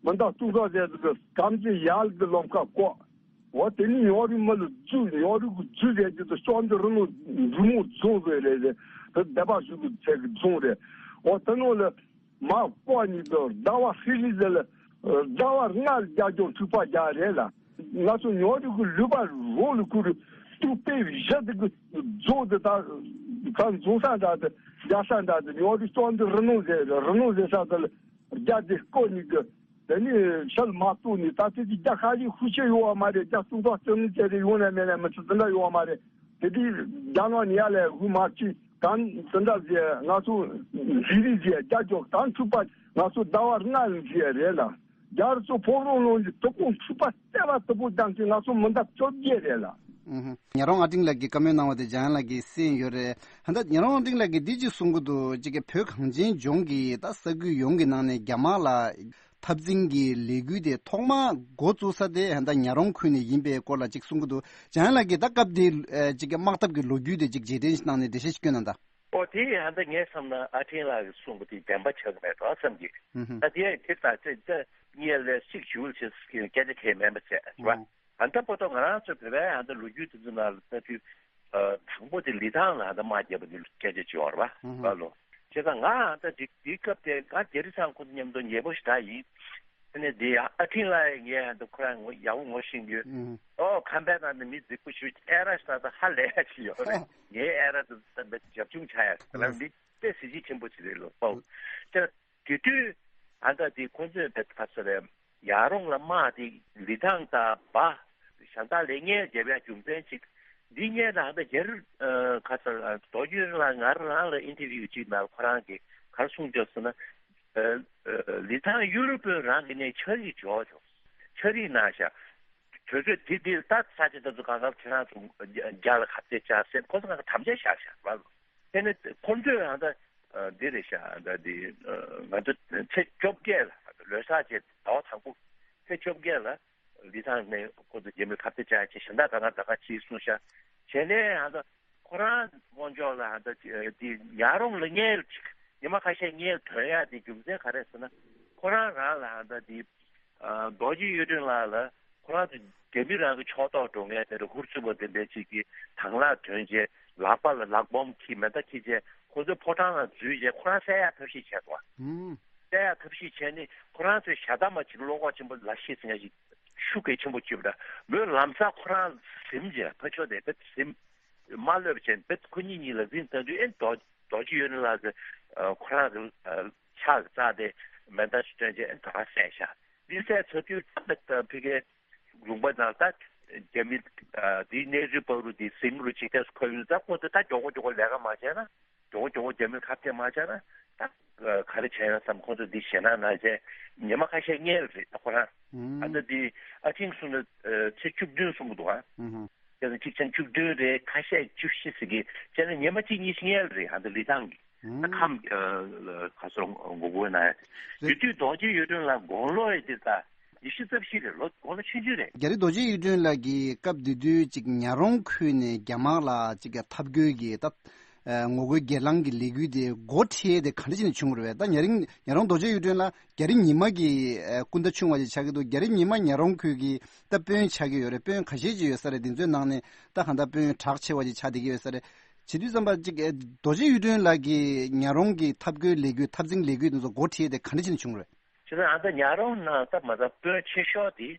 མི་འདའ་ཏུ་ཁ་ཟེར་གི་སྐམ་ཅི་ཡལ་གི་ལོམ་ཁ་ཀོ། འོ་དེ་ནི་ཉོ་རི་མི་ལ་རྫུ་ཉོ་རི་གི་རྫུ་ཟེར་གི་དུ་ཤོག་འདི་རི་ནོ་རི་མོ་རྫོང་ཟེར་རེད་རེད། དེ་སྡེ་པ་ཞུ་གི་ཚད་གི་རྫོང་རེད། འོ་དེ་ནོ་ལ་མ་ཀོ་ནི་དུ་ཟླ་བ་ཧྲི་ལི་ཟེར་ལ་ཟླ་བ་ལྔ་རྒྱ་ལྗོངས་ཁྲུ་པ་རྒྱ་རེད་ལ། ང་ཚོ་ཉོ་རི་གི་ལུས་པ་རོ་ལ་ཁུ་རི་ཏུ་པེ་བཞི་དི་གི་རྫོང་དི་ད་ཁ་རྫོང་ས་འདྲ་དི་རྒྱ་ས་འདྲ་དི་ཉོ་རི་ཅོང་དི་རི་ནོ་ཟེར་རི་ནོ་ཟེར་ས་དི་རྒྱ་དི་ཀོ་ནི་གི་དེ་ནི་ཤལ་མ་ཏུ་ནི་ད་དི་དི་རྒྱ་ཁ་ལི་ཧུ་ཆེ་ཡོ་བ་མ་རེད། རྒྱ་སུ་ཏོ་ཅང་ནི་ཅེ་རི་ཡོང་ན་མེད་ན་མི་ཚི་དི་འདྲ་ཡོ་བ་མ་རེད། དི་དི་རྒྱ་ནོ་ནི་ཡ་ལེ་ཧུ་མ་ཅི་གང་དི་འདྲ་ཟེར་ང་ཚོ་ཟི་རི་ཟེར་རྒྱ་ཇོག་དང་ཕྲུ་པ་ང་ཚོ་ཟླ་བ་ལྔ་ལ་ཟེར་རེད་ལ། རྒྱ་རི་ཚོ་ཕོག་རོགས་ལོང་གི་དུ་ཀོང་ཚུགས་པ་བལྟས་པ་དུ་པོ་ཀྱང་གི་ང་ཚོ་མི་འདབ་བཅོ་བརྒྱད་རེད་ལ། ཉ་རོང་ཨ་ཏིང་ལགས་ཀྱིས་བཀའ་མོལ་གནང་བ་དེ་འཇམ་དབྱངས་ལགས་ཀྱིས་གསན་ཡོད་རེད། ད་ལྟ་ཉ་རོང་ཨ་ཏིང་ལགས་ཀྱིས་འདི་ཅིག་གསུང་གི་འདུག་ཅིག་གི་བོད་གངས་ཅན་ལྗོངས་ཀྱི་ད་ས་ཁུལ་ཡོངས་ཀྱི་ནང་ནས་རྒྱ་དམར་ལ་འཐབ་འཛིང་གི་ལས་འགུལ་དེ་ཐོག་མར་འགོ་བཙུགས་ས་དེ་ད་ཉ་རོང་ཁུལ་ནས་ཡིན་པའི་སྐོར་ལ་ཅིག་གསུང་གི་འདུག་འཇམ་དབྱངས་ལགས་ཀྱིས་ད་སྐབས་དེའི་ཅིག་གི་དམག་འཐབ་ཀྱི་ལོ་རྒྱུས་དེ་ཅིག་རྗེས་དྲན་ཞིག་གནང་ནས་འགྲེལ་བཤད་ཞིག་སྐྱོན་གནང་དང་། ཨོ་དེ་ཡང་ད་ངས་བསམ་ན་ཨ་ཕྲེང་ལགས་ཀྱིས་གསུངས་པ་དེ་བདེན་པ་ཆགས་ཀྱི་མེད་འགྲོ་བསམ་གྱི། ད་དེ་ཡང་དེ་ལྟ་ཚེ་ད་ངས་ལས་སྲིད་ཞུ་ལ་ཆེ་སྐད་ཆ་གས་མེད་པ་བྱས་རེད་བ། ཨ་ད་པོ་ཏོ་ང་རང་ཚོ་བོད་པའི་ཨ་ད་ལོ་རྒྱུས་དེ་ཚོ་ནང་ལ་ལྟ་དུས་དང་པོ་དེ་ལི་ཐང་ལ་ཨ་ད་དམག་རྒྱབ་པ་དེ་སྐད་ཆ་བྱེད་བར་བ་བ་ལོ། བྱས་ཙང་ང་ཨ་ད་དེ་དེའི་སྐབས་དེ་ང་རྒྱ་རི་ཚང་ཁོ་ཚོ་མཉམ་དུ་ཉེ་པོ་ཞིག་ད་ཡིན། ཨ་ནི་དེ་ཡང་ཨ་ཕྲེང་ལགས་ངས་ཨ་ད་ཁོ་རང་ངོ་ཡག་པོ་ངོ་ཤེས་ཡོད། ཨོ་ཁམས་པའི་ནང་ནས་མི་རྫིག་པོ་ཞིག་ཨེ་ར་ཞིག་ད་ད་ཧ་ལས་ཞིག་ཡོད་རེད། ངའི་ཨེ་ར་ད་ད་རྒྱབ་ཆུང་ཆགས་ཡ་ཁོ་རང་མི་དཔེ་གཟི་བརྗིད་ཆེན་པོ་ཞིག་རེད་ལོ། ཨོ་དེ་དེ་དུས་ཨ་ད་དེ་ཁོ་ཚོས་བེད་ཁ་ཚོ་རེད། ཡར་རོང་ལ་དམག་དེ་ལི་ཐང་དང་བ་ཞང་ཏང་ལེ་ངན་རྒྱབ་ཡ་རྒྱུ་མཚན་གཅིག་འདི་ངས་ད་ལྟ་རྒྱ་རི་ཁ་ཚ་རྡོ་རྒྱུད་ལ་ང་རང་ལ་ཨིན་ཊར་བིའུ་གཅིག་ནང་ཁོ་རང་གིས་ག་རེ་གསུངས་བྱུང་ཟེར་ན། ལི་ཐང་ཡུ་རོབ་པའི་རང་གི་ནས་ཆ་རིག་འཇོག་ཆོག་ཆ་རིག་ན་ཤ་དུས་ཚོད་དེ་དེ་ལྟ་ས་ཆ་དེ་ཚོ་གང་ག་ཁྱེད་རང་ཚོ་རྒྱ་ལ་ཁ་གཏད་བཅག་སེམས་ཁོ་ཚོ་གང་ག་དམ་བཅའ་བཞག་བཞག་ར། དེ་ནས་ཁོ་ཚོས་ཨ་ད་འདི་རེད་ཤག་ཨ་ད་འདི་ང་ཚོ་ཚེས་བཅོ་བརྒྱད་ལ་ལོ་གསར་བྱས་ཟླ་བ་དང་པོ་ཚེས་བཅོ་བརྒྱད་ལ་ལི་ཐང་ནས་ཁོ་ཚོ་རྒྱ་མི་ཁ་གཏད་བཅག་བྱས་གཞན་དག་གང་ག་ད་ག་ཅིག་གསུངས་ཤག་བྱས་ནས་ཨ་ད་ཁོ་རང་དབང་ཕྱོགས་ལ་ཨ་ད་འདི་ཉག་རོང་ལ་སྔོན་ལ་ཅིག་ཉི་མ་ཁ་ཤས་སྔོན་ལ་ཐོན་ཡག་དེ་རྒྱུ་མཚན་ག་རེ་ཟེར་ན་ཁོ་རང་རང་ལ་ཨ་ད་འདི། རྡོ་རྗེ་གཡུ་སྒྲོན་ལགས་ལ་ཁོ་རང་ཚོ་རྒྱ་མི་རང་གི་ཕྱོགས་གཏོགས་འགྲོ་མཁན་དེ་འདྲ་ཧུར་བརྩོན་པ་དེ་འདྲ་ཅིག་གིས་དང་བླངས་ཐོན་རྗེས་ལག་པ་ལ་ལག་སྦོམ་འཁྱེར་མེ་མདའ་འཁྱེར་རྗེས་ཁོ་ཚོའི་ཕོ་བྲང་ནང་འཛུལ་རྗེས་ཁོ་རང་བསད་ཡག་ཐབས་ཤེས་བྱས་འདུག་བ། བསད་ཡག་ཐབས་ཤེས་བྱས་ནས་ཁོ་རང་ཚོའི་ཞྭ་དམར་ཅིག་བློ་ཁོག་ཆེན་པོ་ལ་ཤེས་ཟིན་ཡ་ཞིག་ཤུགས་གལ་ཆེན་པོ་བྱས་པ་འདྲ་མོས་ལམ་སང་ཁོ་རང་ཟིན་རྗེས་ཕར་ཕྱོགས་དེ་བེད་ཟིན་མ་ལྷོད་པ་བྱས་བེད་ཁོ་གཉིས་གཉིས་ལ་འཛིང་བཏང་དུས་ཨེ་རྡོ་རྡོ་རྗེ་གཡུ་སྒྲོན་ལགས་ཀྱི་ཁོ་རང་གི་ཕྱག་རྩ་དེ་མེ་མདའ་ཞིག་སྟོན་རྗེས་ཨེ་ད་ག་བསད་ཤག་འདི་བསད་ཚར་དུས་ད་ད་ཕ་གིའི་ལུང་པ་ནང་ད་རྒྱ་མི་འདིའི་གནས་ཚུལ་པ་རུ་འདི་ཟིང་རུ་ཅིག་ཏེ་ཁོ་ཡུལ་ད་ཁོ་ཚོ་ད་མགྱོགས་པོ་མགྱོགས་པོ་ལས་ཀ་མ་བྱས་ན་མགྱོགས་པོ་མགྱོགས་པོ་རྒྱ་མི་ཁ་གཏད་མ་བྱས་ན་ད་ག་རེ་བྱས་ན་བསམ་ཁོ་ཚོ་འདི་ཞེད་སྣང་ན་བྱས་ཉི་མ་ཁ་ཤས་སྔོན་ལ་རེད་ད་ཁོ་རང་ཨ་ད་འདི་ཨ་ཆིང་གསུངས་ན་ཚེས་བཅུ་བདུན་གསུང་གི་འདུག་ཨ། ཨུ་ཧུ། ཁྱེད་ཚོ་གཅིག་ཆེན་བཅུ་བདུན་རེད་ཁ་ཤས་བཅུ་བཞི་ཟེར་གི་བྱས་ན་ཉི་མ་གཅིག་གཉིས་ཤིག་སྔོན་ལ་རེད་ཨ་ད་ལི་ཐང་གི་ཨུ། ད་ཁམས་ག་སོ་ངོ་རྒོལ་ན་ཡ་དེ་དུས་རྡོ་རྗེ་གཡུ་སྒྲོན་ལགས་དགུང་ལོ་ཡི་དེ་ད་ཉི་ཤུ་རྩ་བཞི་རེད་ལོ་དགུང་ལོ་ཆུང་ཆུང་རེད། རྒྱ་རི་རྡོ་རྗེ་གཡུ་སྒྲོན་ལགས་ཀྱིས་སྐབས་དེ་དུས་ཅིག་ཉ་རོང་ཁུལ་ནས་རྒྱ་དམག་ལ་ཅིག་གི་འཐབ་རྒོལ་གྱི་ད་ངོ་རྒོལ་སྒེར་ལངས་ཀྱི་ལས་འགུལ་དེ་འགོ་ཁྲིད་དེ་ག་འདྲ་བྱས་ནས་བྱུང་བ་རེད་བས། ད་ཉ་རིང་ཉ་རོང་རྡོ་རྗེ་གཡུ་སྒྲོན་ལགས་རྒྱ་རི་ཉི་མ་གི་སྐུ་ཟླ་ཆུང་བ་ཅིག་ཆགས་ཀྱི་འདུག་རྒྱ་རི་ཉི་མ་ཉ་རོང་ཁུལ་གྱི་ད་དཔོན་ཆགས་ཀྱི་ཡོད་རེད། དཔོན་ཁ་ཤས་ཅིག་ཡོད་ས་རེད། འདི་ཚོའི་ནང་ནས་ད་གང་ལྟར་དཔོན་གྲགས་ཆེ་བ་ཅིག་ཆགས་བསྡད་ཀྱི་ཡོད་ས་རེད། བྱེད་དུས་ཙམ་པ་ཅིག་རྡོ་རྗེ་གཡུ་སྒྲོན་ལགས་ཀྱིས་ཉ་རོང་གི་འཐབ་རྒོལ་ལས་འགུལ་འཐབ་འཛིང་ལས་འགུལ་འདི་ཚོ་འགོ་ཁྲིད་དེ་ག་འདྲ་བྱས་ནས་བྱུང་རེད། བྱས་ཙང་ཨ་ད་ཉ་རོང་ནང་ད་མ་ད་དཔོན་ཆེ་ཤོས་དེ་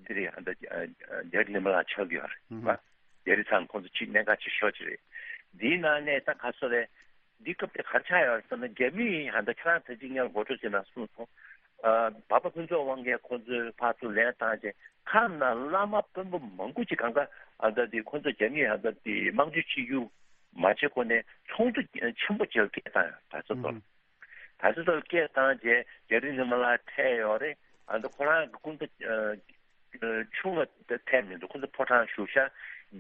འདི་རེད། ཨ་ད་རྒྱ་རི་ཉི་མ་ལགས་ཆགས་ཀྱི་ཡོད་རེད་བ། རྒྱ་རི་ཚང་ཁོང་ཚོ་ཆེས་གནད་འགག་ཆེ་ཤོས་ཅིག་རེད། འདིའི་ནང་ནས་ད་ག་སོ་རེད། འདི་སྐབས་དེ་ག་རེ་ཆགས་ཡོད་ཟེར་ན་རྒྱ་མིས་ཧ་ད་ཁྱེད་རང་ཚོ་གཅིག་ཉར་འགོ་ཁྲིད་ཟེར་ན་གསུངས་སོང་། ཨ་བ་པ་ཕུན་ཚོགས་དབང་རྒྱལ་ཁོང་ཚོས་ཕར་ཚུར་ལན་བཏང་རྗེས་ཁམས་ནང་བླ་མ་དཔོན་པོ་མང་པོ་ཅིག་གང་ག་ཨ་ད་དེ་ཁོང་ཚོ་རྒྱ་མིས་ཧ་ད་དེ་དམག་འཇུག་བྱེད་རྒྱུ་མ་བྱེད་གོང་ནས་ཚོགས་འདུ་ཆེན་པོ་ཅིག་སྐད་བཏང་ཡོད་ད་ཚོ་ཚོར། ད་ཚོ་ཚོར་སྐད་བཏང་རྗེས་རྒྱ་རི་ཉི་མ་ལགས་ཐད་ཡོད་རེད། ཨ་ད་ཁོ་རང་གི་སྐུ་ཟླ་ ཆུང་བ་ཐེབས་མི་འདུག་ཁོ་ཚོ་ཕོ་བྲང་བཞུགས་ཤག་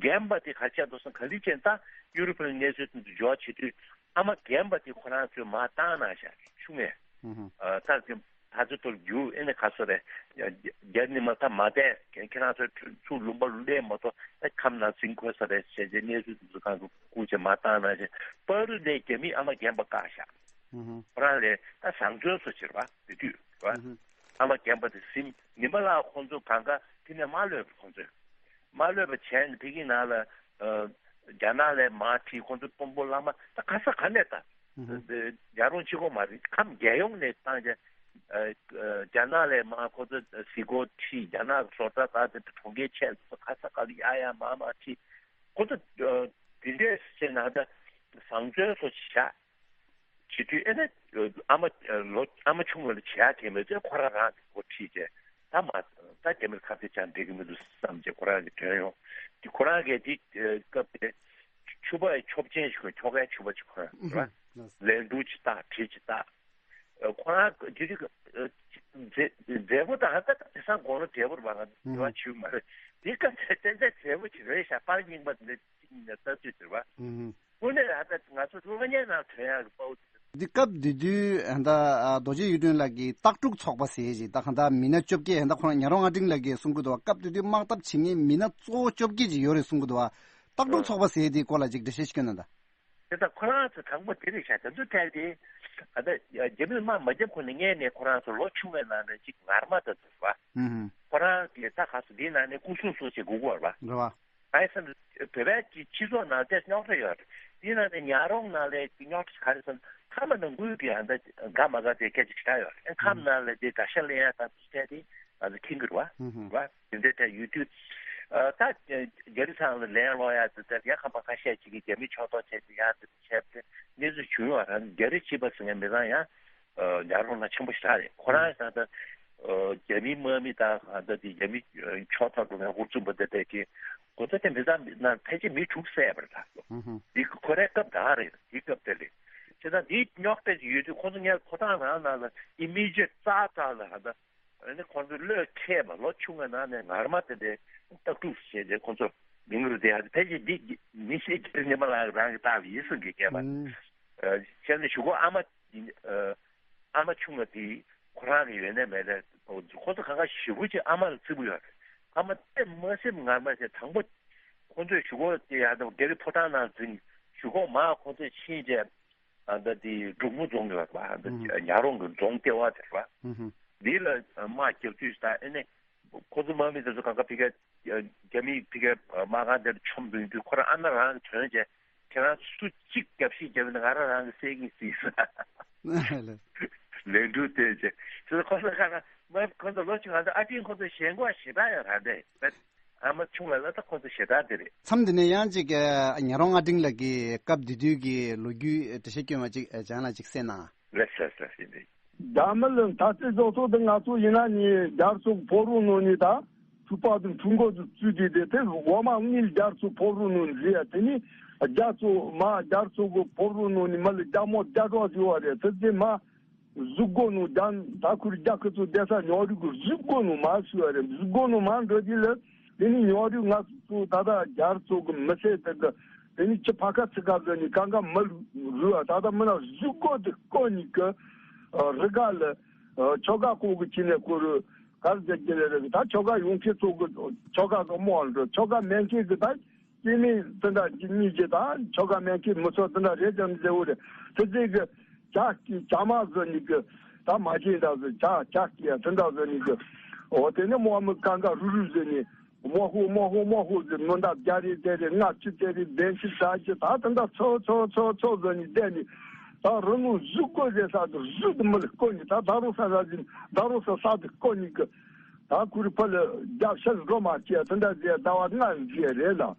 རྒན་པ་དེ་ག་རེ་བྱས་འདུག་ཟེར་ན། ག་ལེར་བྱས་ན་ད་ཡུ་རོབ་པའི་གནས་ཚུལ་དེ་ཚོ་འབྱོར་བྱེད་དུས། ཨ་མ་རྒན་པ་དེ་ཁོ་རང་ཚོས་མར་བཏང་གནང་ཤག་ཆུང་ངས། ཨ་ད་དེ་ད་ཚོད་ཐོག་རྒྱུག་ཨེ་ནས་ག་སོ་རེད། རྒྱ་ནི་མ་ད་མ་བསྡད། ཁྱེད་རང་ཚོ་ཚུར་ལུང་པ་ལ་སླེབས་མ་གཏོགས་ཨེ་ཁམས་ནང་འཛིང་དགོས་ས་རེད་ཟེར་བྱས་གནས་ཚུལ་དེ་ཚོ་གང་ག་བསྐུར་བྱས་མར་བཏང་གནང་ཤག་བར་དུ་ནས་རྒྱ་མིས་ཨ་མ་རྒན་པ་བཀག་ཤག་ཁོ་རང་ལས་ད་བཟང་བཙོན་བཟོ་བྱེད་རེད་པ། དེ་དུས་རེད་པ། ཨ་མ་རྒན་པ་དེ་ཟིན་ཉི་མ་ལ་ཁོང་ཚོ་གང་ག་དེ་ནས་མར་ལོག་པ། ཁོང་ཚོས་མར་ལོག་པ་བྱས་ནས་ཕ་གི་ནང་ལ་ཨ་རྒྱ་ནག་ལ་མར་ཁྲིད། ཁོང་ཚོ་དཔོན་པོ་བླ་མ་ད་ག་ས་ག་ནས་ད་ཨ་ཧུམ། རྒྱལ་རོང་གཅིག་པོ་མ་རེད། ཁམས་རྒྱལ་ཡོངས་ནས་བཏང་བྱས་ཨ་ཨ་རྒྱ་ནག་ལ་མར་ཁོང་ཚོ་གཟིགས་སྐོར་ཁྲིད། རྒྱ་ནག་གི་བཟོ་གྲྭ་དང་དེ་གྲོང་ཁྱེར་ཆེ་ཚོ་ག་ས་ག་ལ་ཡར་ཡར་མར་མར་ཁྲིད། ཁོང་ཚོ་ཨ་དེ་འདྲས་བྱས་ན་ད་བཟང་བཙོན་བཟོ་བྱས་བཞག་བྱེད་དུས་ཨེ་ནས་ཨ་མ་ལོ་ཨ་མ་ཆུང་བ་ལ་བྱེད་ཡག་གང་ཡང་མེད་ཚེ་ཁོ་རང་རང་གི་འགོ་ཁྲིད་བྱས། ད་མ་ད་རྒྱ་མིར་ཁ་གཏད་བཅག་འགྲིག་གི་མི་འདུག་བསམ་བྱས་ཁོ་རང་གིས་ཐོན་ཡོང་། དེ་ཁོ་རང་གིས་དེ་སྐབས་དེ་ཕྱུ་པ་ཆོབ་ཆེན་ཞིག་ཁྱོ་གའི་ཕྱུ་པ་ཅིག་ཁོ་རང་རེད་པ། ལན་གྲུ་ཅིག་བཏགས། གྲི་ཅིག་བཏགས། ཁོ་རང་དེ་དུས་མཛད་མཛད་པོ་དང་ད་དེང་སང་དགུང་ལོ་བགྲེས་པོ་རེད་པ། ང་དེ་བ་ཆུ་མ་རེད། དེ་སྐབས་དེ་ཏན་ཏན་མཛད་པོ་ཅིག་རེད་ཤག་པར་རྙིང་པ་འདི་གཅིག་ནས་ལྟ་དུས་དེ་རེད་པ། དངོས་གནས་ད་ལྟ་ང་ཚོ་གློག་བརྙན་ནང་ཐོན་ཡག་གི་དཔའ་བོ་དེ། འདི་སྐབས་དེ་དུས་ད་རྡོ་རྗེ་གཡུ་སྒྲོན་ལགས་ཀྱིས་སྟག་ཕྲུག་ཚོགས་པ་ཟེར་ཞིག་ད་གང་ལྟར་མི་སྣ་བཅོ་བརྒྱད། ད་ཁོང་ཉ་རོང་ང་འབྲིང་ལགས་ཀྱིས་གསུང་གི་འདུག་པ། སྐབས་དེ་དུས་དམག་འཐབ་བྱེད་མཁན་མི་སྣ་གཙོ་བོ་བཅོ་བརྒྱད་ཅིག་ཡོད་རེད་གསུང་གི་འདུག་པ། སྟག་ཕྲུག་ཚོགས་པ་ཟེར་དེའི་སྐོར་ལ་ཅིག་འགྲེལ་བཤད་ཞིག་སྐྱོན་གནང་དང་། དེ་ད་ཁོ་རང་ཚོ་དང་པོ་དེ་རེད་ཤག་དེ་ཚོ་ཐད་དེ་ད་རྒྱ་མིས་དམག་མ་བརྒྱབ་གོང་ནས་སྔོན་ནས་ཁོ་རང་ཚོ་ལོ་ཆུང་བའི་ནང་ནས་ཅིག་ངར་མ་དང་འདུག་པ། ཁོ་རང་གིས་ད་ག་ཚོད་འདིའི་ནང་ནས་སྐུ་སྲུང་སོགས་བྱེད་དགོས་ཀྱི་ཡོད་རེད་པ། རེད་པ། ཨའི་སེམས་བོད་པའི་སྤྱི་ཚོགས་ནང་དེ་རྙོག་དྲ་ཡོད་རེད། དེའི་ནང་ནས་ཉ་རོང་ནང་ལ་རྙོག་དྲ་ག་རེ་ཟེར་ན། ཁམས་ནང་ཁུལ་གྱི་ཨ་ད་དགའ་མ་དགའ་དེ་སྐད་ཆ་ཞེ་དྲག་ཡོད་རེད། ཁམས་ནང་ལ་དེ་དགྲ་ཤ་ལེན་ཡ་ད་དེ་དེ་ང་ཚོ་མཁྱེན་གྱི་རེད་པ། རེད་པ། དེ་འདྲའི་ཐད་ཡོད་དུས་ཨ་ད་རྒྱ་རི་ཚང་ལ་ལན་སློག་ཡ་དེ་ད་རྒྱ་ཁམས་པ་ཁ་ཤས་ཅིག་གིས་རྒྱ་མི་ཕྱོགས་གཏོགས་བྱས་ཏེ་ཡ་དེ་བྱས་ཏེ་གནས་ཚུལ་བྱུང་ཡོད་རེད། རྒྱ་རི་གཅིག་པ་ཟེར་མཁན་མི་ཚང་ཡང་ཨ་ཉ་རོང་ནང་ཆེན་པོ་ཞེ་དྲག་རེད། ཁོ་རང་ད་ལྟ་ཨ་རྒྱ་མིའི་དམག་མི་དང་ཨ་ད་དེ་རྒྱ་མི་ཨ་ཕྱོགས་མཐའ་འགྲོ་མཁན་ཧུར་བརྩོན་པ་དེ་དེ་གི་ཁོ་ཚོ་དེ་མི་ཚང་ནང་ཕལ་ཆེར་མི་དྲུག་བསད་པ་རེད་ད། འདི་ཁོ་རའི་སྐབས་དག་རེད། དེའི་སྐབས་དེ་རེད། བྱས་ཙང་འདིའི་རྙོག་དྲ་ཅིག་ཡོད་དུས་ཁོ་ཚོ་སྔོན་ཕོ་བྲང་རང་ནང་ལ་ཨི་མི་ཇེཊ་ཙག་ཙག་ལ་ཨ་ད་ཨ་ནི་ཁོ་ཚོ་བློས་འཁེལ་བ། ལོ་ཆུང་བའི་ནང་ནས་ངར་མ་དེ་འདྲའི་སྟག་ཕྲུག་བྱས་ཏེ་ཁོ་ཚོ་མིང་རུ་དེ་ཨ་ཕལ་ཆེར་འདི་མི་ཤེས་ཀྱི་རེད། ཉི་མ་ལགས་རང་གིས་བཏགས་པ་ཡིན་གསུང་གི་སྐད་པ། ཨ་བྱས་ནས་གཞུག་གུ་ཨ་མ་ཨ་ཨ་མ་ཆུང་བ་དེ་ཁོ་རང་གི་ཡོད་ནས་མེད་ནས་ཁོ་ཚོ་གང་ག་ཞེ་པོ་ཅིག་ཨ་མ་ལ་བརྩི་པོ་ཡོད་རེད། ཨ་མ་དེ་མ་སེམས་ངར་མ་བྱས་དང་པོ་ཁོ་ཚོས་གཞུག་གུ་དེ་ཡར་དང་རྒྱ་རི་ཕོ་བྲང་ནང་འཛིང་། གཞུག་གུ་མར་ཁོ་ཚོས་ཕྱིན་བྱས་ཨ་ད་དེ་འབྲུག་མོ་རྫོང་ཡོད་པ། ཨ་ད་ཨུ་ཧུ། ཉ་རོང་གི་རྫོང་ལྟེ་བ་དེ་རེད་པ། ཨུ་ཧུ། འདི་ལ་དམག་རྒྱག་དུས་ད་ཨ་ནི་ཁོ་ཚོ་དམག་མི་དེ་ཚོ་གང་ག་ཕ་གིར་རྒྱ་མིས་ཕ་གིར་དམག་ཁང་དེར་མཆོང་འབུད་དུས་ཁོ་རང་ཨ་མ་རང་གིས་ཐོན་བྱས། ཁྱེད་རང་སུ་གཅིག་རྒྱབ་བཤིག་རྒྱབ་ན་ང་རང་རང་གིས་བསད་ཀྱི་ཟེར། ལན་གྲུ་བཏོན་བྱས། དེ་ཚོ་ཁོ་ཚོ་གང་ག་མ་ཁོ་ཚོ་ལོ་ཆུང་། ང་ཚོ་ཨ་ཕྲུག་ཁོ་ཚོ་ཞེན་ཁོག་ཞེ་དྲག་ཡོད་རེད་དེ། ཨ་མ་ཆུང་བ་ལ་ད་ཁོ་ཚོ་ཞེ་དྲག་དེ་རེད། མཚམས་འདི་ནས་ཡང་ཅིག་ཨ་ཉ་རོང་ང་འབྲིང་ལགས་ཀྱི་སྐབས་དེ་དུས་ཀྱི་ལོ་རྒྱུས་འགྲེལ་བཤད་སྐྱོན་པ་ཅིག་ཨ་ཅང་ལ་ཅིག་གསན་ན། ལགས་སོ་ལགས་སོ་ཡིན་དེ། རྒྱ་མི་ལ་ད་ལྟའི་བཟོ་ཚོགས་དེ་ང་ཚོ་ཡིན་ན་ནི་རྒྱ་མཚོ་ཕོ་རོ་ནོ་ནི་ད་ཕྲུ་པ་དང་ཕྲུ་འགོ་དུ་བཙུད་དེ་དེ་དེ་འོ་མ་དངུལ་རྒྱ་མཚོ་ཕོ་རོ་ནོ་ནི་རེད། དེ་ནི་རྒྱ་མཚོ་མ་རྒྱ་མཚོ་གི་ཕོ་རོ་ནོ་ནི་མི་ལ་རྒྱ་མོ་རྒྱ་གྲོགས་ཞུ་བ་རེད། དེ་དེ་མ་གཟུགས་སྒོ་ནང་། ད་ཁུར་རྒྱ་ཁུ་ཚོ་བསྡད་ས་ཉོ་རིགས་ཀྱི་གཟུགས་སྒོ་ནང་མ་ཞུ་བ་རེད། གཟུགས་སྒོ་ནང་མ་འགྲོ་དུས་ལ་དེ་ནི་ཉོ་རིགས་ང་ཚོ་ད་ལྟ་རྒྱ་མཚོ་གི་མི་སེར་དེ་གི་དེ་ནི་ཁྱི་ཕ་ཁ་ཚི་ཁ་ཟེར་ནི་གང་ག་མི་རུལ་བ། ད་ལྟ་མི་ན་གཟུགས་སྒོ་དེ་བསྐོར་ནི་གི་རི་ག་ལ་ཆོ་ག་བསྐོར་གི་ཁྱི་ནས་བསྐོར་ག་རེ་རྒྱག་གི་རེད། ད་ཆོ་ག་ཡོང་མཁན་ཚོ་གི་ཆོ་ག་གི་རྨོ་འགྲོ། ཆོ་ག་མེད་མཁན་གི་ད། སྐྱེ་དམན་དེ་འདྲ་གཉིས་ཀྱི་དང་ཆོ་ག་མེད་མཁན་མི་ཚོ་དེ་འདྲ་རེད་ཀྱང་མི་ཟེར་བོ་རེད། དེ་ཚེ་གི་ཇ་སྐྱི་ཇ་མ་བཟོ་ནི་གི་ད་མ་བྱེད་འདྲ་བཟོ། ཇ་ཇ་སྐྱི་ཡ་དེ་འདྲ་བཟོ་ནི་གི། འོ་དེ་ནི་རྨོ་མི་གང་ག་རུ་རུ་བཟོ་ནི་རྨོ་ཧོ་རྨོ་ཧོ་རྨོ་ཧོ་ཟེར། མོ་འདབ་བརྒྱ་རེ་དེ་རེ་ལྔ་བཅུ་དེ་རེ་བདུན་ཅུ་ཟེར་གྱི་ད་དེ་འདྲ་ཚོ་ཚོ་ཚོ་ཚོ་བཟོ་ནི་བསྡད་ནི། ད་རི་ནུ་གཟུགས་སྐོར་རེ་ས་དུ་གཟུགས་དུ་མི་ལ་བསྐོར་ནི། ད་ད་རུ་ས་ས་ཟིན་ད་རུ་ས་ས་དུ་བསྐོར་ནི་གི། ད་ཁུ་རི་ཕ་ལ་རྒྱབ་ཤ་འགྲོ་མ་སྐྱེ་དེ་འདྲ་ཟེར་ཟླ་བ་ལྔ་རིང་རེད་ལ།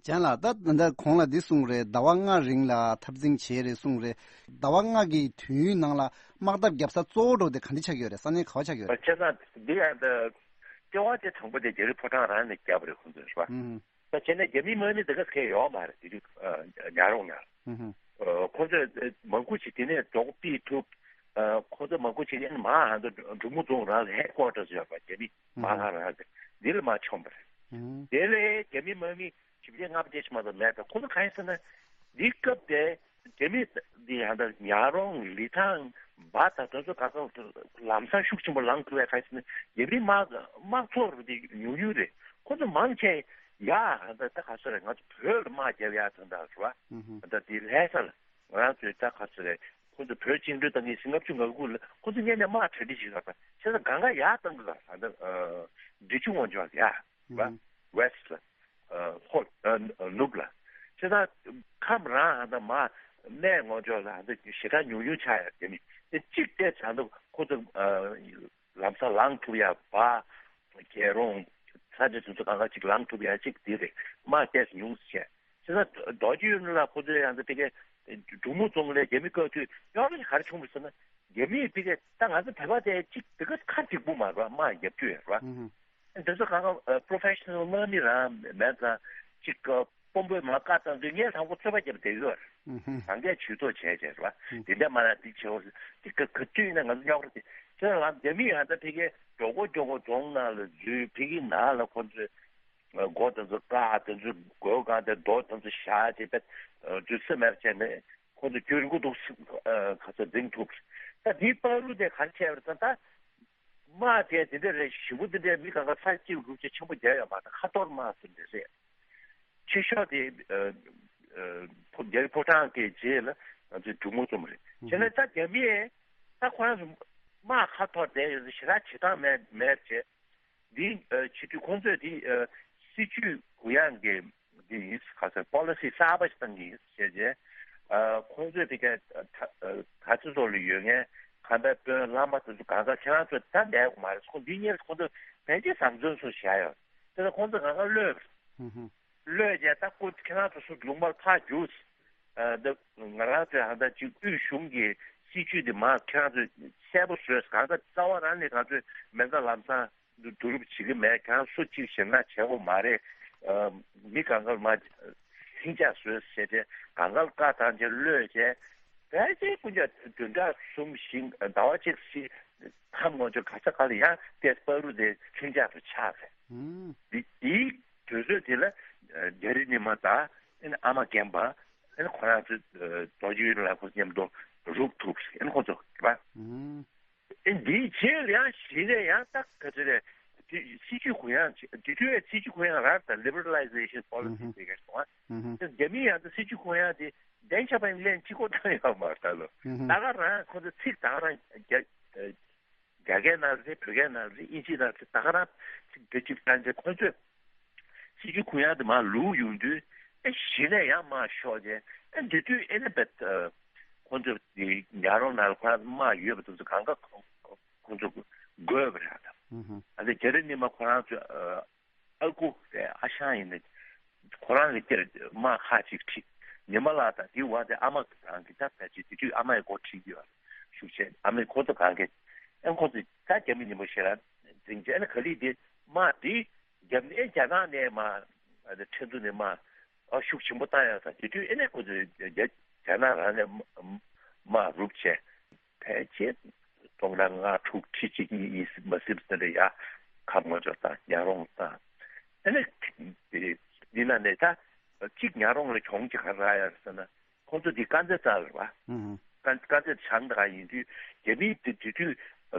ཅན་ལགས། ད་ད་ལྟ་གོང་ལ་འདི་གསུངས་རེད། ཟླ་བ་ལྔ་རིང་ལ་འཐབ་འཛིང་བྱས་རེད་གསུངས་རེད། ཟླ་བ་ལྔ་གི་དུས་ཡུན་ནང་ལ་དམག་འཐབ་རྒྱབ་ས་གཙོ་བོ་འགྲོ་དེ་ག་འདི་ཆགས་ཡོད་རེད། ས་གནས་ག་བ་ཆགས་ཡོད་རེད། བྱས་ཙང་འདི་ཡང་ད་ལྟེ་བ་དེ་དང་པོ་དེ་རྒྱ་རི་ཕོ་བྲང་རང་ནས་བརྒྱབ་པ་རེད། ཁོང་ཚོས་རེད་པ། ཨུམ། ད་བྱས་ན་རྒྱ་མིའི་དམག་མི་འདི་ག་ཁེལ་ཡོད་མ་རེད། དེ་དུས་ཉ་རོང་ནས། ཨུམ། ཁོང་ཚོས་མང་པོ་ཞིག་དེ་ནས་འགྲོ་སྒོ་སྤེལ་ཐུབ། ཁོང་ཚོས་མང་པོ་ཞིག་ཡང་མ་ཧ་ད་འབྲུག་མོ་རྫོང་རང་ལ་ཧེད་ཀོ་ཊར་ཡོད་པ། རྒྱ་མི་མ་ཧ་རང་ལ། འདི་ལ་མར་མཆོངས་པ་རེད། དེ་ལས་རྒྱ་མི་དམག་མི་བཞི་བརྒྱ་ལྔ་བརྒྱ་ཞིག་མ་གཏོགས་མེད་པས། ཁོ་ཚོ་གང་ཡིན་ཟེར་ན། འདི་སྐབས་དེ་རྒྱ་མི་འདི་ཡང་ད་ཉག་རོང་ལི་ཐང་འབའ་ད་དེ་ཚོ་ག་ཚོད་ལམ་སང་ཤུགས་ཆེན་པོ་ལངས་ཐུབ་ཡ། གང་ཡིན་ཟེར་ན་རྒྱ་མི་དམག་དམག་ཚོགས་རུ་འདི་ཉུང་ཉུང་རེད། ཁོ་ཚོ་མང་ཆེ་ཡ་ད་ད་ག་ཚོད་རེད། ང་ཚོ་བོད་ལ་དམག་རྒྱབ་ཡ་དང་ད་རེད་བ། ད་འདི་ལྷ་ས་ལ་ང་རང་ཚོའི་ད་ག་ཚོད་རེད། ཁོ་ཚོ་བོད་བཅིངས་འགྲོལ་བཏང་གི་ཟིན་ལྔ་བཅུ་ང་དགུ་ལ་ཁོ་ཚོ་སྔོན་ནས་དམག་གྲ་སྒྲིག་བྱེད་ཀྱི་ཡོད་པ། བྱས་ཙང་གང་ག་ཡར་བཏང་གི་ལ་ད་ལྟ་འབྲི་ཆུ་ངོས་ཕྱོགས་ལ་ཡ་བ། ཝེ་སི་ལ་ཧོ་ནུབ་ལ། བྱས་ཙང་ཁམས་རང་ད་མར་སྨད་ངོས་ཕྱོགས་ལ་ད་ཞེ་དྲག་ཉུང་ཉུང་ཆགས་ཡ། དེ་ནི་དེ་གཅིག་བལྟས་ཙང་ད་ཁོ་ཚོ་ལམ་སང་ལངས་ཐུབ་ཡ། བ་རྒྱལ་རོང་ས་ཆ་དེ་ཚོ་གང་ག་ཅིག་ལངས་ཐུབ་ཡ་ཅིག་དེ་རེད། དམག་ཏོག་ཙམ་ཉུང་ཙམ་བྱས། བྱས་ཙང་རྡོ་རྗེ་གཡུ་སྒྲོན་ལགས་ཁོ་ཚོའི་ཡང་ད་ཕ་གིའི་འབྲུག་མོ་རྫོང་ལ་རྒྱ་མི་བཀག་དུས་གཡོག་རེ་ག་རེ་བྱུང་བ་ཟེར་ན། རྒྱ་མིས་ཕ་གིའི་ད་ང་ཚོ་བོད་པ་དེ་གཅིག་དེ་ག་ཁ་འགྲིག་པོ་མ་རེད་བ། དམག་རྒྱབ་རྒྱུ་ཡོད་རེད་བ། དེ་ཚོ་གང་ག་པོ་རོ་ཕེ་ཤི་ནལ་དམག་མི་རང་མེད་ཙང་གཅིག་དཔོན་པོས་མར་བཀའ་བཏང་དུས་ངས་དང་པོ་རྩོད་པ་རྒྱབ་བསྡད་ཡོད་རེད། གང་གས་ཇུས་གཏོགས་བྱས་བྱས་རེད་བ། དེ་འདྲ་མ་རེད། འདི་བྱེད་འོ་ཟེར་དེ་ག་ག་དུས་ཡིན་ན་ང་ཚོ་རྙོག་དྲ་དེ་དེ་ལ་རྒྱ་མི་ཡང་ད་ཕ་གིའི་མགྱོགས་པོ་མགྱོགས་པོ་རྫོང་ནང་ལ་འཛུལ། ཕ་གིའི་ནང་ལ་ཁོ་ཚོས་སྒོ་དེ་ཚོ་བཀག་དེ་ཚོ་སྒོ་གང་དེ་རྡོ་དེ་ཚོ་བཞག་བྱས་པས་དུས་ཚོད་མེད་པ་བྱས་ནས་ཁོ་ཚོ་རྒྱུན་འགོ་འདུག་ག་ཚོད་འཛིང་ཐུབ། ད་འདིའི་བར་དུ་དེ་ག་རེ་བྱས་པ་རེད་ཟེར་ན། ད་དམག་དེ་དེ་འདྲ་རེད། ཞེ་པོ་དེ་འདྲ་མི་གང་ག་ཚར་གཅིག་རུ་རྒྱུག་ཆེན་པོ་རྒྱག་ཡོད་མ་རེད། ཁ་ཐོར་དམག་ཟེར་འདྲ་རེད། ཆེ་ཤོས་དེ་ཨ་ཨ་ཕོ་རྒྱ་རི་ཕོ་བྲང་གི་རྗེས་ལ་ང་ཚོའི་འབྲུག་མོ་རྫོང་རེད། བྱས་ན་ད་རྒྱ་མིས་ད་ཁོ་རང་ཚོ་དམག་ཁ་ཐོར་བསྡད་ཡོད་ཚེ་ཞེ་དྲག་བྱེད་སྟངས་མེད་མེད་བྱས། འདི་ཨ་བྱེད་དུས་ཁོང་ཚོས་འདི་ཨ་སྲིད་ཇུས་གུ་ཡངས་ཀྱི་འདི་ཡིན། ག་ཚོད་པོ་ལི་སི་གསར་པ་ཞིག་བཏང་གི་ཡིན་ཟེར་བྱས། ཨ་ཁོང་ཚོས་དེ་ག་ད་ད་ཚོད་ཚོགས་ལ་ཡོད་མཁན་ཁམས་པའི་དཔོན་བླ་མ་དེ་ཚོ་གང་ག་ཁྱེད་རང་ཚོ་ད་བསྡད་དགོས་མ་རེད། ཁོང་འདི་གཉེར་ཁོང་ཚོས་ཕལ་ཆེར་བཟང་བཙོན་སོགས་བཞག་ཡོད། དེ་ལ་ཁོང་ཚོ་གང་ག་གློད་གློད་བྱས་ད་ཁོ་ཁྱེད་རང་ཚོ་སུ་ལུང་པར་ཕར་རྒྱུགས། ཨ་ད་ང་རང་ཚོའི་ཧ་ད་ཅིག་དབུས་གཞུང་གི་སྲིད་ཇུས་དེ་མར་ཁྱེད་རང་ཚོས་གསལ་པོ་བཟོས། གང་ག་རྩ་བ་རང་ནས་ང་ཚོས་མེ་མདའ་ལམ་སང་བསྡུ་རུབ་བྱེད་ཀྱི་མེད། ཁྱེད་རང་སུ་གཅིག་ཞེད་སྣང་བྱེད་དགོས་མ་རེད། ཨ་མི་གང་ག་མར་ལྷིང་འཇགས་བཟོས་ཟེར་ཏེ་གང་ག་བཀའ་བཏང་བྱས་གློད་བྱས། ཕལ་ཆེར་སྤུན་ཀྱག་བདུན་ཕྲག་གསུམ་བཞི་ཟླ་བ་གཅིག་ཞིག་ཁམས་ངོས་ཕྱོགས་ག་ས་ག་ལ་ཡང་ཏེ་བར་དུ་དེ་ལྷིང་འཇགས་སུ་ཆགས་རེད། འདི་འདིའི་དུས་ཚོད་དེ་ལ་རྒྱ་རི་ཉི་མ་དང་ཨ་ནི་ཨ་མ་རྒན་པ་ཨ་ནི་ཁོ་རང་ཚོ་རྡོ་རྗེ་གཡུ་སྒྲོན་ལགས་ཁོ་མཉམ་དུ་རུབ་ཐུབ་ཟེར། ཨ་ནི་ཁོ་ཚོ་རེད་པ། ཨ་འདིའི་རྗེས་ལ་ཡང་གཞི་ནས་ཡང་ད་ག་ཚོད་རེད། དེ་སྲིད་ཇུས་གུ་ཡངས་བྱེད། དེ་དུས་སྲིད་ཇུས་གུ་ཡངས་རང་ད་ལི་བྷ་ར་ལའི་ཟེ་ཤན་པོ་ལི་སི་ཟེར་ག་སོང་ཨ། རྒྱ་མིས་ཡང་ད་སྲིད་ཇུས་གུ་ཡངས་དེ་ཌེང་ཤ་པན་ལན་གཅིག་པོ་བཏང་ཡོད་མ་རེད་ད་ལོ། ད་ག་རང་ཁོ་ཚོ་ཚིག་ད་ག་རང་རྒྱ་རྒྱ་སྐད་ནང་རེད། བོད་སྐད་ནང་རེད། དབྱིན་ཇི་ནང་རེད། ད་ག་རང་ཚིག་བེད་སྤྱོད་བཏང་རྗེས་ཁོ་ཚོས་སྲིད་ཇུས་གུ་ཡངས་དེ་མར་ལུག་ཡོང་དུས་ཨེ་གཞི་ནས་ཡང་དམག་ཤོར་རྗེས་ཨེ་འདི་དུས་ཨེ་ནི་བེད་ཁོ་ཚོ་དེ་ཉག་རོང་ནང་ལ་ཁོ་རང་དམག་ཡོད་པ་དེ་ཚོ་གང་ག་ཁོ་ཚོ་དགོས་པ་རེད་ད། ཨ་ནི་རྒྱ་རི་ཉི་མ་ཁོ་རང་ཚོ་ཨ་ཁུ་རེད། ཨ་ཞང་ཡིན་ནི་ཁོ་རང་ལ་སྐྱེར་དམག་ཁག་ཅིག་ཁྲིད། ཉི་མ་ལགས་དང་དེའི་བར་དེ་ཨ་མ་རང་གི་ད་ཕལ་ཆེར་དེ་དུས་ཨ་མ་ཡི་འགོ་ཁྲིད་ཀྱི་ཡོད་རེད། ཤུགས་ཆེ་ཨ་མས་ཁོ་ཚོ་གང་གི་ཨེ་ཁོ་ཚོ་ད་རྒྱ་མི་ཉིན་མོ་ཞེ་ར་འཛིང་རྗེས་ཨ་ནི་ག་ལི་དེ་དམག་དེ་རྒྱ་མི་ཨེ་རྒྱ་ནག་ནས་མ་ཨ་ནི་ཁྲེན་ཏུ་ནས་མ་ཨ་ཤུགས་ཆེན་པོ་བཏང་ཡག་དང་དེ་དུས་ཨེ་ནས་ཁོ་ཚོ་རྒྱ་རྒྱ་ནག་རང་ནས་མ་རུབ་བྱས། ཕལ་ཆེར་སྟོང་ཕྲག་ལྔ་དྲུག་ཁྲི་གཅིག་གཉིས་ཡིན་མ་སྲིད་ཟེར་ཡ་ཁམས་ངོས་ཕྱོགས་དང་ཉག་རོང་དང་། ཨ་ནི་འདི་ནང་ནས་ད་གཅིག་ཉག་རོང་ལ་གྱོང་ཅིག་ག་རེ་རག་ཡོད་ཟེར་ན། ཁོང་ཚོ་འདི་དཀར་མཛེས་རྩ་རེད་བ། དཀར་དཀར་མཛེས་བྱང་དགའ་ཡིན་དུས་རྒྱ་མིའི་དེ་དེ་དུས་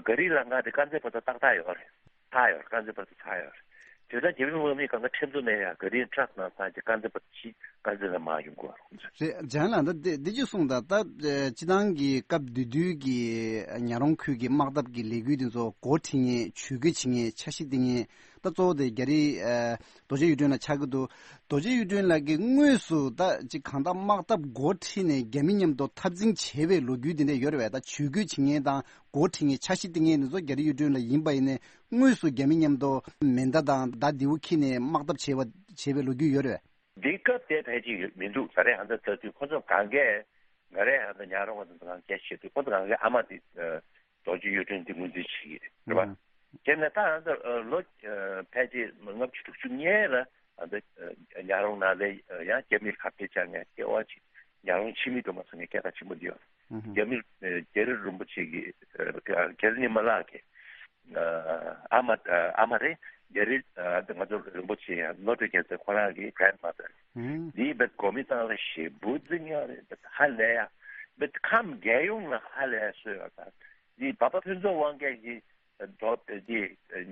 ག་རི་ལ་ང་དེ་དཀར་མཛེས་བར་དུ་ཏག་ཏག་ཡོད་རེད། ཚར་ཡོད་རེད། དཀར་མཛེས་བར་དུ་ཚར་ཡོད་རེད། དེ་ལྟར་རྒྱ་མི་དམག་མི་གང་ག་ཁྲེན་ཏུ་ནས་ཡང་ག་རི་ཊྲག་ནང་བཏང་རྗེས་དཀར་མཛེས་བར་དུ་ཕྱིན། དཀར་མཛེས་ལ་མར་ཡོང་དགོས་རེད་ཁོང་ཚོ། རེད། ལྗང་ལགས་ད་འདི་འདི་ཅིག་གསུངས་དང་ད་སྤྱི་བཏང་གི་སྐབས་དེ་དུས་ཀྱི་ཉག་རོང་ཁུལ་གྱི་དམག་འཐབ་ཀྱི་ལས་འགུལ་དེ་ཚོ་འགོ་ཁྲིད་མཁན་ཇུས་འགོད་བྱེད་མཁན་འཆར་གཞི་འདིང་མཁན་ད་གཙོ་བོ་དེ་རྒྱ་རི་རྡོ་རྗེ་གཡུ་སྒྲོན་ལགས་ཆགས་ཀྱི་འདུག་རྡོ་རྗེ་གཡུ་སྒྲོན་ལགས་ཀྱིས་དངོས་སུ་ད་ཅིག་གང་ལྟར་དམག་འཐབ་འགོ་ཁྲིད་ནས་རྒྱ་མི་མཉམ་དུ་འཐབ་འཛིང་བྱས་པའི་ལོ་རྒྱུས་འདི་འདྲ་ཡོད་རེད་པས། ད་ཇུས་འགོད་བྱེད་མཁན་དང་འགོ་ཁྲིད་མཁན་འཆར་གཞི་འདིང་མཁན་འདི་ཚོ་རྒྱ་རི་གཡུ་སྒྲོན་ལགས་ཡིན་པ་ཡིན་ནའི་དངོས་སུ་རྒྱ་མི་མཉམ་དུ་མེ་མདའ་དང་མདའ་མདེའུ་འཁྱེར་ནས་དམག་འཐབ་བྱས་པ་བྱས་པའི་ལོ་རྒྱུས་ཡོད་རེད་པས། འདི་སྐབས་དེ་ཕལ་ཆེར་ཡོད་མི་འདུག་ད་རེས་ཨ་མདའ་ལྟ་དུས་ཁོ་ཚོ་གང་གས་ང་རེ་ཨ་མདའ་ཉག་རོང་བ་དང་གང་གས་བྱེད་དུས་ཁོ་ཚོ་གང་གས་ཨ་མ་དེ་རྡོ་རྗེ་གཡུ་སྒྲོན་དེ་ངོས་འཛིན་བྱེད་ཀྱི་རེད་བ། དེ་ནས་ད་ཨ་མདའ་ལོ་ཕལ་ཆེར་ལྔ་བཅུ་དྲུག་ཅུ་སྔོན་ལ་ཨ་མདའ་ཉག་རོང་ནང་ལ་ཡང་རྒྱ་མིར་ཁ་གཏད་བཅག་མཁན་ལྟེ་བ་ཅིག་ཉག་རོང་ཕྱི་མི་སྡོད་མ་ཚོགས་ཀྱི་སྐད་གྲགས་ཆེན་པོ་འདི་ཡོད་རེད། རྒྱ་མི་རྒྱ་རི་རིན་པོ་ཆེ་གི་རྒྱ་རི་ཉི་མ་ལགས་ཀྱི་ཨ་མ་ཨ་མ་རེད། རྒྱ་རི་ཨ་ང་ཚོ་རིན་པོ་ཆེ་ཡང་བློ་གྲོས་རྒྱལ་མཚན་ཁོ་རང་གི་grandmother། ཧུམ། འདིའི་བེད་གོ་མི་ཚང་ལ་ཞེ་པོ་འཛིང་ཡག་རེད། བེད་ཧ་ལས་ཡག་བེད་ཁམས་རྒྱལ་ཡོངས་ལ་ཧ་ལས་ཡག་བཟོས་ཡོད་ད། འདི་བ་པ་ཕུན་ཚོགས་དབང་རྒྱལ་གྱི་མདོ་དེ་འདི་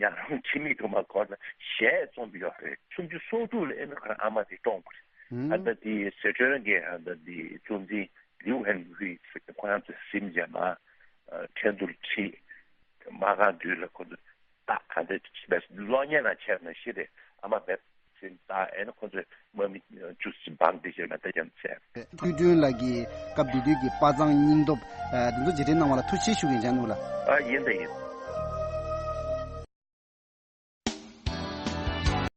ཉག་རོང་འཆི་མེད་སྒྲོལ་མ་སྐོར་ལ་གཞས་རྩོམ་ཡོད་རེད། སུམ་ཅུ་སོ་དྲུག་ལ་ཨེ་ནི་ཁོ་རང་ཨ་མ་དེ་བཀྲོངས་པ་རེད། ཧུམ། ཨ་ད་འདི་ཟི་ཁྲོན་གྱི་ཨ་ད་འདི་གཙོ་འཛིན་ལིའུ་ཧན་ཧུའེ་ཟེར་ཁོ་རང་ཚོས་གཟིམ་བྱས་མ་ཁྲེན་ཏུར་ཁྲིད། མ་རྐང་དུས་ལ་ཁོ་ཚོ་ད་ག་འདྲ་བས་གློག་བརྙན་ནང་ཆེར་ན་ཤི་རེད། ཨ་མ་བས་སིན་ད་ཨེ་ན་ཁོ་ཚོས་དམག་མི་བཅུ་གཅིག་འབངས་དེ་བྱས་ན་ད་ཀྱང་ཚད། སྐུ་མགྲོན་ལགས་ཀྱིས་སྐབས་དེ་དུས་ཀྱི་དཔའ་མཛངས་སྙིང་སྟོབས་ཨ་དེ་ཚོ་རྗེས་དྲན་གནང་བ་ལ་ཐུགས་རྗེ་ཆེ་ཞུ་གི་ཡིན་ལགས། ཨ་ཡིན་ད་ཡིན།